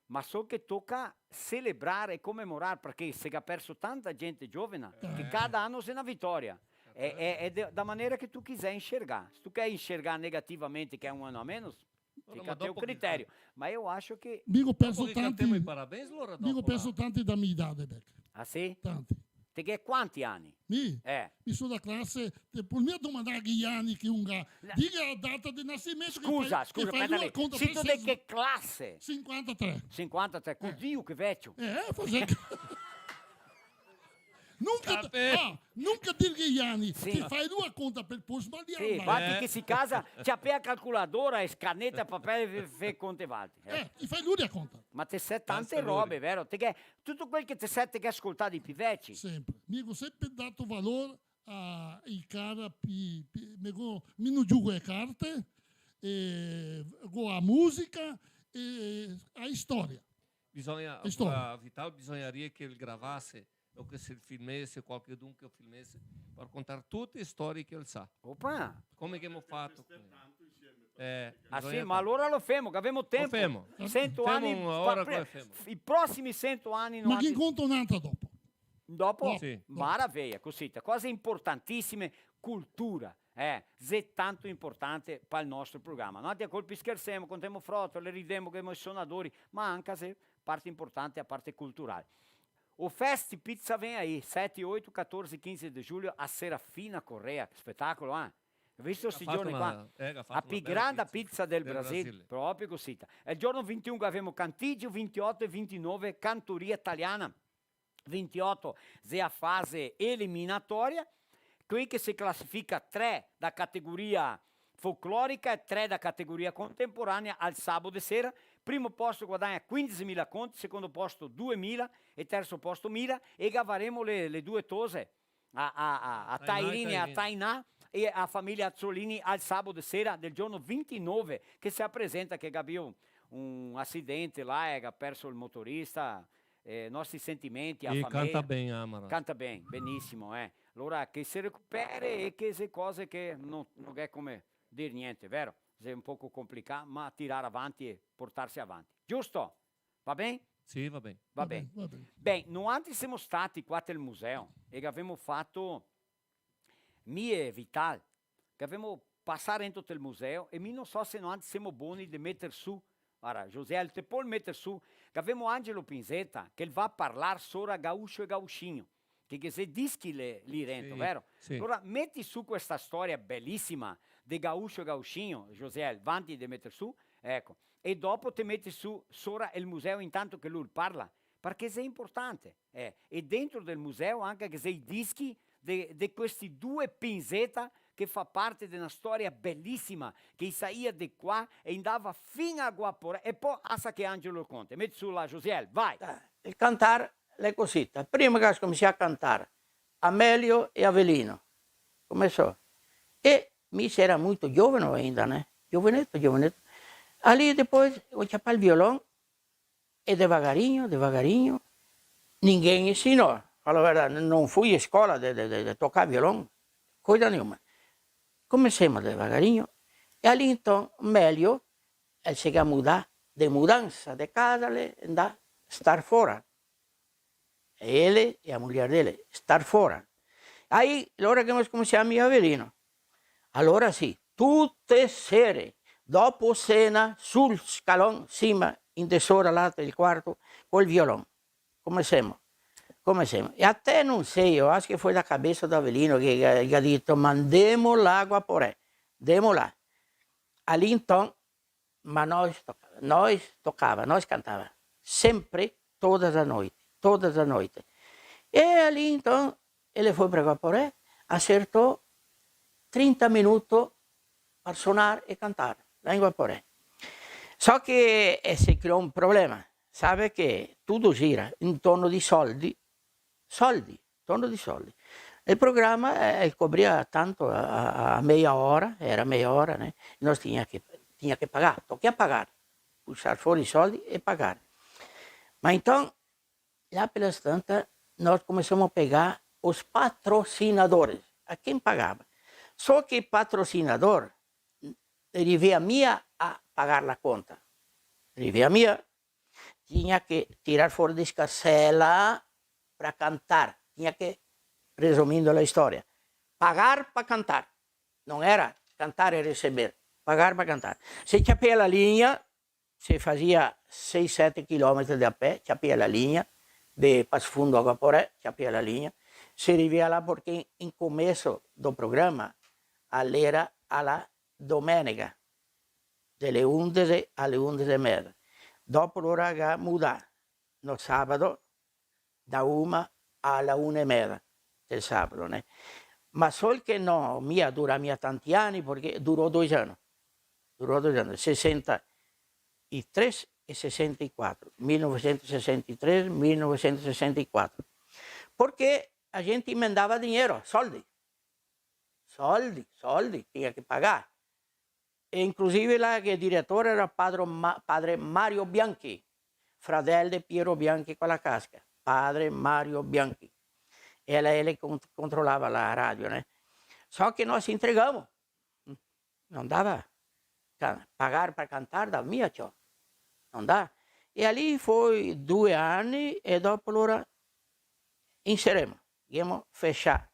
ma so che toca celebrar e comemorar, parché se ga perso tanta gente giovena, che cada ano xe na vitoria. E, e, e de, da manera che tu quiser enxergar. Se tu quer enxergar negativamente che é um ano a menos, fica a teu critério. Ma eu acho che... Mi go perso tanti, mi go perso tanti da mia idade, Beca. Ah, sì? Tanti. Te ghè quanti ani? Mi? Eh. Mi so da clase, te pol mia domandar i ani che un ga. Diga la data de nasimento che fai, scusa, che fai speta, dua conta, sito de che clase? Sinquantatré. Sinquantatré, co Dio che vecio. Eh, forse. Nunca, ah, nunca dirghe i ani, sì, che fai dua conta par pol sbaliar. Sì, ma... Varda che se casa, ciapè a calcoladora e caneta, papel, fe, fe conte valtri. Eh, ti fai lu a conta. Ma te sè tante robe, vero? Te ghè, tuto quel che te sè, te ghè scoltà dei pi veci. Sempre. Mi go sempre dato valor a i cara pi, pi, mi go, mi no giogo a carte, e go a musica e a istoria. Bisogna, a istoria. Vital, bisognaria che el gravase, o che se filmese, qualchedun che filmese, par contar tute e storie che el sa. Opa! Come che ghemo fato? Eh, ah, sì, ma alora lo femo, che gavemo tempo. Lo femo. Sento ani, i prosimi sento ani. Ma ghe conto n'antra dopo. Dopo? Sì. Maraveia, cosita. Cose importantisime, cultura, eh, xe tanto importante pal nostro programa. Noantri a colpi schersemo, contemo frotole, ridemo, ghemo i sonadori, ma anca xe parte importante a parte cultural. O Fest Pizza vem aí, sete, oito, catorze e quinze de julho, a Serafina Corrêa, che spetacolo, eh? Visto sti giorni qua? La pi granda pizza del Brasil, proprio cosita. E el giorno vintiun gavemo Cantigio, vintioto e vintinove Cantoria Italiana. Vintioto xe a fase eliminatoria, quei che se clasifica tre da categoria folclorica e tre da categoria contemporanea al sabo de sera. Primo posto guadagna quindexemila conti, secondo posto duemila e terso posto mila, e gavaremo le, le due tose, a, a, a, a Tainá e a Tainá e a família Azzolini al sabo de sera del giorno vintinove, che se apresenta, che ga bio un acidente là e ga perso el motorista, eh, nostri sentimenti, a família. E canta ben, Amara. Canta ben, benisimo, eh. Alora che se recupere e che xe cose che no, no ghè come dir gnente, vero? Xe un poco complicà, ma tirar avanti e portarse avanti. Giusto? Va ben? Sì, va ben. Va ben. Va ben, va ben. Ben, noantri semo stati qua tel museo e gavemo fato, mi e Vital, che gavemo pasà rento tel museo e mi no so se noantri semo boni de meter su. Varda, Josiel, te pol meter su, che gavemo Angelo Pinzetta, che el va parlar sora Gaúcho e Gauchinho, che, che xe dischi le, lì rento, vero? Sì. Alora, meti su questa storia belisima de Gaúcho e Gauchinho, Josiel, vanti de meter su, eco, e dopo te meti su sora el museo intanto che lu parla, parché xe importante, eh, e dentro del museo anca che xe i dischi de, de questi due Pinzetta che fa parte de na storia belisima, che i saia de qua e i ndava fin a Guaporé, e po asa che Angelo conte. Meti su là, Josiel, vai! Eh, el cantar l'è cosita. Prima che scominsià a cantar, Amélio e Avelino. Come so? E mi sera muito giovane ainda, né? Giovaneto, giovaneto. Ali depois go ciapà el violon e devagarinho, devagarinho, ninguém ensinou. Falo a verdade, não fui à escola de, de, de, de tocar violão, coisa nenhuma. Comecemos devagarinho, e ali então, Mélio, el se ga mudà de mudança de casa, le, ndà star fora. Ele e a mulher dele, star fora. Aí, alora che nós começamos a Avelino. Alora sì, tute sere, dopo cena, sul scalon, sima, in de sora là del quarto, col violon. Come semo? Come semo? E até não sei, eu acho que foi da cabeça do Avelino que, que, que ha dito, "Mandemo là a Guaporé, demo là." Ali então, ma nós toca-, nós tocava, nós cantava. Sempre, todas as noites, todas as noites. E ali, então, ele foi pra Guaporé, acertou trinta minutos para sonar e cantar, lá em Guaporé. Só que, eh, se criou um problema. Sabe que tudo gira em torno de soldi, soldi, torno de soldi. El programa, eh, cobria tanto a, a, a meia hora, era meia hora, né? E nós tinha que, tinha que pagar, toca pagar, puxar fora i soldi e pagar. Ma então, lá pelas tantas, nós começamos a pegar os patrocinadores, a quem pagava. Só que patrocinador, rivea mia a pagar la conta. Rivea mia, tinha que tirar fora de escarcela pra cantar. Tinha que, resumindo la storia, pagar pra cantar. Não era cantar e receber, pagar pra cantar. Se ciapea la linha, se fazia seis, sete quilômetros de a pé, ciapea la linha, de Passo Fundo a Guaporé, ciapea la linha, se rivea là, porque in, in começo do programa, a l'era a la domenega, dele undese a le undese e meza. Dopo lora ga mudà, no sabato, da una a la una e meza del sabato, né? Ma sol che no mia dura mia tanti ani, porque durou dois anos. Durou dois anos, sessenta e três e sessenta e quatro, mil novecentos e sessenta e três, mil novecentos e sessenta e quatro. Porque a gente emendava dinheiro, soldi. Soldi, soldi, tinha que pagar. E inclusive là che diretor era padre Ma-, padre Mario Bianchi, fradel de Piero Bianchi co la casca, padre Mario Bianchi. E l'era el che con-, controlava la radio, né? Só que nós se entregamos. Não dava ca-, pagar pra cantar, dava mia ciò. Não dá. E ali foi due ani e dopo lora inseremo, ghemo fechà.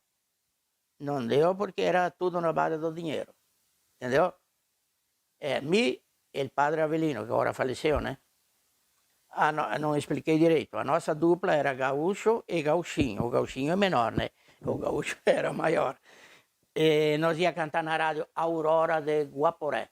Não deu porque era tudo na base do dinheiro. Entendeu? É, mi e el padre Avelino, che ora faleceu, né? Ah, no, não expliquei direito. A nossa dupla era Gaúcho e Gauchinho. O Gauchinho é menor, né? O Gaúcho era maior. E nós ia cantar na rádio Aurora de Guaporé.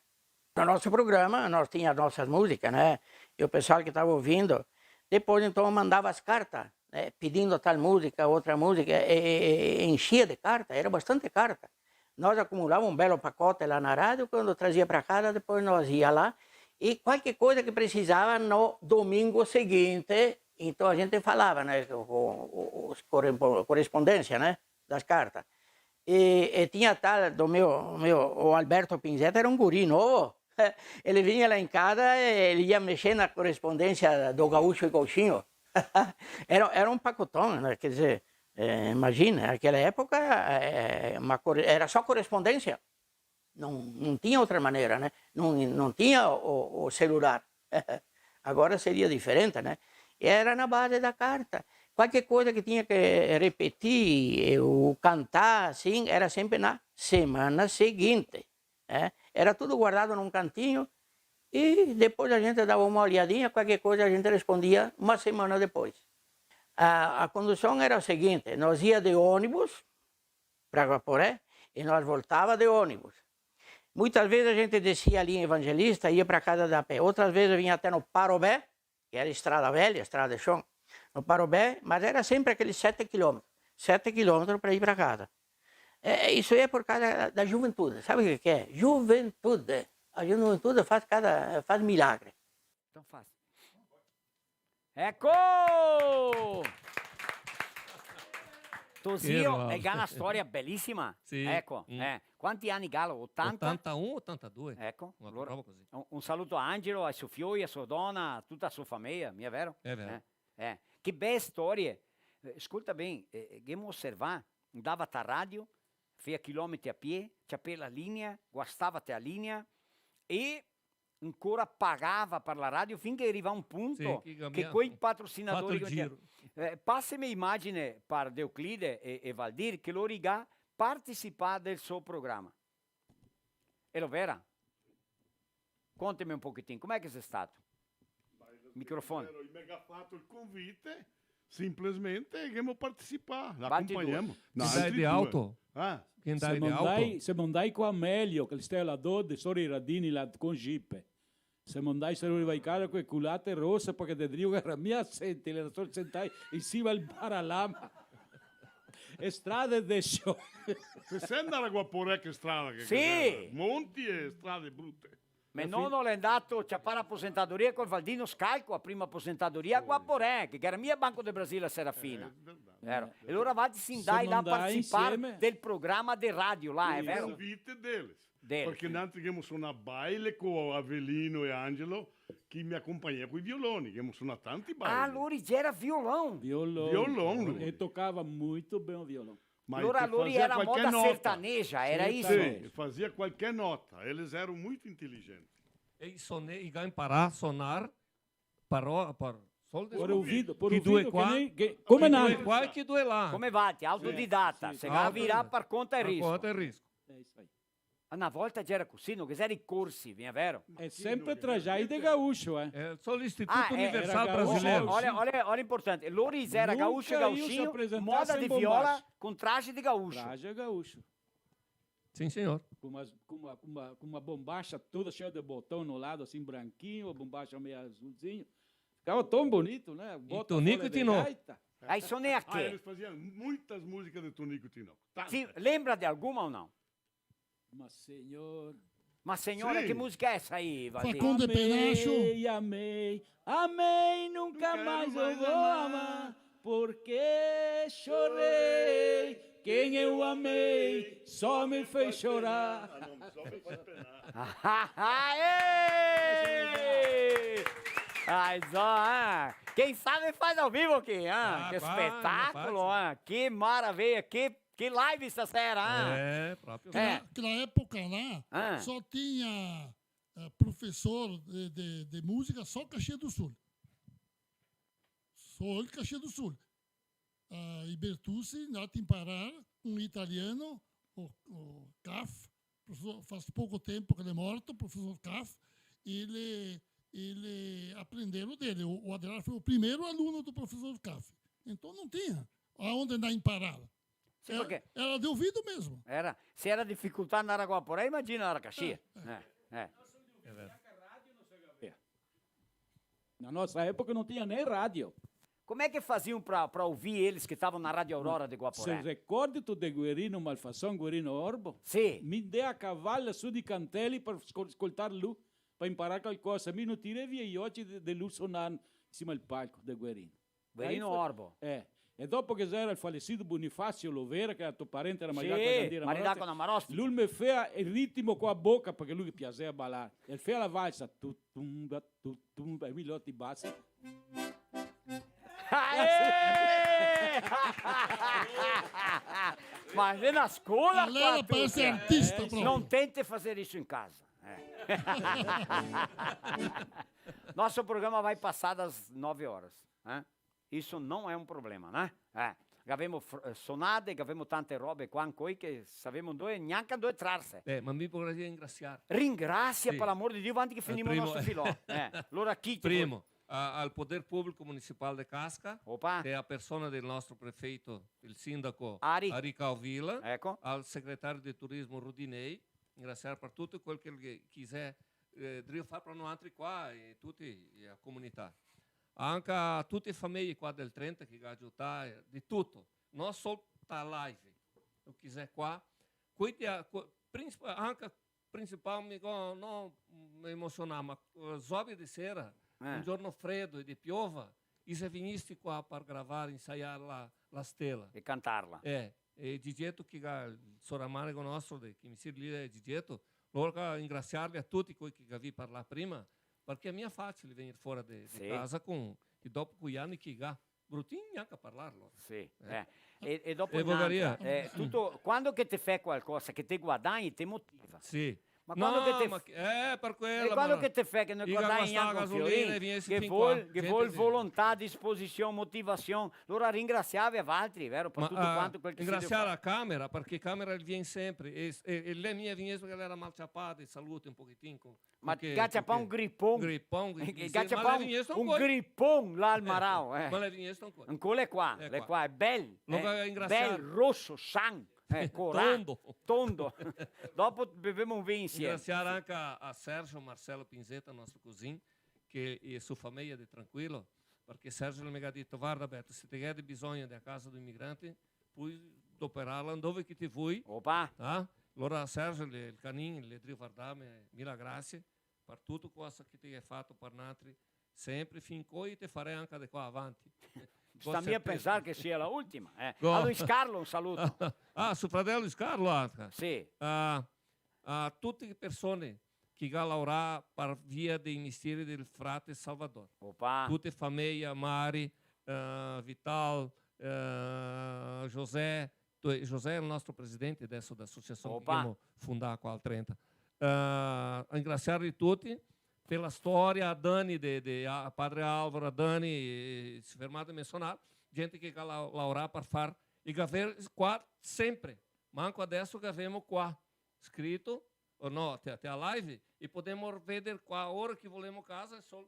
No nosso programa, nós tinha as nossas músicas, né? E o pessoal que tava ouvindo, depois então mandava as cartas, né? Pedindo tal música, outra música, e, e, e enchia de carta, era bastante carta. Nós acumulava um belo pacote lá na rádio, quando trazia pra casa, depois nós ia lá, e qualquer coisa que precisava no domingo seguinte, então a gente falava, né, com, com os corre-, correspondência, né, das cartas. E, e tinha tal do meu, meu, o Alberto Pinzetta, era um guri novo, ele vinha lá em casa e ele ia mexer na correspondência do Gaúcho e Gauchinho. Era, era um pacotão, né? Quer dizer, é, imagina, naquela época, é, uma corre-, era só correspondência. Não, não tinha outra maneira, né? Não, não tinha o, o celular. Agora seria diferente, né? Era na base da carta. Qualquer coisa que tinha que repetir, ou cantar, assim, era sempre na semana seguinte, né? Era tudo guardado num cantinho e depois a gente dava uma olhadinha, qualquer coisa a gente respondia uma semana depois. A, a condução era o seguinte, nós ia de ônibus pra Guaporé e nós voltava de ônibus. Muitas vezes a gente descia ali em Evangelista, ia pra casa da pé. Outras vezes vinha até no Parobé, que era estrada velha, estrada de chão, no Parobé, mas era sempre aqueles sete quilômetros, sete quilômetros pra ir pra casa. É, isso aí é por causa da, da juventude. Sabe o que que é? Juventude. A juventude faz cada, faz milagre. Então faz. Eco! To zio, eh, ga na storia belisima. Sì. Eco, mm, eh. Quanti ani galo? Otanta? Otantaun, otantadue. Eco, una roba cusì. Alora, un, un saluto a Angelo, ai so fioi, a so dona, a tuta a so fameia, mia vero? Xe vero. Eh, eh. Che bele storie. Eh, scolta ben, eh, ghemo oservà, ndava ta radio, fea chilometri a pie, ciapea la linea, guastava te a linea, e ancora pagava par la radio, fin che riva un punto che coi patrocinadori... Sì, che gavea fato el giro. Eh, paseme imagine par Deoclide e, e Valdir, che lori ga participà del so programa. Elo vera? Conteme un pochetin, come che xe stato? Microfone. I me ga fato el convite, simplesmente, e ghemo participà, la acompagnemo. Che ndai de auto? Ah. Che ndai de auto? Semo ndai, semo ndai co Amelio, che el stava là do, de sora i radini, là, con jipe. Semo ndai, semo rivai casa co e culate rose, parché de drio ghe gera mia sente, l'era sol sentai in sima al paralama. E strade de scio. Se sè ndà a Guaporé che strada che gera? Sì. Monti e strade brute. Me nono l'è ndà a ciapar l'aposentadoria col Valdino Scalco, a prima aposentadoria a Guaporé, che ghe gera mia Banco de Brasil a Serafina. Eh, xe verdade. Vero? E alora valtri sì ndai là a participar del programa de radio là, xe vero? Sì, sì. Convite deles. Deles, sì. Parché nantri ghemo sonà baile co Avelino e Angelo, che me acompagnava coi violoni, ghemo sonà tanti baile. Ah, alora ghe gera violon. Violon. Violon, lu. E tocava muito bem o violão. Ma alora, alora gera moda sertaneja, gera isso? Sì, fazia qualquer nota. Eles eram muito inteligentes. E i sone-, i ga imparà a sonar par, o-, par Sol descobrir. Por ouvido, por ouvido, que nem, que, come nada. Chi due qua e chi due là. Come valtri, autodidata, sì, se ga virà par conta e risco. Par conta e risco. É isso aí. Na volta gera cusì, no ghe gera i corsi, mia vero? É sempre trajai de gaúcho, é. É, só o Instituto Universal Brasileiro. Olha, olha, olha, importante. Lori gera gaúcho, gaúchinho, moda de viola, com traje de gaúcho. Traje gaúcho. Sim, senhor. Com uma, com uma, com uma, com uma bombacha toda cheia de botão no lado, assim, branquinho, a bombacha meio azulzinho. Ficava tão bonito, né? Bota Tonico e Tinoco. Aí sonea a quê? Ah, eles faziam muitas músicas de Tonico e Tinoco. Tantas. Sim, lembra de alguma ou não? Ma signor. Ma signor, che musica xe sta aí, Valdir? Facon de Penacho. Amei, amei, amei, nunca mais eu vou amar, porque chorei, quem eu amei só me fez chorar. Ah, não, só me faz penar. Aê! Aí, ó, quem sabe faz ao vivo aqui, ah, que espetáculo, ah, que maravilha, que Que live stasera, ah? É, proprio. Quela, quela época lá, só tinha, eh, professor de, de, de música, só Caxias do Sul. Só em Caxias do Sul. Ah, i Bertucci, andati a imparar un italiano, o, o Caf, professor, faz pouco tempo que ele é morto, professor Caf, ele, ele aprenderam dele. O, o Adriano foi o primeiro aluno do professor Caf. Então não tinha aonde andar em parada. Sì, era, parché era de ouvido mesmo. Era, se era dificoltà andar a Guaporé, imagina andar a Caxias. Eh, eh. É verdade. Na nossa época não tinha nem rádio. Como é que faziam pra, pra ouvir eles que estavam na Rádio Aurora de Guaporé? Se recordi tu de Guerino Malfason, Guerino Orbo? Sì. Mi ndea a cavala su di Cantelli par scol-, scoltar lu, par imparar calcosa. Mi no tirei via i oci de, de lu sonar in sima al palco de Guerino. Guerino Orbo. Eh. E dopo che ghe gera el falecido Bonifácio Lovera, che era to parente, era maridà co la Marosti. Sì, maridà co la Marosti. Lu me fea el ritmo co la boca, parché lu ghe piasea balar. E el fea la valsa, tu, tum, da, tu, tum, e mi là ti basi. Eh! Ma xe na scola qua, tu, eh. Artista proprio. Não tente fazer isso em casa. Eh. Nosso programa vai passar das nove horas, eh? Isso não é um problema, né? Eh. Gavemo fr-, eh, sonade, gavemo tante robe qua ancoi che savemo ndove, gnanca ndove trarse. Eh, ma mi voria ringrasiar. Ringrasia, sì, par l'amor de Dio, avanti che finimo el nostro filò. Eh, alora chi te vol? Primo, a, al Poder Público Municipal de Casca, opa, che xe a persona del nostro prefeito, el sindaco Ari. Ari Caovilla, eco, al segretario de turismo Rudinei, ringrasiar par tuto quel che, che, che xe, eh, drio far par noantri qua e tuti, e a comunità. Anca a tute e fameje qua del Trenta che ga aiutà, eh, de tuto. No sol ta live, o chi xe qua. Quindi, a, co-, princip-, anca principal, mi go-, no, mm, emosionà, ma, eh, zobia de sera, eh, un giorno fredo e de piova, i xe vegnisti qua par gravar, insaiar la, la stela. E cantarla. Eh, e Gigeto che ga, el soramanego nostro, de, che mi si lì xe Gigeto, alora ringrasiarli a tuti quei che gavì parlà prima, parché mia facile vegnir fora de, de casa con, e dopo coi ani che ga, brutin gnanca parlarlo. Sì, eh. E, e dopo e un'altra, eh, tuto, quando che te fè qualcosa, che te guadagni, te motiva. Sì. Ma quando che te, ma che, eh, par quela, e quando che te fè che no guadagni gnanca un fiorin, che vol, che vol volontà, disposision, motivasion, alora ringrasiavi a valtri, vero? Par tuto quanto quel che se deve far. Ringrasiar la camera, parché camera el vien sempre, e, e, e l'è mia vegnesto parché l'era mal ciapà de salute un pochetin, co-, Ma parché, ga ciapà un gripon. Gripon, che, che ga ciapà un, un gripon là al Marau, eh. Ma l'è vegnesto ancora. Ancora l'è qua, l'è qua, l'è bel, eh, bel roso, san, eh, corà, tondo. Tondo. Dopo bevemo un vin insieme. Ringrasiar anca a, a Sergio Marcelo Pinzetta, nostro cusin, che e so fameja de Tranquilo, parché Sergio el me ga dito: "Varda, Beto, se te ghè de bisogno de a casa do imigrante, poi doperarla ndove che te voi." Opa! Ah? Alora Sergio, el, el canin, el drio vardarme, mila grasie par tuto cosa che te ghè fato par nantri, sempre, fin coi te farè anca de qua avanti. Sta mia pensar che sia la ultima, eh. A Luis Carlo un saluto. Ah, so fradel Luis Carlo anca. Sì. Ah, a tute le persone che ga laorà par via dei mestieri del frate Salvador. Opa. Tute fameja, Mari, eh, Vital, eh, José, to-, José xe el nostro presidente adeso da asociasion che gavemo fundà qua al Trenta. Eh, ringrasiarli tuti, par la storia, a Dani de, de, a padre Alvaro, a Dani, eh, se fermà de mensionar, gente che ga la-, laorà par far i cafè qua sempre. Manco adeso che gavemo qua scrito, o no, te, te a live, e podemo veder qua ora che volemo casa, sol-,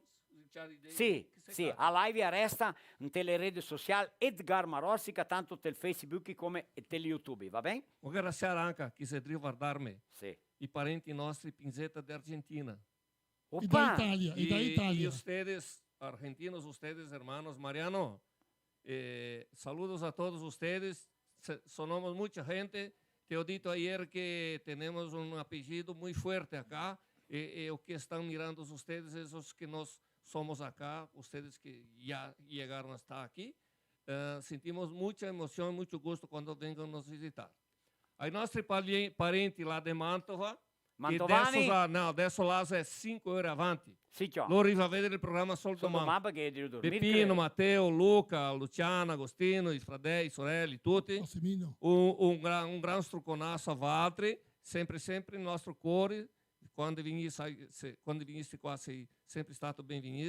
ciari dei Sì, che se sì, cata. A live resta inte le rede social Edgar Marostica, tanto tel Facebook come tel YouTube, va ben? Voio ringrasiar anca chi xe drio vardarme, Sì. i parenti nostri Pinzeta de Argentina. E da Opa! Italia, e da I, Italia. I ustedes, argentinos, ustedes, hermanos, Mariano, eh, saludos a todos ustedes. Se-, somos mucha gente. Te he dicho ayer que tenemos un apellido muy fuerte acá, eh, eh, o que están mirando ustedes, esos que nos somos acá, ustedes que ya llegaron hasta aquí, eh, sentimos mucha emoción, mucho gusto cuando vengan nos visitar. Ai nostri pali-, parenti là de Mantova, Mantovani. Che deso là, no, deso là xe sinque ore avanti. Sì, ciò. Lori i va a vedar el programa sol doman. Sol doman parché i deve dormir, Pepino, credo. Mateo, Luca, Luciana, Agostino, i fradei, i soreli, tuti. Massimino. Un, un gran, un gran struconaso a valtri, sempre, sempre nel nostro cuore. Quando vegnì, sa, se, quando vegnì qua, sei sempre stati benvegnì,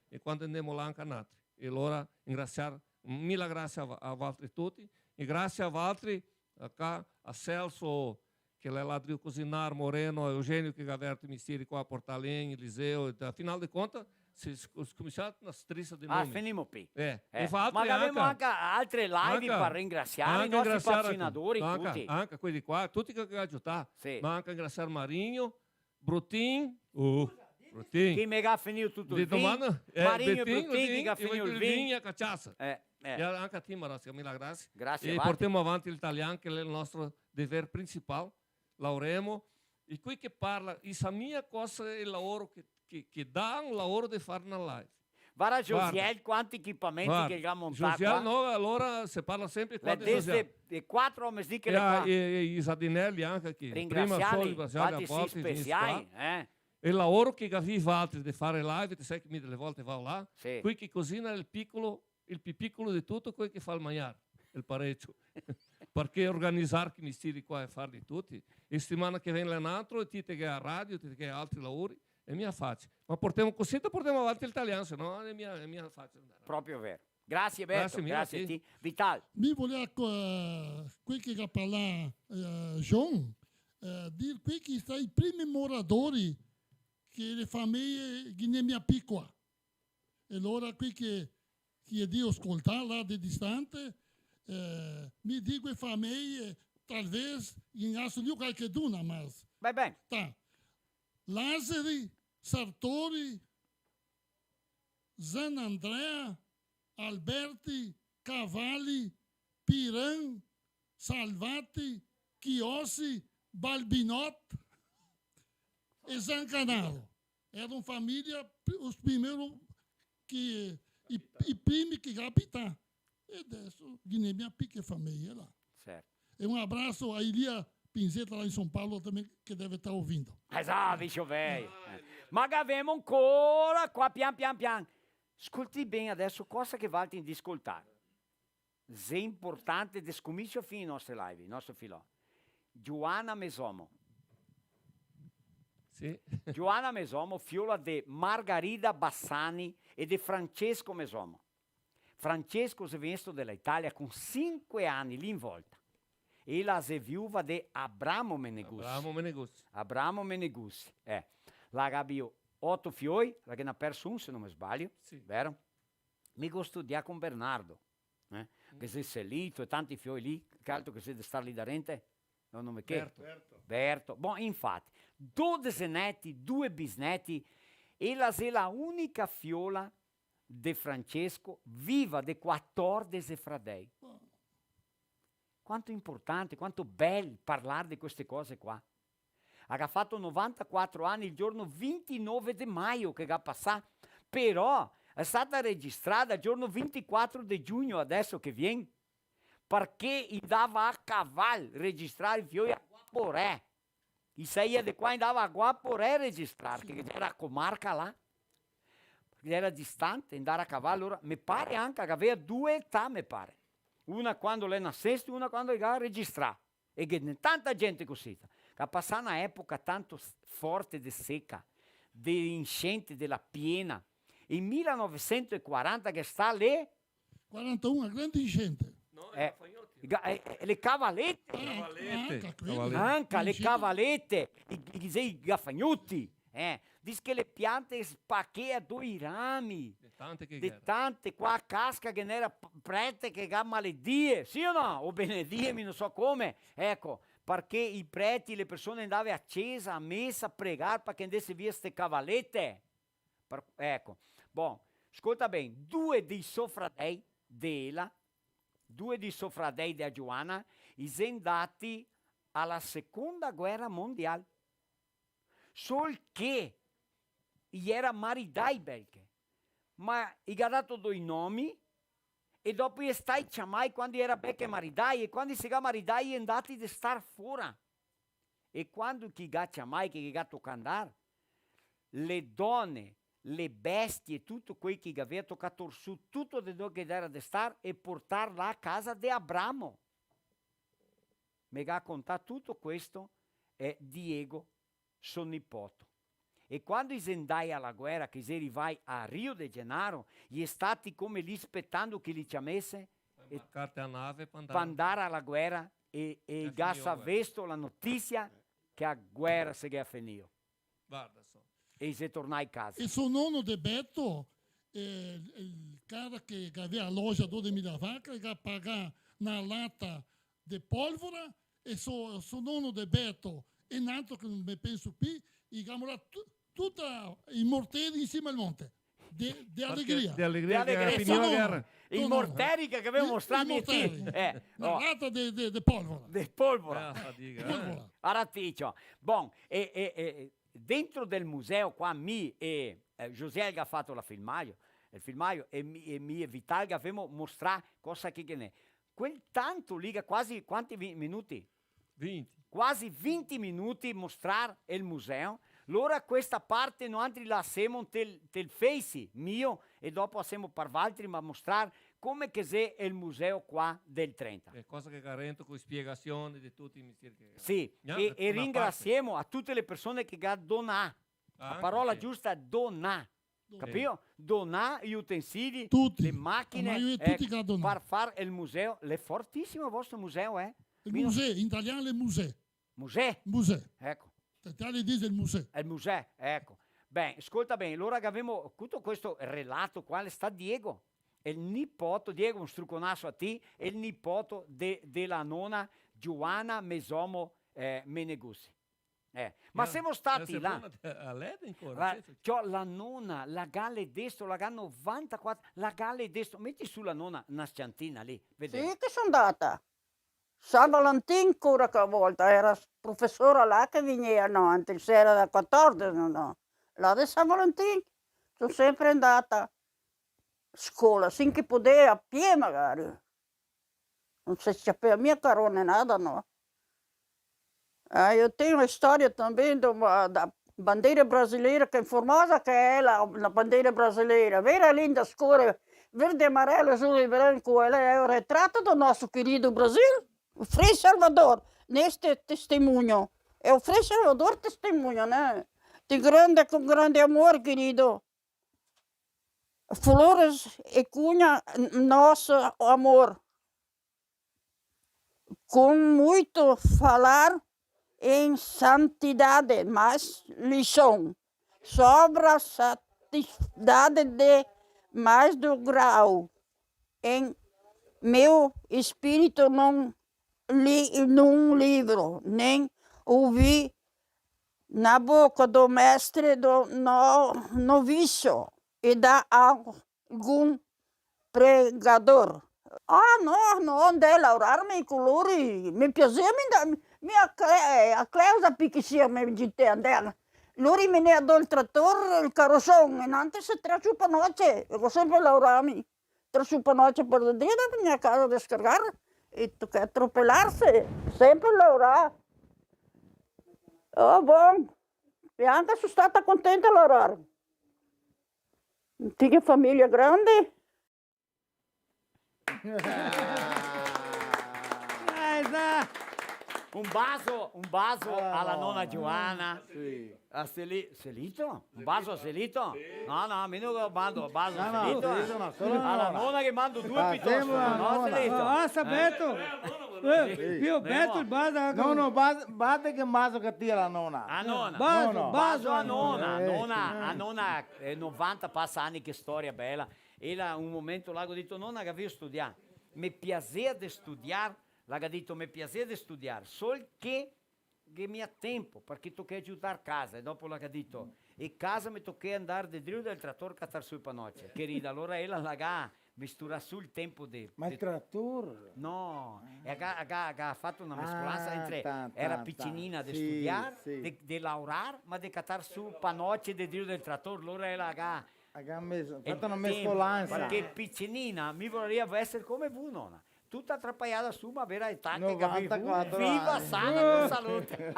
e quando andemo là anca natri. E alora ringrasiar, mila grasie a, a valtri tuti, e grasie a valtri, a ca, a Celso, che l'è là drio cusinar, Moreno, Eugenio che ga verto i mestieri qua a Porto Alegre, Eliseo, e a final de conta, se sc-, scominsià na strisa de nomi. Ah, finimo pi. Eh, Eh, e fa ma altre gavemo anca, anca altre live anca, par ringrasiar i anca nostri ringrasiar patrocinadori, anca, tuti. Anca quei qua, tuti che, che ga aiutà. Sì. Ma anca ringrasiar Marinho, Brutin, oh, Brutin. Chi me ga finìo tuto el vin? Domanda, eh, Marinho e Brutin, Brutin, chi ga finìo el vin e cachaça. Eh, eh. E anca a ti, Marasca, mila grasie. Grasie, e valtri. Portemo avanti l'italian, che l'è el nostro dever principal. Laoremo. E quei che parla, i sa mia cosa xe el laoro che, che, che dà un laoro de far na live. Varda, Josiel, quanti equipamenti che el ga montà qua. Josiel, no, alora se parla sempre qua de Josiel. L'è desde le quatro a mesdì che l'è qua. E, e, e i Sadinelli anca che prima solo ringrasiarli, valtri sì speciai, eh. E el laoro che gavì valtri de far live, te sa che mi dele volte vao là, sì. Quei che cusina el picolo, el pi picolo de tuto, quei che fa el magnar, el parecio. Parché organizar che mestieri qua e farli tuti. E setimana che vien l'è n'antro, e ti te ghe a radio, ti te ghe altri laori, e mia facio. Ma portemo cusì, portemo avanti l'italian, se no xe mia, xe mia facio andar. Proprio vero. Grasie, Berto. Grasie mila, grasie a ti. Vital. Mi volea, eh, quei che ga parlà, eh, João, eh, dir quei che i sta i primi moradori che le fameie ghe n'è mia pi qua. E alora quei che, che i è drio scoltar là de distante, eh, mi digo e fameie, talvez, ghe n'è solo qualcheduna, mas... Vai ben. Tá. Lazari, Sartori, Zan Andrea, Alberti, Cavalli, Piran, Salvati, Chiosi, Balbinot e Zancanaro. Eram família, pri-, os primeiros que, i, i primi che ga abità. E deso ghe n'è mia pi che fameie là. Certo. E un abraso a Elia Pinzetta là in São Paulo também, che deve tá ouvindo. Esato, bicho vei. Eh. Ma gavemo ancora qua, pian, pian, pian. Scoltè ben adeso cosa che valtri ndì scoltar. Xe importante de scomincio a fin i nostri live, i nostri filò. Giuana Mesomo. Sì. Giuana Mesomo, fiola de Margarida Bassani e de Francesco Mesomo. Francesco xe vegnesto de la Italia con sinque ani, lì in volta. E la xe viuva de Abramo Meneguzzi. Abramo Meneguzzi. Abramo Meneguzzi, eh. La ga bio oto fioi, la ghe n'à perso un, se no me sbalio, sì, vero? Mi go studià con Bernardo, eh? Mm. Che xe Selito e tanti fioi lì, che altro che xe de star lì darente? No, nome che? Berto. Berto. Berto. Bon, infati, dodese neti, due bisneti, e la xe la unica fiola de Francesco, viva de quatordese fradei. Oh. Quanto importante, quanto bel parlar de queste cose qua. La ga fato novantaquatro ani el giorno vintinove de maio che ga pasà, però xe stata registrada el giorno vintiquatro de giugno, adeso che vien, parché i ndava a caval registrar i fioi a Guaporé. I saia de qua, i ndava a Guaporé registrar, che gera comarca là. Parché gera distante, ndar a caval, alora, me pare anca che gavea due età, me pare. Una quando l'è nasesti, una quando i ga registrà. E ghe n'è tanta gente cusì, che ga pasà na epoca tanto s-, forte de seca, de inxente, de la piena. In mila novesento e quaranta che xe stà le quarantaun, a grande inxente. No, eh, Gafagnotti. Ga-, eh, eh, le cavalete. Ah, cavalete. Anca quele. Cavalete. Anca le cavalete, i, i, i, i gafagnotti, eh. Dis che le piante spachea do i rami. De tante che ghe gera. De tante, qua a Casca ghe n'era p-, prete che ga maledie, sì o no? O benedie, mi no so come. Eco, parché i preti, le persone ndave a cesa, a mesa, a pregar, parché ndese via ste cavalete. Par-, eco, bon, scolta ben, due dei so fradei, de ela, due dei so fradei de a Giuana, i xe ndati a la seconda guera mondial. Sol che i era maridai belche, ma i ga dato doi nomi e dopo i è stai ciamai quando i era belche maridai, e quando i se ga maridai i è ndati de star fora. E quando che i ga ciamai, che i ga tocà ndar, le done, le bestie, tuto quel che i gavea tocà tor su, tuto de dove che i era de star, e portar là a casa de Abramo. Me ga contà tuto questo, eh, Diego, so nipoto. E quando i xe ndai a la guera, che i xe rivai a Rio de Janeiro, i è stati come lì spetando che li ciamese, e marcarte a nave pa ndar, pa ndar a la guera, e, e i ga savesto la notisia che a guera se ga fenìo. Varda, so. E i xe tornai casa. E so nono de Beto, eh, el cara che, che gavea a loja do de Milavaca, el ga pagà na lata de polvora, e so, so nono de Beto, e n'altro che no me penso pi, i ga morà tu-, tuta i morteri in sima al monte. De, de alegria. De alegria. De alegria che ga finìo la guera. I morteri che gavemo mostrà, i morteri. Eh, na lata de, de, de polvora. De polvora. Ah, fadiga, eh. Polvora. Araticio. Bon, e, e, e, dentro del museo qua, mi e, eh, Josiel che ga fato la filmaio, el filmaio, e mi, e mi e Vital che gavemo mostrà cosa che, che ghe n'è. Quel tanto lì, che quasi, quanti vi-, minuti? Vinti. Quasi vinti minuti mostrar el museo. Lora questa parte noantri la asemo tel, tel Face mio, e dopo asemo par valtri, ma mostrar come che xe el museo qua del trenta. E cosa che ga rento, co spiegasion de tuti i mestieri che... Sì, e, e ringrasiemo a tute le persone che ga donà. Ah, la parola giusta xe donà. Capìo? Donà i utensili, tuti, le machine, ma i tuti, eh, che ga donà. Par far el museo, l'è fortisimo el vostro museo, eh? El museo, in italian l'è museo. Museo? Museo. Eco. In italian i dixe el museo. El museo, eco. Ben, scolta ben, alora che gavemo tuto questo relato qua, l'è stà Diego, el nipoto, Diego, un struconaso a ti, el nipoto de, de la nona Giuana Mesomo, eh, Meneguzzi. Eh, ma semo stati là. Varda, ciò, la nona, la ga l'edesto, la ga novantaquatro, la ga l'edesto. Meti su la nona, na s-ciantina lì, vedemo. Sì, che so ndata. San Valentin ancora che volta, era profesora là che vegnea, no, antes era da quatordese, no, no. Là de San Valentin, so sempre ndata a scola, sin che podea, a pie magari. No se ciapea mia carone, nada, no. Ah, eu tenho uma história também de uma, da bandeira brasileira, que é em Formosa, que é ela, na bandeira brasileira. Vera linda, as cores verde, amarelo, azul e branco. Ela é o retrato do nosso querido Brasil, o Frei Salvador. Neste testemunho, é o Frei Salvador testemunho, né? De grande, com grande amor, querido. Flores e cunha, nosso amor. Com muito falar em santidade, mas lição sobre a santidade de mais do grau. Em meu espírito não li num livro, nem ouvi na boca do mestre do no-, noviço e da algum pregador. Ah, no, no, ndea laorar mi co lori, me piasea, mi nda-, mi a Cle-, a Cleusa Pichisia me dixea, ndea. Lori menea do el trator, el caroson, e nantri se tira su pa noce, e go sempre laorà mi. Tira su pa noce par dodì, dopo vegnia a casa descargar, e toca atropelarse, sempre laorà. Oh, bon. E anca so stata contenta laorar. Tinha família grande. Eh, sa. Un baso, un baso a la nona Giovanna. Sì. A Seli-, Selito? Un baso a Selito? No, no, mi no mando baso a Selito, eh. No, no, Selito no, solo a la nona che mando due pitosto, no, Selito? Ah, sa Beto. Eh, sì. Beto, el baso. No, no, bas-, bate che baso che ti a la nona. A nona. Baso, no, no. Baso a nona, a nona, a nona, eh, novanta pasa ani, che storia bela. Ela, un momento là, go dito: "Nona, gavìo studià?" "Me piasea de studiar", la ga dito, "me piasea de studiar, sol che ghe mia tempo, parché tochea giudar casa", e dopo la ga dito: "E casa me tochea andar de drio del trator catar su i panoce." Querida, alora ela la ga misturà su el tempo de... Ma el trator? No, e ga, ga, ga fato na mescolansa entre, era picinina, de studiar, de, de laorar, ma de catar su panoce de drio del trator, alora ela ga... Ga mes-, fato na mescolansa. Parché picinina, mi voria eser come vu, nona. Tuta atrapaiada su, ma vera età che gavìo. Novantaquatro ani. Viva, sana, con salute.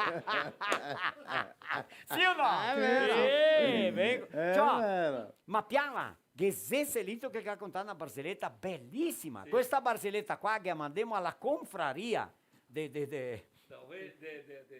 Sì o no? Xe vero. Sì, vengo. Xe vero. Ma pian là, ghe xe Selito che ga contà na barzeleta belisima. Sì. Questa barzeleta qua che mandemo a la confraria de, de, de, de,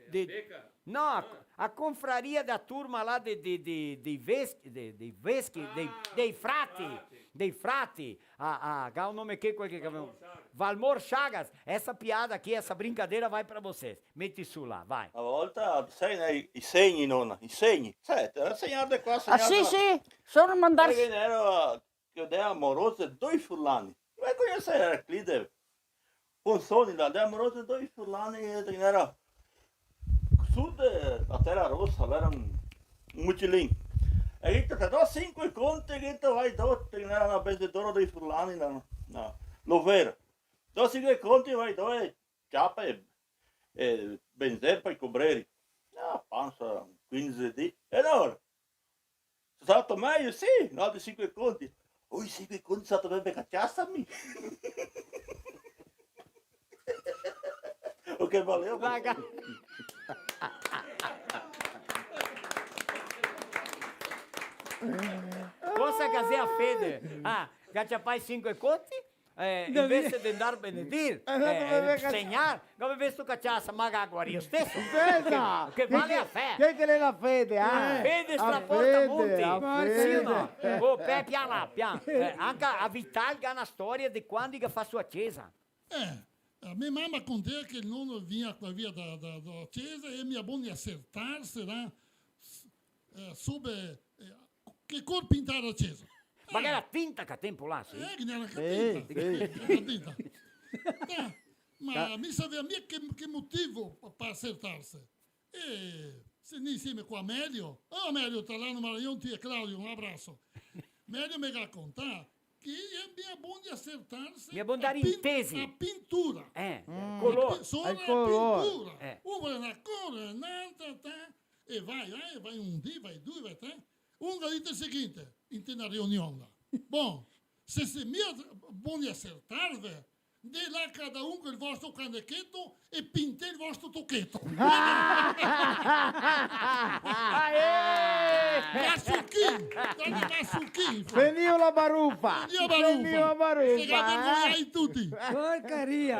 de, de, no, a, a confraria da turma là de, de, de, dei veschi, de, dei veschi, dei, dei frati, dei frati, a, a, ga un nome che quel che gavemo? Valmor Chagas. Essa piada aqui, essa brincadeira vai pra vocês. Meti su là, vai. Na volta, te sa, né, i segni, nona, i segni. Sa, te ga segnà de qua, segnà de là. Ah, sì, sì, sono mandati. Che ghe n'era, che ghe n'era amoroso de doi furlani. Ma conosi Eraclide? Ponzoni, là, de amoroso de doi furlani, che ghe n'era su de la Tera Rosa, l'era un, un mucilin. E el ga dito: "Te do sinque conti che te vai do", che ghe n'era na benzedora dei furlani, na, na, l'overo. "Te do sinque conti, vai do e ciapa e, e benzer par i cobreri." Ah, pansa, quindese dì. E alora? Xe stato mejo? Sì, no, de sinque conti. Oi, sinque conti xe stato ben, me caciasa mi. O che valeva? Vaga. Cosa che xe a fede? Ah, che ciapai sinque conti? Eh, invese de ndar benedir, eh, segnar, come vesto caciasa, ma ga guarì lo steso. Che, che vale a fe. Che, che l'è la fede, ah? Fede straporta monti. Sì o no? Oh, pe-, pian là, pian. Eh, anca a Vital ga na storia de quando che ga fato a cesa. Eh, a me mama contea che el nono vegnia qua via da, da, da cesa e mia bon de asertarse là, s-, eh, sobe, eh, che cor pintar a cesa. Ma che era tinta che tempo là, sì? Eh, che era tinta. Sì, sì. Era tinta. Eh, ma mi savea mia che, che motivo pa, pa asertarse. E se ne insieme qua Melio. Oh, Melio, te l'ano Marion, ti e Claudio, un abraso. Melio me ga contà che i è mia bon de asertarse. Mia bon de dar intesi. A pintura. Eh, color. Solo a pintura. Eh. Un vol na cor, n'altra, ta, e vai, vai, vai un dì, vai due, vai tre. Un ga dito el seguinte, inte na riunion là: "Bon, se, se mia bon de asertarve, ndè là cada un col vostro canecheto e pintè el vostro tocheto." Aê! Masuchin! Dai, masuchin! Fenìo la barufa! Fenìo la barufa! Fenìo la barufa, eh! Se ga vergognà tuti! Porcaria!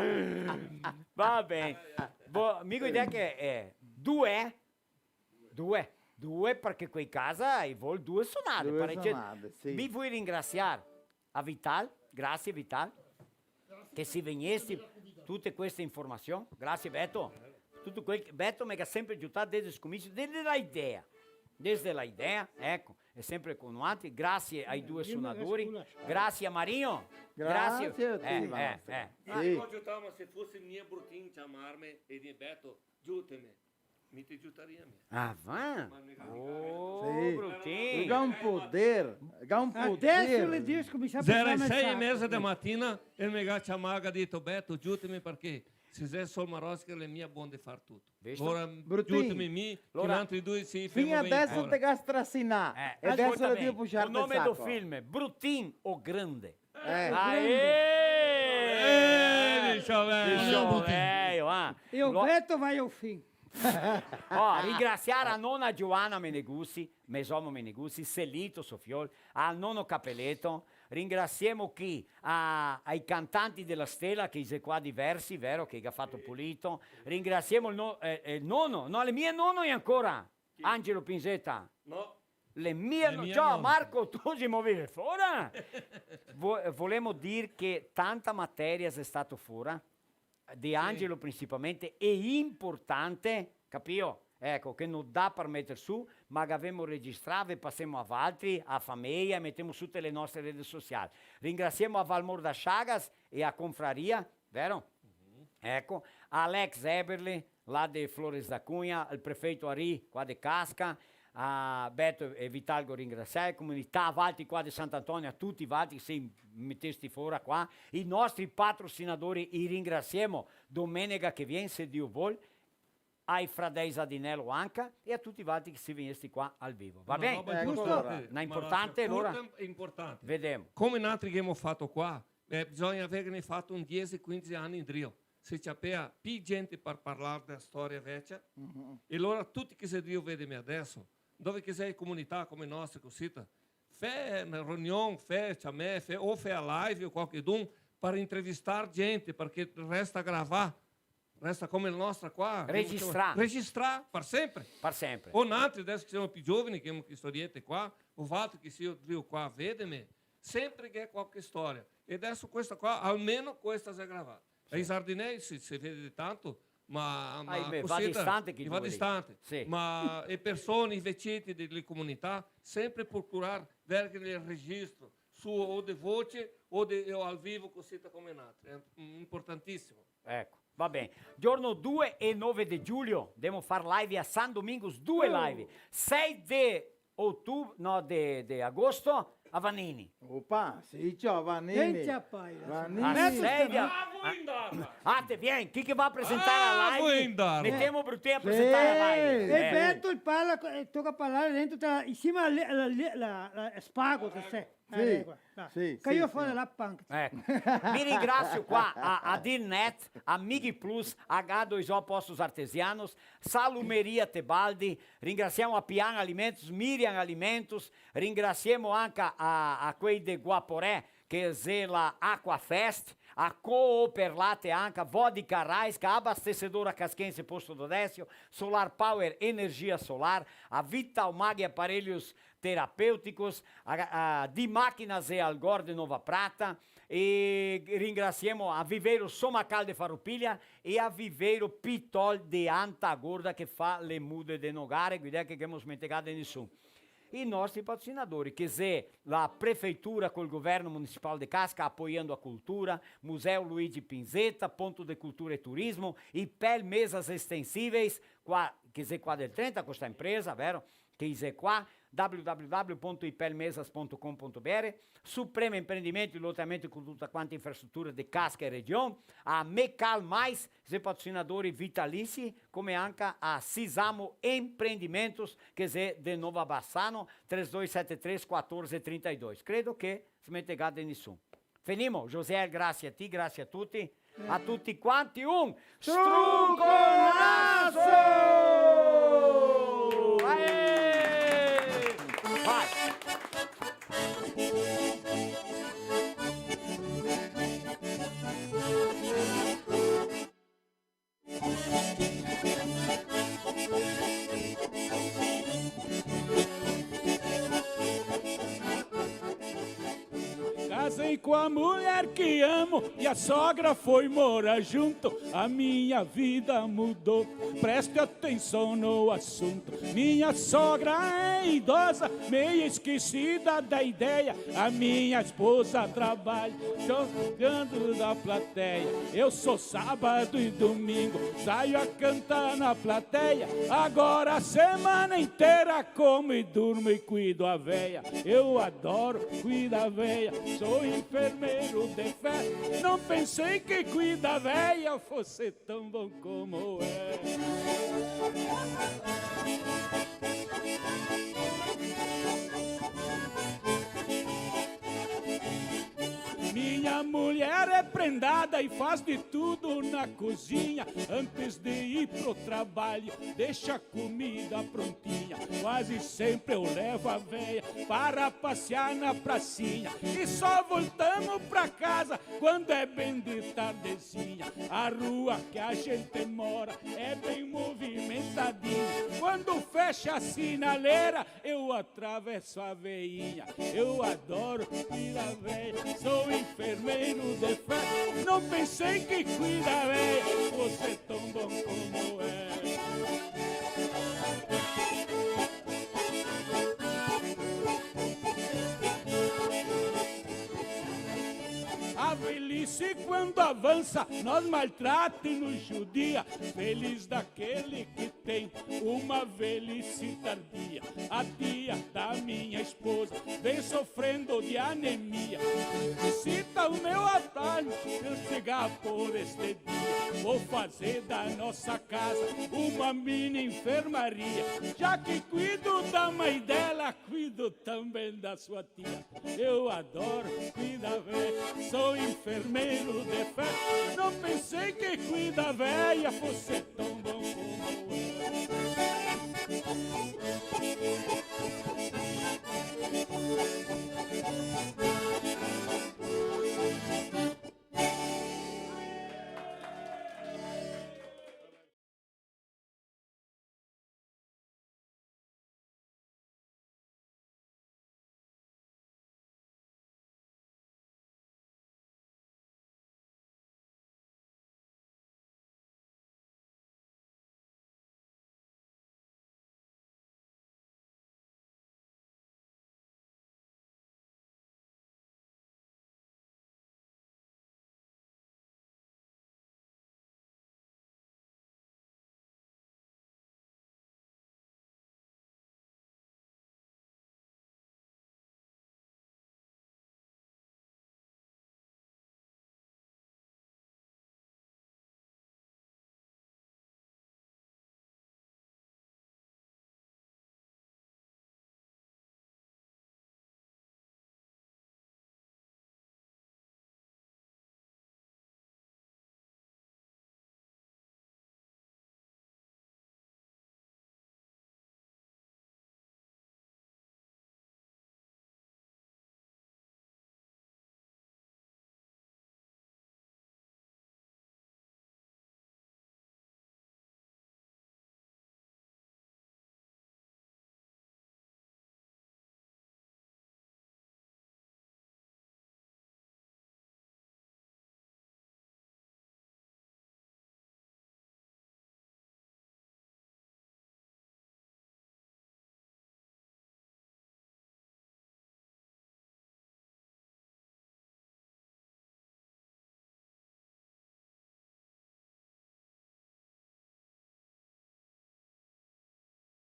Va ben. Bo, mi go idea che, eh, due Due, due, parché qua in casa i vol due sonade, due parece sonade, sì. Mi vui ringrasiar a Vital, grasie Vital, che si vegnesti, tute queste informasion, grasie Beto, tuto quel che, Beto me ga sempre giutà desde el scomincio, desde la idea, desde la idea, eco, xe sempre co noantri, grasie ai due sonadori, grasie a Marinho, grasie. Grasie a ti, eh, Master. Eh, eh. Sì. Ma go giutà, ma se fose mia Brutin ciamarme e dir: "Beto, giuteme." Mi te giutaria, mi. Ah, va? Ma me ga... Oh, sì. Brutin. El ga un poder, el ga un poder. Adeso el ga scominsià a pensar. Zero e sei e meza de matina, el me ga ciamà, ga dito: "Beto, giuteme, parché se xe sol Marosca, l'è mia bon de far tuto." Visto? Ora, Brutin, giuteme mi, che noantri due sì, fin adeso te ga strasinà. Eh, e adeso scolta ben, devo puxar el nome do filme, Brutin o Grande. Eh. Aê! Eh, bicho velho. Bicho velho, ah. E o Beto vai ao fim. Oh, ringrasiar a nona Giovanna Meneguzzi, Mesomo Meneguzzi, Selito, so fiol, al nono Capeleto, ringrasiemo chi? A, ai cantanti dela Stela, che i xe qua diversi, vero? Che i ga fato pulito. Ringrasiemo el no-, eh, eh, el nono, no, l'è mia nono e ancora? Chi? Angelo Pinzetta. No. L'è mia, l'è no-, mia ciò, nono. Marco, tu te movi fora? Vo-, volemo dir che tanta materia xe stato fora, de Angelo principalmente, e importante, capio? Eco, che no dà par meter su, ma che gavemo registrà, ve pasemo a valtri, a fameia, e metemo su te le nostre rede social. Ringrasiemo a Valmor da Chagas e a confraria, vero? Eco, a Alex Eberle, là de Flores da Cunha, el prefeito Ari, qua de Casca, a Beto e Vital go ringrasià, comunità, valtri qua de Sant'Antonio, a tuti valtri che se metesti fora qua, i nostri patrocinadori, i ringrasiemo, domenega che vien, se Dio vol, ai fradei Zadinello anca e a tuti valtri che se vegnesti qua al vivo. Va ben? Una roba importante, na importante, alora. Importante. Vedemo. Come nantri che ghemo fato qua, eh, bisogna averghene fato un diese, quindese ani indrio. Se ciapea pi gente par parlar dela storia vecia, e alora tuti che xe drio vedeme adeso, dove che xe comunità come nostre, cosita, fè na reunion, fè, ciamè, fè, o fè a live o qualchedun par intervistar gente, parché resta gravà, resta come la nostra qua. Registrà. Registrà par sempre. Par sempre. O nantri, adeso che semo pi giovani, che ghemo che storiete qua, o valtri che sio drio qua, vedeme, sempre che xe qualche storia. E adeso questa qua, almeno questa xe gravà. Sì. I zardinei se, se vede tanto, ma, ma cosita, va distante, chi va distante. Sì. Ma e persone, i vecieti dele comunità, sempre procurar verghe el registro, su o de voce o de, o al vivo, cosita come nantri. Xe, mm, importantisimo. Eco, va ben. Giorno due e nove de giugno, demo far live a San Domingos, due live. Sei de outub-, no, de, de agosto, a Vanini. Opa, sì, ciò, Vanini. Senti a paia. Vanini. A sei de a-, ah, te vien, chi che va a presentar a live? Metemo Brutin a presentar a live. Sì. E Beto el parla co-, eh, toca parlar dentro, tra, in sima a le-, la, la, la, la Spago, che xe. Sì, sì, sì. Che io fora la panca. Eco. Mi ringrasio qua a, a Dilnet, a Mighi Plus, a Gado Isò Postos Artesianos, Salumeria Tebaldi, ringrasiamo a Pian Alimentos, Miriam Alimentos, ringrasiemo anca a, a quei de Guaporé, che xe la Aquafest, a Cooperlate anca, Vodka Raiska, Abastecedora Casquense Posto do Décio, Solar Power Energia Solar, a Vital Mag Aparelhos Terapêuticos, a, a Di Máquinas e Algor de Nova Prata, e ringrasiemo a Viveiro Somacal de Farroupilha e a Viveiro Pitol de Anta Gorda che fa le mude de nogare, guidè che ghemo smentegà de nisun. I nostri patrocinadori, che xe la prefeitura col governo municipal de Casca apoiando a cultura, Museu Luigi Pinzetta, Ponto de Cultura e Turismo, Ipel Mesas Extensíveis, qua, che xe qua del Trenta, questa impresa, vero? Che i xe qua, w w w punto ipelmesas punto com punto b r, Supremo Empreendimentos, loteamento con tuta quanta infrastrutura de Casca e region, a Mecal Mais, xe patrocinadori vitalisi, come anca a Sisamo Empreendimentos, che xe de Nova Bassano, três dois sete três, quatorze trinta e dois. Credo che smentegà de nisun. Fenimo, José, grasie a ti, grasie a tuti. A tuti quanti un struconaso! Aê! Vai! Casei com a mulher que amo e a sogra foi morar junto. A minha vida mudou. Preste atenção no assunto. Minha sogra é idosa, meio esquecida da ideia. A minha esposa trabalha jogando na plateia. Eu só sábado e domingo saio a cantar na plateia. Agora a semana inteira como e durmo e cuido a véia. Eu adoro cuidar a véia, sou enfermeiro de fé. Não pensei que cuidar a véia fosse tão bom como é. Minha A mulher é prendada e faz de tudo na cozinha. Antes de ir pro trabalho, deixa a comida prontinha. Quase sempre eu levo a véia para passear na pracinha. E só voltamos pra casa quando é bem de tardezinha. A rua que a gente mora é bem movimentadinha. Quando fecha a sinaleira, eu atravesso a veinha. Eu adoro cuidar véia, sou enfermeiro de fé. Não pensei que cuida véia fosse tão bom como é. A velhice quando avança, nós maltrata e nos judia. Feliz daquele que tem uma velhice tardia. A tia da minha esposa vem sofrendo de anemia. Visita o meu atalho, eu chegar por este dia. Vou fazer da nossa casa uma mini enfermaria. Já que cuido da mãe dela, cuido também da sua tia. Eu adoro cuidar véia, sou enfermeiro de fé. Não pensei que cuidar véia fosse tão bom como é.